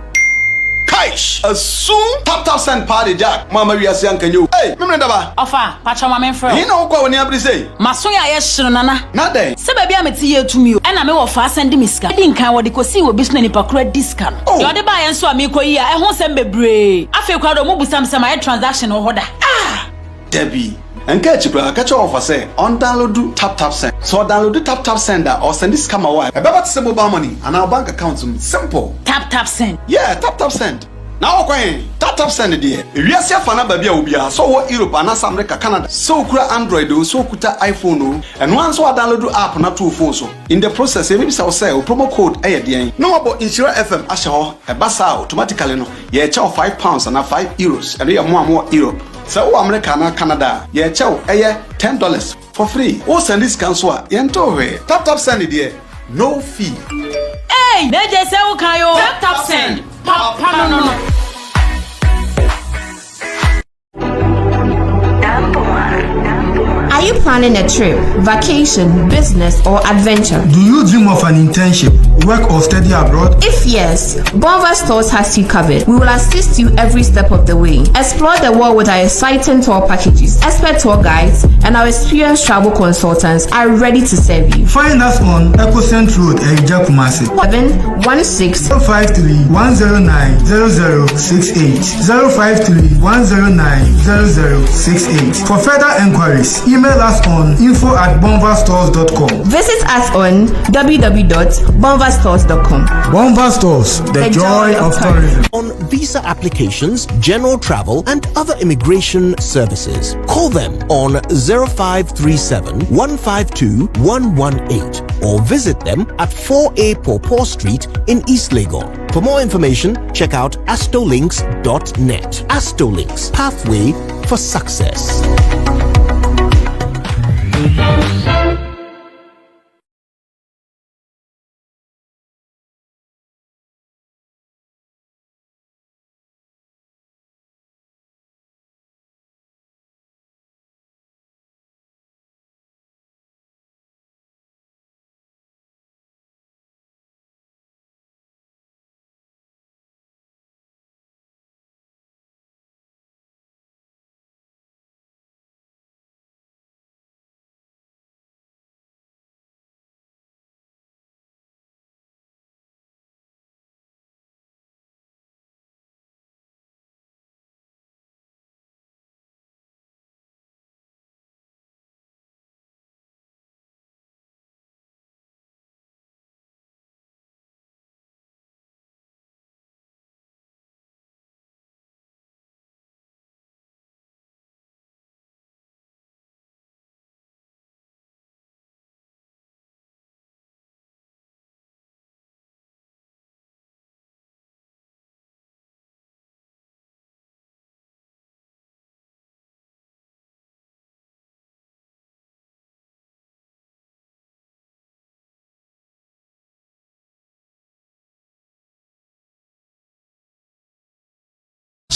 Kaish! Asum! Tap Tap Send paa de Jack mo ama wiase anka nye o. Ei! Memene daba! Ɔfa, pakyɛ ma memfrɛ wo. Ɛhe na wokɔ a w'ani abere sei? M'aso yɛ a yɛhye no, Nana. Na dɛn? Sɛ baabi a mete yɛ tumi o. Ɛna me wɔfa asan de me sika. Edi nkan wɔde kosii wɔ bi so na nipa koro adi sika no. Oh! Deɛ ɔde baeɛ nso a meekɔ yi a, ɛho nsɛm bebree. Afei koraa deɛ ɔmo busa me sɛ mayɛ transaction wɔ hɔ da. Ah! Dabi. Nka akyi koraa, ka kyerɛ wɔfa sɛ ɔndownload Tap Tap Send. Sɛ ɔdownload Tap Tap Send a, ɔsɛnde sika ma wo a, ɛbɛba te sɛ mobile money anaa wo bank account mu. Simple! Tap Tap Send. Yeah, Tap Tap Send. Na wokɔ he? Tap Tap Send deɛ, ewiase afa no baabi a wɔ biara, sɛ wowɔ Europe anaasɛ America, Canada, sɛ wokura Android o, sɛ wokuta iPhone o, ɛno ara nso woadownload app no ato wo phone so. In the process, yɛbɛbisa wo sɛ wo promo code yɛ deɛn? Na woabɔ Nhyira FM ahyɛ hɔ. Ɛba saa a, automatically no, yɛrekyɛ wo £5 anaa €5. Ɛno yɛ mo a mowɔ Europe. Sɛ wowɔ America anaa Canada a, yɛrekyɛ wo ɛyɛ $10 for free. Wo sɛnde sika nso a, yɛntoo hwee. Tap Tap Send deɛ, no fee. Ei! Na gye sɛ wo kan o. Tap Tap Send, papa no no. Are you planning a trip, vacation, business, or adventure? Do you dream of an internship, work, or study abroad? If yes, Bonva Stores has you covered. We will assist you every step of the way. Explore the world with our exciting tour packages. Expert tour guides and our experienced travel consultants are ready to serve you. Find us on Ecocent Road, Erija Kumasi. 716 053 109 0068 053 109 0068. For further enquiries, email us on info@bonvastores.com. Visit us on www.bonvastores.com. Bonva Stores, the joy of tourism. On visa applications, general travel, and other immigration services. Call them on 0537 152 118 or visit them at 4A Pawpaw Street in East Legon. For more information, check out astolinks.net. Astolinks, pathway for success.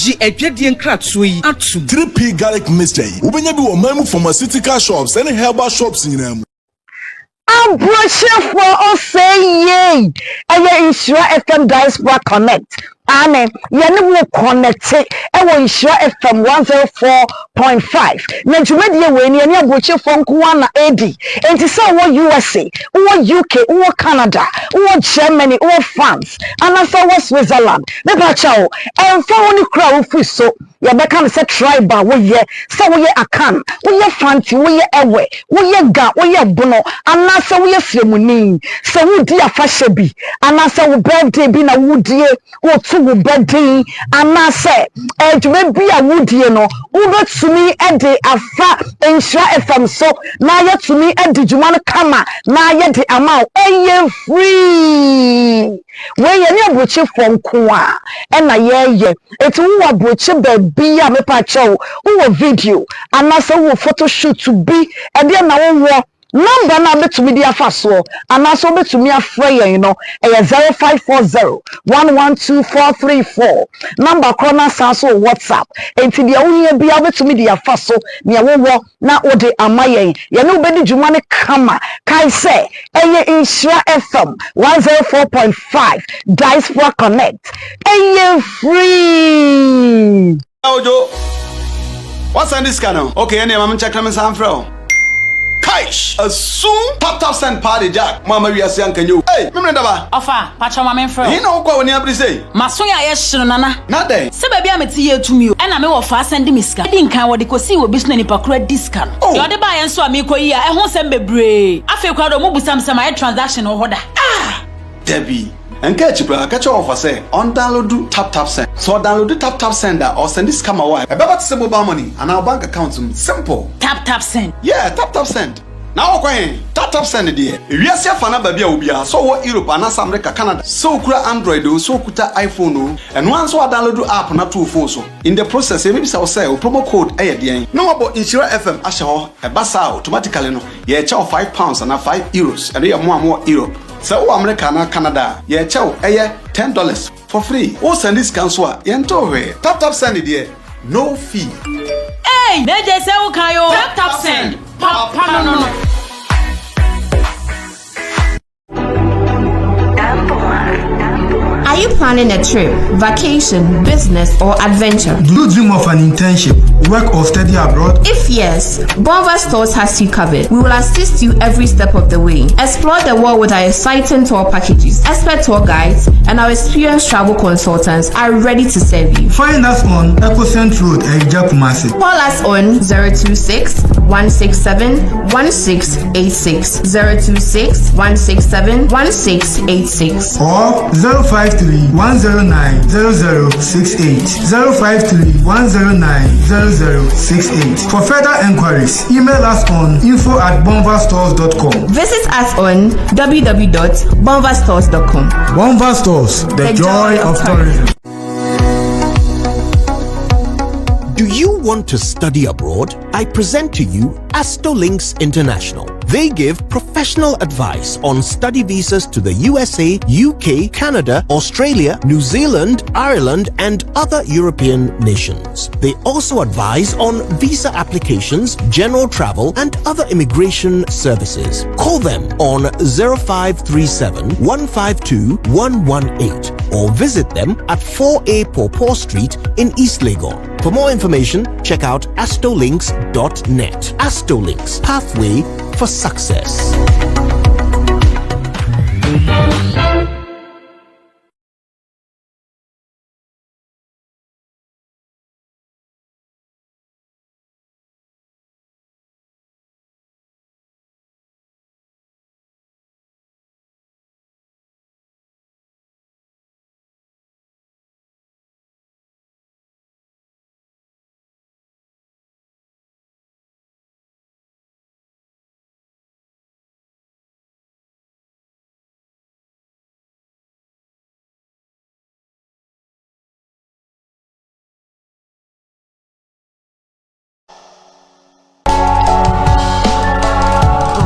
Agye adwadie nkratoɔ yi atom. 3P Garlic Mixture yi, wobɛnya bi wɔ ɔman mu pharmaceutical shops ne herbal shops nyinaa mu. Aburokyerɛfoɔ ɔsɛe yei ɛyɛ Nhyira FM Diaspora Connect aane yɛne wo connecte ɛwɔ Nhyira FM 104.5 na dwumadie wei no yɛne aburokyefoɔ nko ara na ɛredi enti sɛ wowɔ USA wowɔ UK wowɔ Canada wowɔ Germany wowɔ France anaasɛ wowɔ Switzerland mepa kyɛw ɛmfa ho ne kuro a wofiri so Yɛbɛka no sɛ tribe a woyɛ, sɛ woyɛ Akan, woyɛ Fanti, woyɛ Ewe, woyɛ Ga, woyɛ Bono, anaasɛ woyɛ Sremuni. Sɛ woredi afahyɛ bi, anaasɛ wo birthday bi na woredie, woreto wo ba din, anaasɛ dwuma bi a woredie no, wobɛtumi de afa Nhyira FM so na yɛatumi adi dwuma no kama na yɛde ama wo. Ɛyɛ free! Wei yɛne aburokyefoɔ nko a ɛna yɛyɛ. Enti wowɔ aburokye baabi a mepa kyɛw wowɔ video anaasɛ wowɔ photo shoot bi ɛdeɛ na wowɔ number no a wobɛtumi de afa soɔ anaasɛ wobɛtumi afrɛ yɛn no ɛyɛ 0540 112434 number korɔ no asan so wɔ WhatsApp enti deɛ wohia biara wobɛtumi de afa so nea wowɔ na wode ama yɛn. Yɛne wo bɛdi dwuma no kama. Kae sɛ, ɛyɛ Nhyira FM 104.5 Diaspora Connect. Ɛyɛ free! Ojo, wasan de sika no? Okay, ɛnneɛ ma menkyɛke na mensan mfrɛ wo. Kaish! Asum! Tap tap send paa de Jack, mo amma wiase anka nyɛ o. Ei! Memene daba! Ɔfa, pakyɛw ma menfrɛ wo. Ɛhe na wokɔ a w'ani abere sei? M'aso yɛ ayɛ hye no Nana. Na dɛn? Sɛ baabi a mete yɛ tumi o. Ɛna me wɔfaa sɛnde me sika. Edi nkan wɔde kosii wɔ bi so na nipa koro adi sika no. Oh! Deɛ ɔde baeɛ nso a meekɔ yi a ɛho nsɛm bebree. Afei koraa deɛ ɔmo busa me sɛ mayɛ transaction wɔ hɔ da. Ah! Dabi. Ɛnka akyi koraa, ka kyerɛ wɔfa sɛ ɔndownloadu TapTapSend. Sɛ ɔdownloadu TapTapSend a, ɔresɛnde sika ma wo a, ɛbɛba te sɛ mobile money anaa wo bank account mu. Simple! TapTapSend. Yeah, TapTapSend. Na wokɔ he? TapTapSend deɛ, ewiase afa no aba bi a obiaa, sɛ ɔwɔ Europe anaasɛ America, Canada, sɛ okura Android oo, sɛ okuta iPhone oo, ɛno ara nso woadownload app no ato wo phone so. In the process, yɛbɛbisa wo sɛ wo promo code yɛ deɛn? Na woabɔ Nhyira FM ahyɛ hɔ, ɛba saa a, automatically no, yɛrekyɛ wo £5 anaa €5, ɛno yɛ mo a mowɔ Europe. Sɛ wowɔ America anaa Canada a, yɛrekyɛ wo ɛyɛ $10. For free. Wo sɛnde sika nso a, yɛntoo hwee. Tap tap send deɛ, no fee. Eii Mejay sɛ wo kan oo. Tap tap send, papa no no. Are you planning a trip, vacation, business, or adventure? Do you dream of an internship, work, or study abroad? If yes, Bonva Stores has you covered. We will assist you every step of the way. Explore the world with our exciting tour packages, expert tour guides, and our experienced travel consultants are ready to serve you. Find us on Ecocent Road, Eja Kumasi. Call us on 026 167 1686 026 167 1686 or 053 109 0068 053 109 0068. For further enquiries, email us on info at bonvastores.com. Visit us on www.bonvastores.com. Bonva Stores, the, the joy, joy of tourism. Do you want to study abroad? I present to you Astolinks International. They give professional advice on study visas to the USA, UK, Canada, Australia, New Zealand, Ireland, and other European nations. They also advise on visa applications, general travel, and other immigration services. Call them on 0537 152 118 or visit them at 4A Pawpaw Street in East Legon. For more information, check out astolinks.net. Astolinks, pathway for success.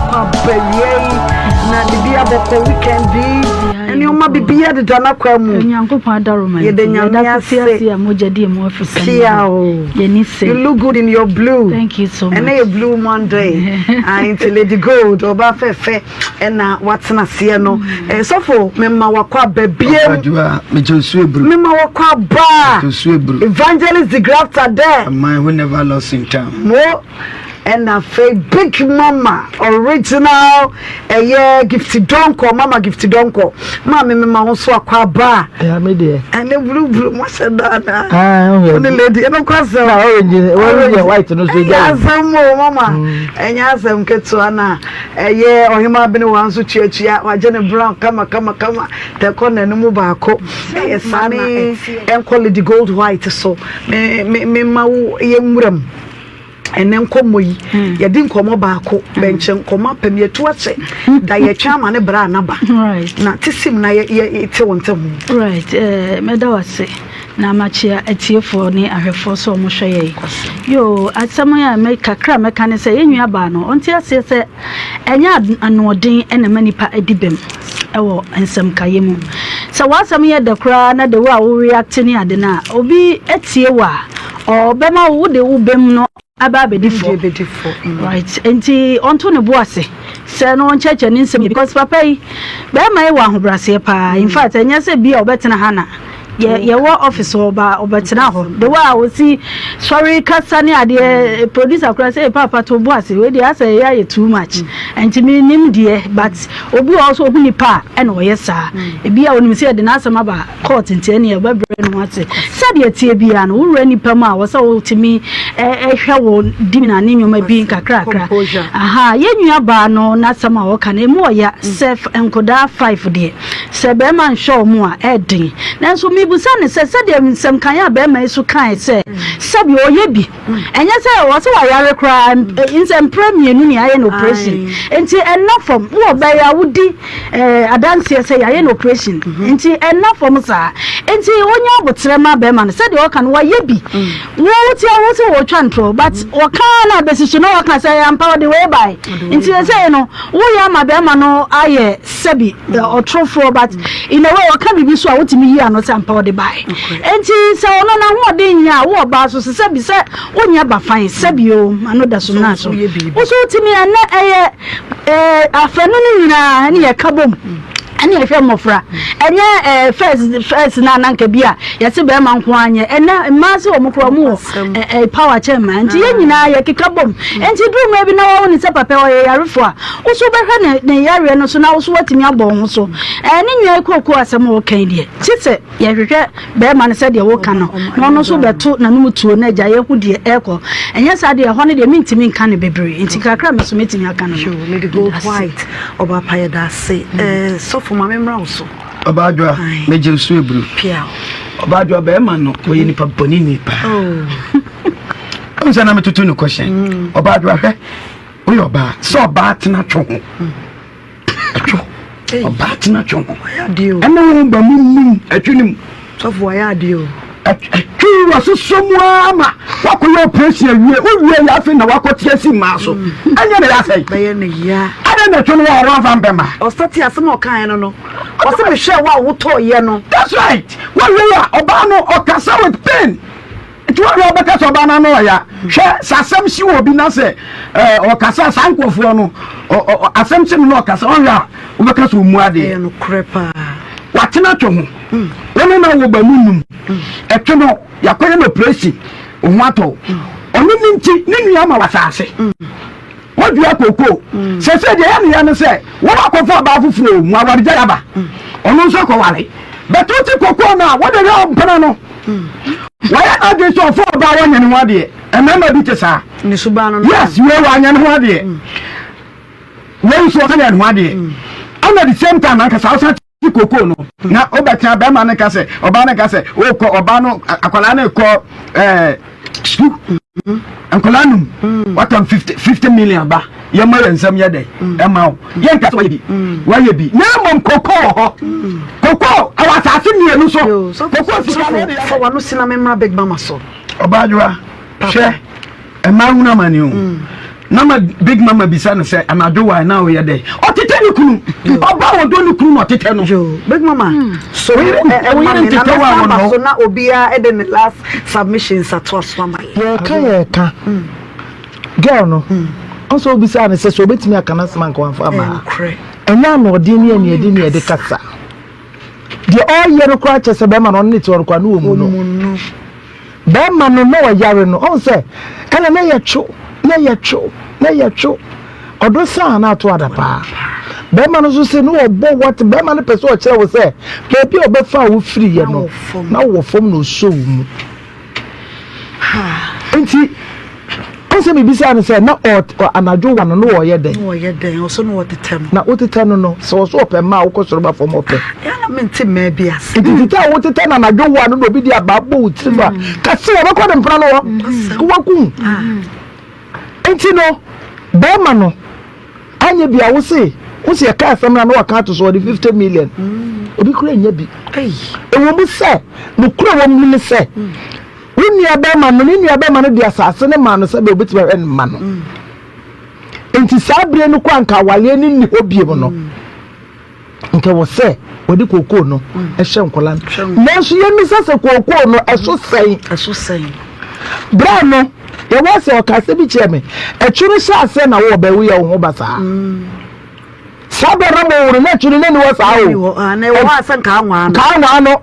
Ɔkɔ aba awia yi na biribi abɔkɔ weekend yi. Nneɛma biribiara deda n'akwan mu. Onyankopɔn adaworoma nti. Yɛda Nyame Yɛda so te ase. ase a mogya di emu afisɛm Pia o. Yɛni se. You look good in your blue. Thank you so much. Ɛnɛ yɛ blue Monday. Ah, nti Lady Gold, ɔbaa fɛfɛ ɛna watena aseɛ no. Eh, sɔfo, mema wakɔ aba biem. Ɔbadwoa, megye osu eburu. Mema wakɔ aba. Megye osu eburu. Evangelist de Grafter there. A man who never lost in town. Mo. Ɛna afei big mama original ɛyɛ gifty dɔnkɔ mama gifty dɔnkɔ maame mi ma ho so akɔ aba. Ɛyà mi deɛ. Ɛne blue blue mo ahyɛ dáadáa. Aa Ɔne lady ɛno kɔ asɛm. Na orange orange and white no so Ɛnyɛ gya. asɛm o mama ɛnyɛ asɛm ketewa na ɛyɛ ɔhema abene wa nso tuatua wagye ne brown kama kama kama tɛkɔ n'anim baako ɛyɛ saa na ɛnkɔ lady gold white so me me me ma wo yɛ nwura mu. Ɛnɛ nkɔmmɔ yi, yɛde nkɔmmɔ baako, bɛnkyɛ nkɔmmɔ apam, yɛtu akyɛ, da yɛtwe ama ne bra anaba. Na tesim na yɛte wo nte ho. Right, eh, mɛda wo ase na makyea atiefoɔ ne ahwɛfoɔ sɛ wɔn hwɛ yɛn. Yo, asɛm a mɛ kakra mɛka ne sɛ yɛn nua baa no, ɔnte aseɛ sɛ ɛnyɛ anoɔden na ɛma nipa di bɛm ɛwɔ nsɛmkayɛ mu. Sɛ w'asɛm yɛ dɛ koraa na the way a wo react ne ade no a, obi tie wo a, Ɔbɛma wo de wo bem no aba abɛdi fɔ. Right. Nti ɔnto ne bo ase sɛ no ɔnkyerɛkyerɛ ne nsɛm because papa yi bɛrima yi wɔ ahobrɛaseɛ paa. In fact ɛnyɛ sɛ bi a ɔbɛtena ha na yɛ yɛwɔ office hɔ ba ɔbɛtena hɔ. The way a ɔsi sɔre kasa ne adeɛ producer koraa sɛ papa to bo ase wei deɛ asɛ ɛyɛ ayɛ too much. Nti menim deɛ but obi wɔ hɔ sɛ ɔhu nipa a ɛna ɔyɛ saa. Ebi a onim sɛ yɛde n'asɛm aba Court nti ɛneɛ wobɛbrɛ ne ho ase. Sɛdeɛ ɛteɛ biara no, wowura nnipa mu a, wɔ sɛ wotumi hwɛ wo dimina ne nneɛma bi nkakrakra. Aha, yɛn nua baa no n'asɛm a ɔka no, emu ɔya sɛ nkodaa five deɛ, sɛ bɛrima nhwɛ wɔn a, ɛɛden. Nanso mebisa no sɛ, sɛdeɛ nsɛmkan a bɛrima yi so kae sɛ, sɛbi ɔyɛ bi, Ɛnyɛ sɛ wɔsɛ wayare koraa nsɛ mprɛ mmienu ne ayɛ no operation nti ɛnna fam wɔ bɛyɛ a wodi adanseɛ sɛ yɛayɛ no operation nti ɛnna fam saa nti wonya abotrɛ ma bɛrima no sɛdeɛ ɔka no wayɛ bi wo tia wo sɛ wɔtwa ntorɔ but wɔka na abɛsi so na wɔka sɛ ampa ɔde wei bae nti ɛsɛ no woyɛ ama bɛrima no ayɛ sɛbi ɔtorofoɔ but in a way ɔka biribi so a wotumi yi ano sɛ ampa ɔde bae enti sɛ ɔno n'ahoɔden nyɛ a wo ɔbaa so sɛ sɛbi sɛ wonyɛ bafan sɛbi o ano da so naa so wo so wotumi ɛnɛ ɛyɛ ɛɛ afɛno no nyinaa ɛne yɛka bom ɛne ɛhwɛ mmɔfra ɛnyɛ ɛɛ first first na ananka bi a yɛse bɛrima nko anyɛ ɛnɛ mmaa sɛ wɔn korɔ wɔn wɔ ɛɛ power kyɛn mmaa nti yɛn nyinaa yɛkeka bom nti duru mmerɛ bi na wɔn ne sɛ papa ɔyɛ yarefo a Wo nso wobɛhwɛ ne ne yareɛ no so na wo nso woatumi abɔ wo ho so. Ɛɛ ne nua yi kookoo asɛm a ɔka yi deɛ, kye sɛ yɛhwehwɛ bɛrima no sɛdeɛ woka no na ɔno nso bɛto n'anom tuo na agya yɛhu deɛ ɛrekɔ. Ɛnyɛ saa deɛ ɛhɔ no deɛ mentumi nka no bebree nti kakra a me nso mɛtumi aka no no. Lady Gold White, ɔbaa pa yɛda ase. Ɛɛ sɔfo ma me mmra wo so. Ɔbaa Adwoa, megye wo so aburu. Pia. Ɔbaa Adwoa, bɛrima no, ɔyɛ nipa bɔne ni paa. Ɔhu sɛ na metoto no kɔhyɛn. Ɔbaa Adwoa, hwɛ. Woyɛ ɔbaa sɛ ɔbaa tena two ho ɛtwo ɔbaa tena two ho ɛne wo ba mu num ɛtwe ne mu. Sɔfo wayɛ adeɛ o. Ɛtwe wasosɔ mu ara ma wakɔyɛ operation awie wowie yɛ afei na wakɔte asi mmaa so ɛnyɛ ne yɛ asɛe. Bɛyɛ ne ya. Adɛn na ɛtwe no wɔ ɔwɔ afa mpɛ ma. Ɔsate asɛm a ɔkaeɛ no no ɔsɛ mehwɛ wo a wotɔɔyɛ no. That's right wowie a ɔbaa no ɔkasa with pain. Nti wohwɛ a wobɛka sɛ ɔbaa no ano ɔya? Hwɛ sɛ asɛm hye wɔ obi na sɛ ɔkasa saa nkurɔfoɔ no asɛm hye no na ɔkasa ɔhwɛ a wobɛka sɛ ɔmu adeɛ. Ɛyɛ nokorɛ paa. Watena twe ho. Wo ne no awo ba mu num. Ɛtwe no yɛakɔyɛ no operation wo ho atɔ wo. Ɔno ne nti ne nua ama wo asase. Wadua kookoo. Sɛsɛ deɛ ɛyɛ ne ya ne sɛ wɔn akɔfa ɔbaa foforɔ o, mu awaregyae aba. Ɔno nso akɔware. But wote kookoo no a, wode yɛ ɔmpena no. Wayɛ n'adwene sɛ ɔfa ɔbaa wanyɛ ne ho adeɛ. Mmarima bi te saa. Ne suban no. Yes, wei wanyɛ ne ho adeɛ. Wei nso ɔnyɛ ne ho adeɛ. Ɛna the same time ankasa ɔsan ti koko no na wobɛtena bɛrima no ka sɛ ɔbaa no ka sɛ wokɔ ɔbaa no akwadaa no kɔ ɛɛ sukuu nkwadaa num watam 50 50 million ba yɛma yɛn nsɛm yɛ dɛ ɛma wo yɛn ka sɛ wayɛ bi wayɛ bi na mmom koko wɔ hɔ koko ɛwɔ asase mmienu so koko sika no de fa wano si na memmra big mama so. Ɔbaadwoa hwɛ ɛmaa hunu amane o na ma big mama bisa no sɛ anadwo wae na woyɛ dɛ ɔtete. ne kunu. Ɔbaa a ɔdɔ ne kunu na ɔtetɛ no. Big mama so Wo yere ɛma wo yere me na ntetɛ wo a mɛsan ba wɔnnɔ so na obiara de ne last submissions atoa so ama yɛ. Yɛka yɛka girl no ɔsɛ obisaa no sɛ sɛ obetumi aka n'asɛm anka wamfa ama a ɛnyɛ anoɔden ne aniɛden ne yɛde kasa deɛ ɔreyɛ no koraa kyɛ sɛ bɛrima no ɔno ne te hɔ no koraa ne wɔ mu no bɛrima no na ɔyare no ɔn sɛ ɛna na yɛtwo na yɛtwo na yɛtwo ɔdo saa na ato ada paa bɛrima no nso sɛ ne wɔbɔ wɔte bɛrima no pɛ sɛ ɔkyerɛ wo sɛ baabi a ɔbɛfa a wofiri yɛ no na wɔ fam na ɔsɔ wo mu Nti ɔsɛ mebisa no sɛ na anadwo wa no na ɔyɛ dɛn? Na ɔyɛ dɛn? Ɔsɛ na ɔtetɛ no. Na wotetɛ no no sɛ ɔsɛ ɔpɛ mmaa a wokɔ soro ba fam ɔpɛ. Yɛn na mente mmaa bi ase. Nti tetɛ a wotetɛ no anadwo wa no na obi de abaa bɔ wo tirim a mm. kase wɔbɛkɔ ne mpena no hɔ mm. wakum. Mm. Nti no bɛrima no Anyɛ bi a wo se wo se yɛka asɛm no a na waka ato so ɔde 50 million. Obi kura nya bi. Ɛwɔ mu sɛ nokorɛ wɔ mu ne sɛ wo nua bɛrima no ne nua bɛrima no de asase no maa no sɛ bɛ obetumi ahwɛ ne mma no. Nti saa bere no kɔ anka awaleɛ no nni hɔ biem no. Nka wɔ sɛ wɔde kookoo no hyɛ nkwadaa no. Nanso yɛmmisa sɛ kookoo no ɛso sɛn? Ɛso sɛn? Berɛ no yɛwɔ sɛ ɔka asɛm bi kyerɛ me. Ɛtwo no hyɛ aseɛ na wowɔ bɛn woyɛ wo ho basaa. Mm. Saa berɛ na moworo na ɛtwo no na ɛni hɔ saa o. Ah, na ɛwɔ hɔ a sɛ nkaa nwaa no. Nkaa nwaa no.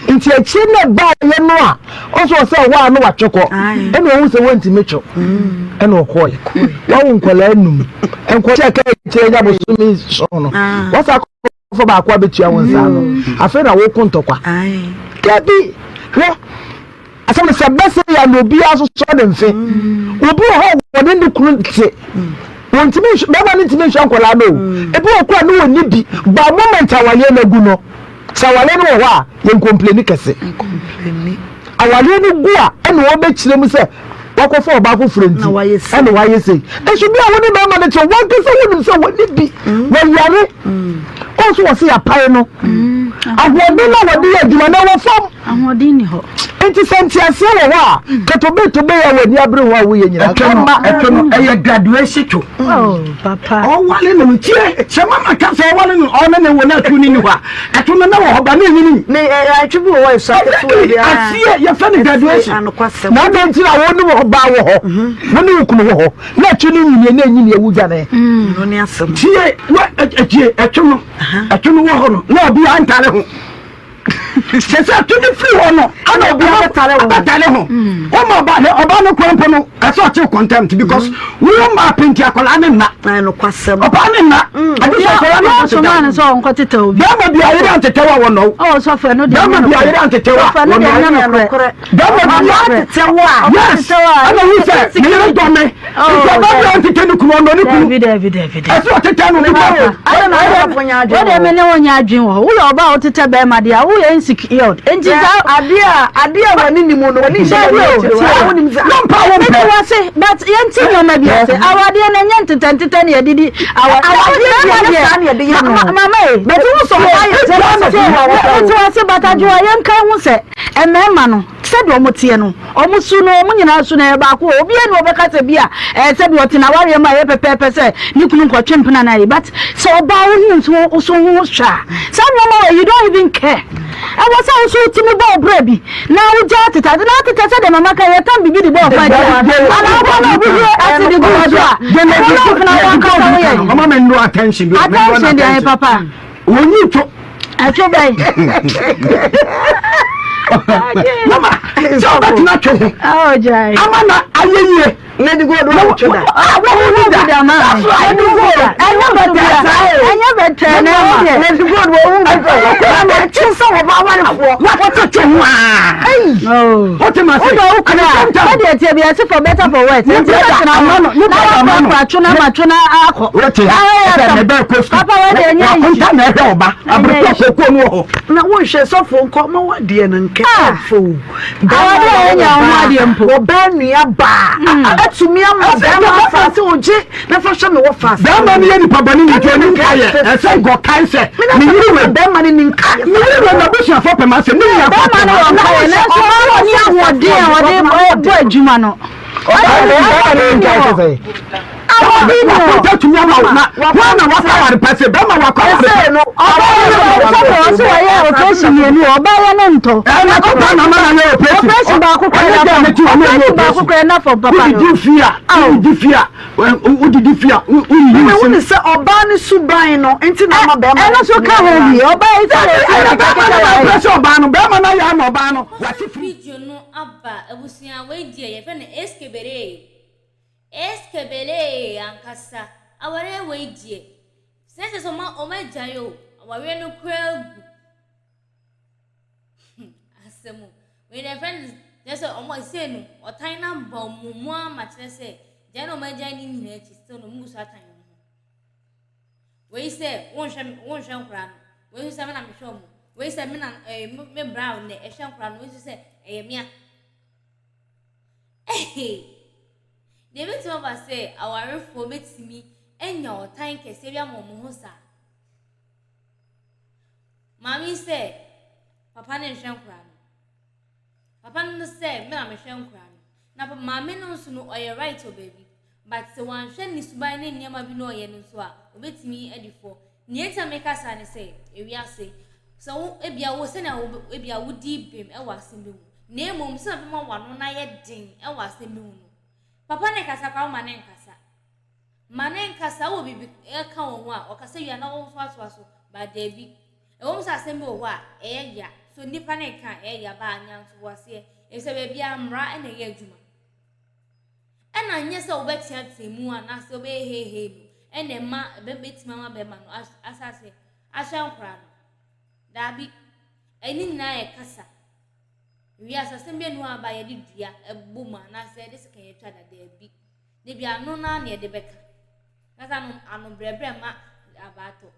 Nti akyire na ɛbaeɛ no a ɔsɛ ɔsɛ ɛhɔ a na watwe kɔ. Ɛna ɔhu sɛ wɔntumi two. Mm. Ɛna ɔkɔe. Wawo nkwadaa num. Nkwadaa kyɛ kyerɛ nya bosome so no. Ah. Wasa akɔfɔ baako abɛtua wo nsa ano. Mm. Afei na woko ntɔkwa. Dabi hwɛ asɛm no sɛ bɛsɛ yɛ na obiara so sɔ ne mfe. Mm. Obi wɔ hɔ wɔde ne kunu te. Wɔntumi nhwɛ bɛrima no ntumi nhwɛ nkwadaa no o. Ebi wɔ kora ne wɔnni bi. Ba moment a wɔyɛ no agu no. Sɛ awareɛ no wɔ hɔ a, yɛn kɔmpleni kɛse. Awareɛ no gu a, ɛna wɔbɛkyerɛ mu sɛ wakɔfa ɔbaa foforɔ nti ɛna wayɛ sei. Nso bi a wo ne bɛrima no te wankasa wonim sɛ wɔne bi mm. wɔyare. Mm. Ɔnso wɔ se yɛapae no. Mm. Ahoɔden no a wɔde yɛ adwuma no ɛwɔ fam. Ahoɔden ni hɔ. Nti sɛ nteaseɛ wɔ hɔ a, katobe tobe a w'ani abere ho a woyɛ nyinaa. Ɛtwe no, ɛtwe no, ɛyɛ graduation to. Oh, papa. Ɔwale no no tie, sɛ mama ka sɛ ɔwale no ɔne ne wo na ɛto ne ni hɔ a, ɛto no na wɔ hɔ ba ne ɛnyini. Ne ɛtwe bi wɔ hɔ ɛsɔ ketewa bi. Aseɛ yɛfɛ no graduation. Na adɛn nti na wo ne wo ɔbaa wɔ hɔ, wo ne wo kunu wɔ hɔ, na ɛtwe no nyini na ɛnyini ɛwu dwane. Tie, wa ɛtie ɛtwe no, ɛtwe no wɔ hɔ no, na obi antare ho. Sɛ sɛ to ne firi hɔ no ana obi abɛtare ho abɛtare ho wɔn ɔba hɛ ɔba no kwan mpo no ɛsɛ ɔkye contempt because wɔn ma apɛnti akwadaa ne nna ɔbaa ne nna ɛbi sɛ akwadaa ne nna soma ne sɛ ɔnkɔ tetɛ obi bɛrima bi ayere antetɛw a wɔnɔ ɔ sɔfo ɛno deɛ bɛrima bi ayere antetɛw a wɔnɔ bɛrima bi antetɛw a yes ɛna wu sɛ ne yere dɔ me Nti ɔbaa bi a ɔntetɛ ne kunu ɔnnɔ ne kunu. Dabi dabi dabi dabi. Ɛsɛ ɔtetɛ no nipa o. Adɛn na ɔyɛ ɔfo nya adwene wɔ hɔ? Wo deɛ me ne wo nyɛ adwene wɔ hɔ. Woyɛ ɔbaa a wotetɛ bɛrima deɛ a woyɛ insecure. Nti saa. Adeɛ a adeɛ a w'ani nim no w'ani nhyɛ Dabi o akyire tie. wo nim saa. Na mpa wo mpɛ. Mete wase but yɛnte nneɛma bi ase. Awadeɛ no ɛnyɛ ntetɛ ntetɛ na yɛde di awa. Awadeɛ deɛ ɛnyɛ saa na yɛde yɛ no. Mama e. But wo sɛ ɔbaa yɛ Tie mete wase but Adwoa yɛnka ho sɛ mmarima no. Sɛdeɛ wɔn teɛ no, wɔn su no, wɔn nyinaa su no ɛyɛ baako o. Obiara nni hɔ a ɔbɛka sɛ bi a ɛɛ sɛdeɛ ɔte n'awareɛ mu a ɛyɛ pɛpɛɛpɛ sɛ ne kunu nkɔtwe mpena no ayi. But sɛ ɔbaa wo ho nso wo so ho hwɛ a, saa nneɛma wɔ you don't even care. Ɛwɔ sɛ wo so wotumi bɔ wo bra bi na wogya atetɛ ade na atetɛ sɛdeɛ mama ka yɛtam biribi de bɔ ɔfa akyi a anaa wokɔ na obi hwie acid gu wo so a ɛwɔ na wofena wankasa woyɛ. Mama me nnuro attention bi. Attention deɛ ɛyɛ papa. Wɔnyi to. Ɛtwe bɛn. Mama, sɛ ɔbɛtena twe ho. Ama na ayɛ yie. Lady Gold wa twe da. Wɔn hu da. That's right. Lady Gold. Ɛnyɛ bɛtɛ. Ɛnyɛ bɛtɛ na ɛwɔ deɛ. Lady Gold wɔ hu bɛtɛ. Ɛna ɛtwe sɛ wɔba awarefoɔ. Wɔte twe ho aa. Wote ma se. Wodɔ wo kunu a. Sɛdeɛ ɛteɛ bi ɛse for better for worse. Nti wobɛtena hɔ na woaprapra twe no ama twe no akɔ. Wote ha. Ɛbɛ kɔ sukuu. Papa wei deɛ ɛnyɛ easy. Wakonta na ɛhwɛ ɔba. Aberekɔ kookoo no wɔ hɔ. Na wonhwɛ sɔfo nkɔ ma wadeɛ no nkɛ ɛfo. Awadeɛ a ɛnyɛ wo ho adeɛ mpo. Ɔbaa nua baa. Atumi ama bɛrima afa sɛ ogye na fa hwɛ me wɔ fa. Bɛrima no yɛ nipa bɔne ne nti ɔni nkaeɛ. Ɛsɛ nkɔkae sɛ me yere wei. Bɛrima no ni nkaeɛ. Me yere wei n'abusuafoɔ pɛ m'asɛm ne nua Bɛrima no wɔ nkaeɛ nanso ɔbaa no ni ahoɔden a ɔde bɔ adwuma no. Ɔbaa no ni nkaeɛ sɛ sɛ. Awɔde ni o. Wakɔgya tumi ama wo na wɔn na wakɔ aware pɛ sɛ bɛrima wakɔ aware pɛ. No. Ɔbɛyɛ ɔsɛ wɔyɛ operation mmienu ɔbɛyɛ no ntɔ. Ɛna kɔkɔ na ama na yɛ operation. Operation baako kura na fam. Operation baako kura na fam papa no. Wodidi fie a wodidi fie a wodidi fie a woyiyi wo se. Sɛ ɔbaa ne suban no nti na ama bɛrima. Ɛno nso ka ho bi ɔbaa yi sɛ ɛyɛ bɛrima no na ɔpɛ sɛ ɔbaa no bɛrima no ayɛ ama ɔbaa no wate firi. Video no aba abusua wei deɛ yɛfrɛ no eskebelee eskebelee ankasa awareɛ wei deɛ sɛ sɛ sɛ ɔma ɔma agyae o awareɛ no koraa gu hmm, asɛm o wei deɛ yɛfrɛ no kyerɛ sɛ ɔmo sei no ɔtan no aba ɔmo mu ama kyerɛ sɛ gyae na ɔmo agyae ne nyinaa akyi still no ɔmo gu so atan ɔmo ho. Wei sɛ wonhwɛ wonhwɛ nkwadaa no, wei nso sɛ me na mehwɛ wɔn, wei sɛ me na ɛɛ eh, me bra na ɛhwɛ nkwadaa no, wei nso sɛ ɛyɛ mea. Ɛhee, deɛ ebetumi aba sɛ awarefoɔ betumi anya ɔtan kɛseɛ bi ama wɔn ho saa. Maame yi sɛ papa no nhwɛ nkwadaa no, papa no sɛ me na mehwɛ nkwadaa no, na maame no nso no ɔyɛ right wɔ baabi. But sɛ wanhwɛ ne suban ne nneɛma bi na ɔyɛ no nso a, obetumi adi fɔ. Nea enti a meka saa ne sɛ, ewiase, sɛ wo, ebia wo, sɛnea wo, ebia wodi bem wɔ asɛm bi ho, na mmom sɛnea wobɛma w'ano no ayɛ den wɔ asɛm bi ho no, papa no rekasa koraa woma no nkasa. Ma no nkasa, wowɔ biribi ka wɔ ho a, ɔkasa wie a na wo nso atoa so, but daabi. Ɛwom sɛ asɛm bi wɔ hɔ a, ɛyɛ ya, so nnipa no reka a, ɛyɛ ya, but nya ntoboaseɛ, efisɛ baabiara mmara na ɛyɛ adwuma. Ɛna nyɛ sɛ wobɛteatea mu anaasɛ wobɛyɛ heihei no ɛna ɛma ɛbɛtumi ama bɛrima no asase ahyɛ nkora no. Daabi, ɛne nyinaa yɛ kasa. Wiase asɛm bi anu aba yɛde dua ɛbɔ mu anaasɛ yɛde sekan atwa da daabi. Da bi ano no ara na yɛde bɛka. Kasa no ano brɛbrɛ ma abaatɔ.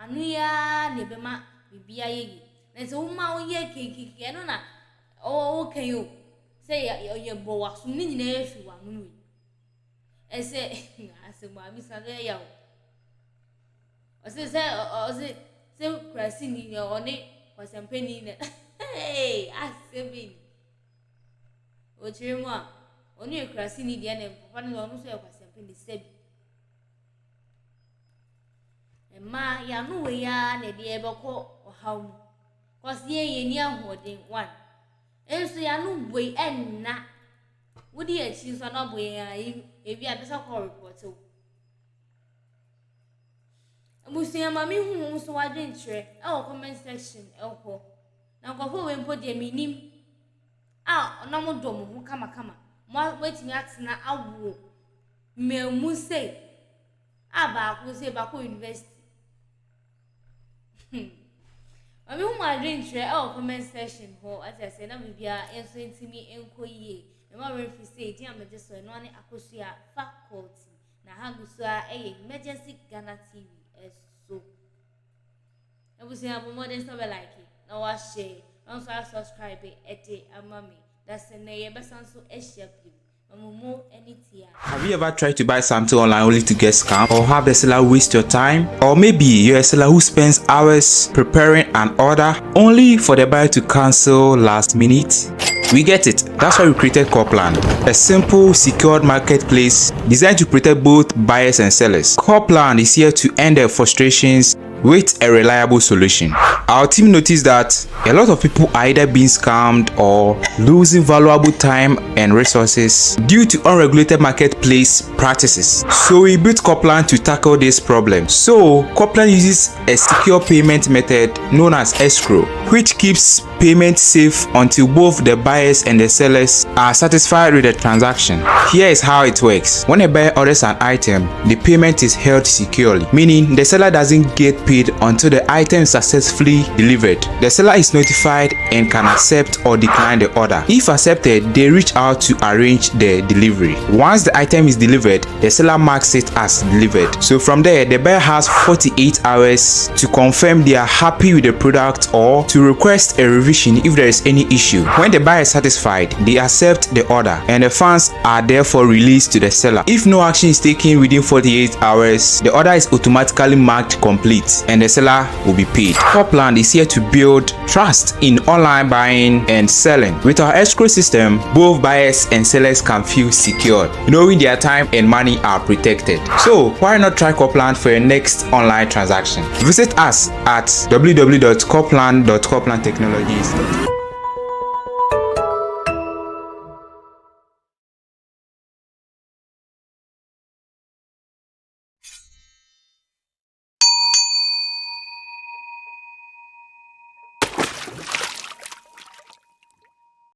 Ano yi ara na ɛbɛma biribi ayɛ yie. Na sɛ woma woyɛ kekeke ɛno na ɔwɔ yi o. Sɛ yɛ yɛ bɔ w'asom ne nyinaa fi w'ano mu yi. Ɛsɛ asɛm a bisa no ɛyɛ o. Ɔsɛ sɛ ɔsɛ sɛ kurasini na ɔne kwasɛmpɛni na hey asɛm yi. Ɔkyerɛ mu a ɔno yɛ kurasini deɛ na papa no ɔno nso yɛ kwasɛmpɛni sɛbi. Mmaa yɛano wei ara na ɛde yɛbɛkɔ ɔhaw mu. Kɔsi yɛn yɛn ni ahoɔden one. Nso y'ano buei ɛnna wodi yɛn akyi nso ano abɔ yɛn a ewie a bɛsa kɔ report wo. Abusua ma me hu wo nso w'adwenkyerɛ ɛwɔ comment section ɛhɔ. Na nkurɔfoɔ wei mpo deɛ menim a na mo dɔ mo ho kamakama. Mo atumi atena awo mmamu sei a baako sei baako university. Hmm. Maame hu mo adwenkyerɛ ɛwɔ comment section hɔ ate aseɛ na biribiara nso ntumi nkɔ yie. Mma werɛ mfi sɛ edin a megye so ɛno ne Akosua Faculty na ha gu so a ɛyɛ Emergency Ghana TV ɛso. Abusua bɔ mmɔden sɛ ɔbɛ like na wahyɛ na nso asubscribe ɛde ama me. Dasɛ na yɛbɛsan so ahyia bio. Have you ever tried to buy something online only to get scammed or have the seller waste your time? Or maybe you're a seller who spends hours preparing an order only for the buyer to cancel last minute? We get it. That's why we created Corplan, a simple, secured marketplace designed to protect both buyers and sellers. Corplan is here to end their frustrations with a reliable solution. Our team noticed that a lot of people are either being scammed or losing valuable time and resources due to unregulated marketplace practices. So we built Coplan to tackle this problem. So Coplan uses a secure payment method known as escrow, which keeps payment safe until both the buyers and the sellers are satisfied with the transaction. Here is how it works. When a buyer orders an item, the payment is held securely, meaning the seller doesn't get paid until the item is successfully delivered. The seller is notified and can accept or decline the order. If accepted, they reach out to arrange the delivery. Once the item is delivered, the seller marks it as delivered. So from there, the buyer has 48 hours to confirm they are happy with the product or to request a revision revision if there is any issue. When the buyer is satisfied, they accept the order and the funds are therefore released to the seller. If no action is taken within 48 hours, the order is automatically marked complete and the seller will be paid. Copland is here to build trust in online buying and selling. With our escrow system, both buyers and sellers can feel secured, knowing their time and money are protected. So, why not try Copland for your next online transaction? Visit us at www.copland.coplandtechnologies.com.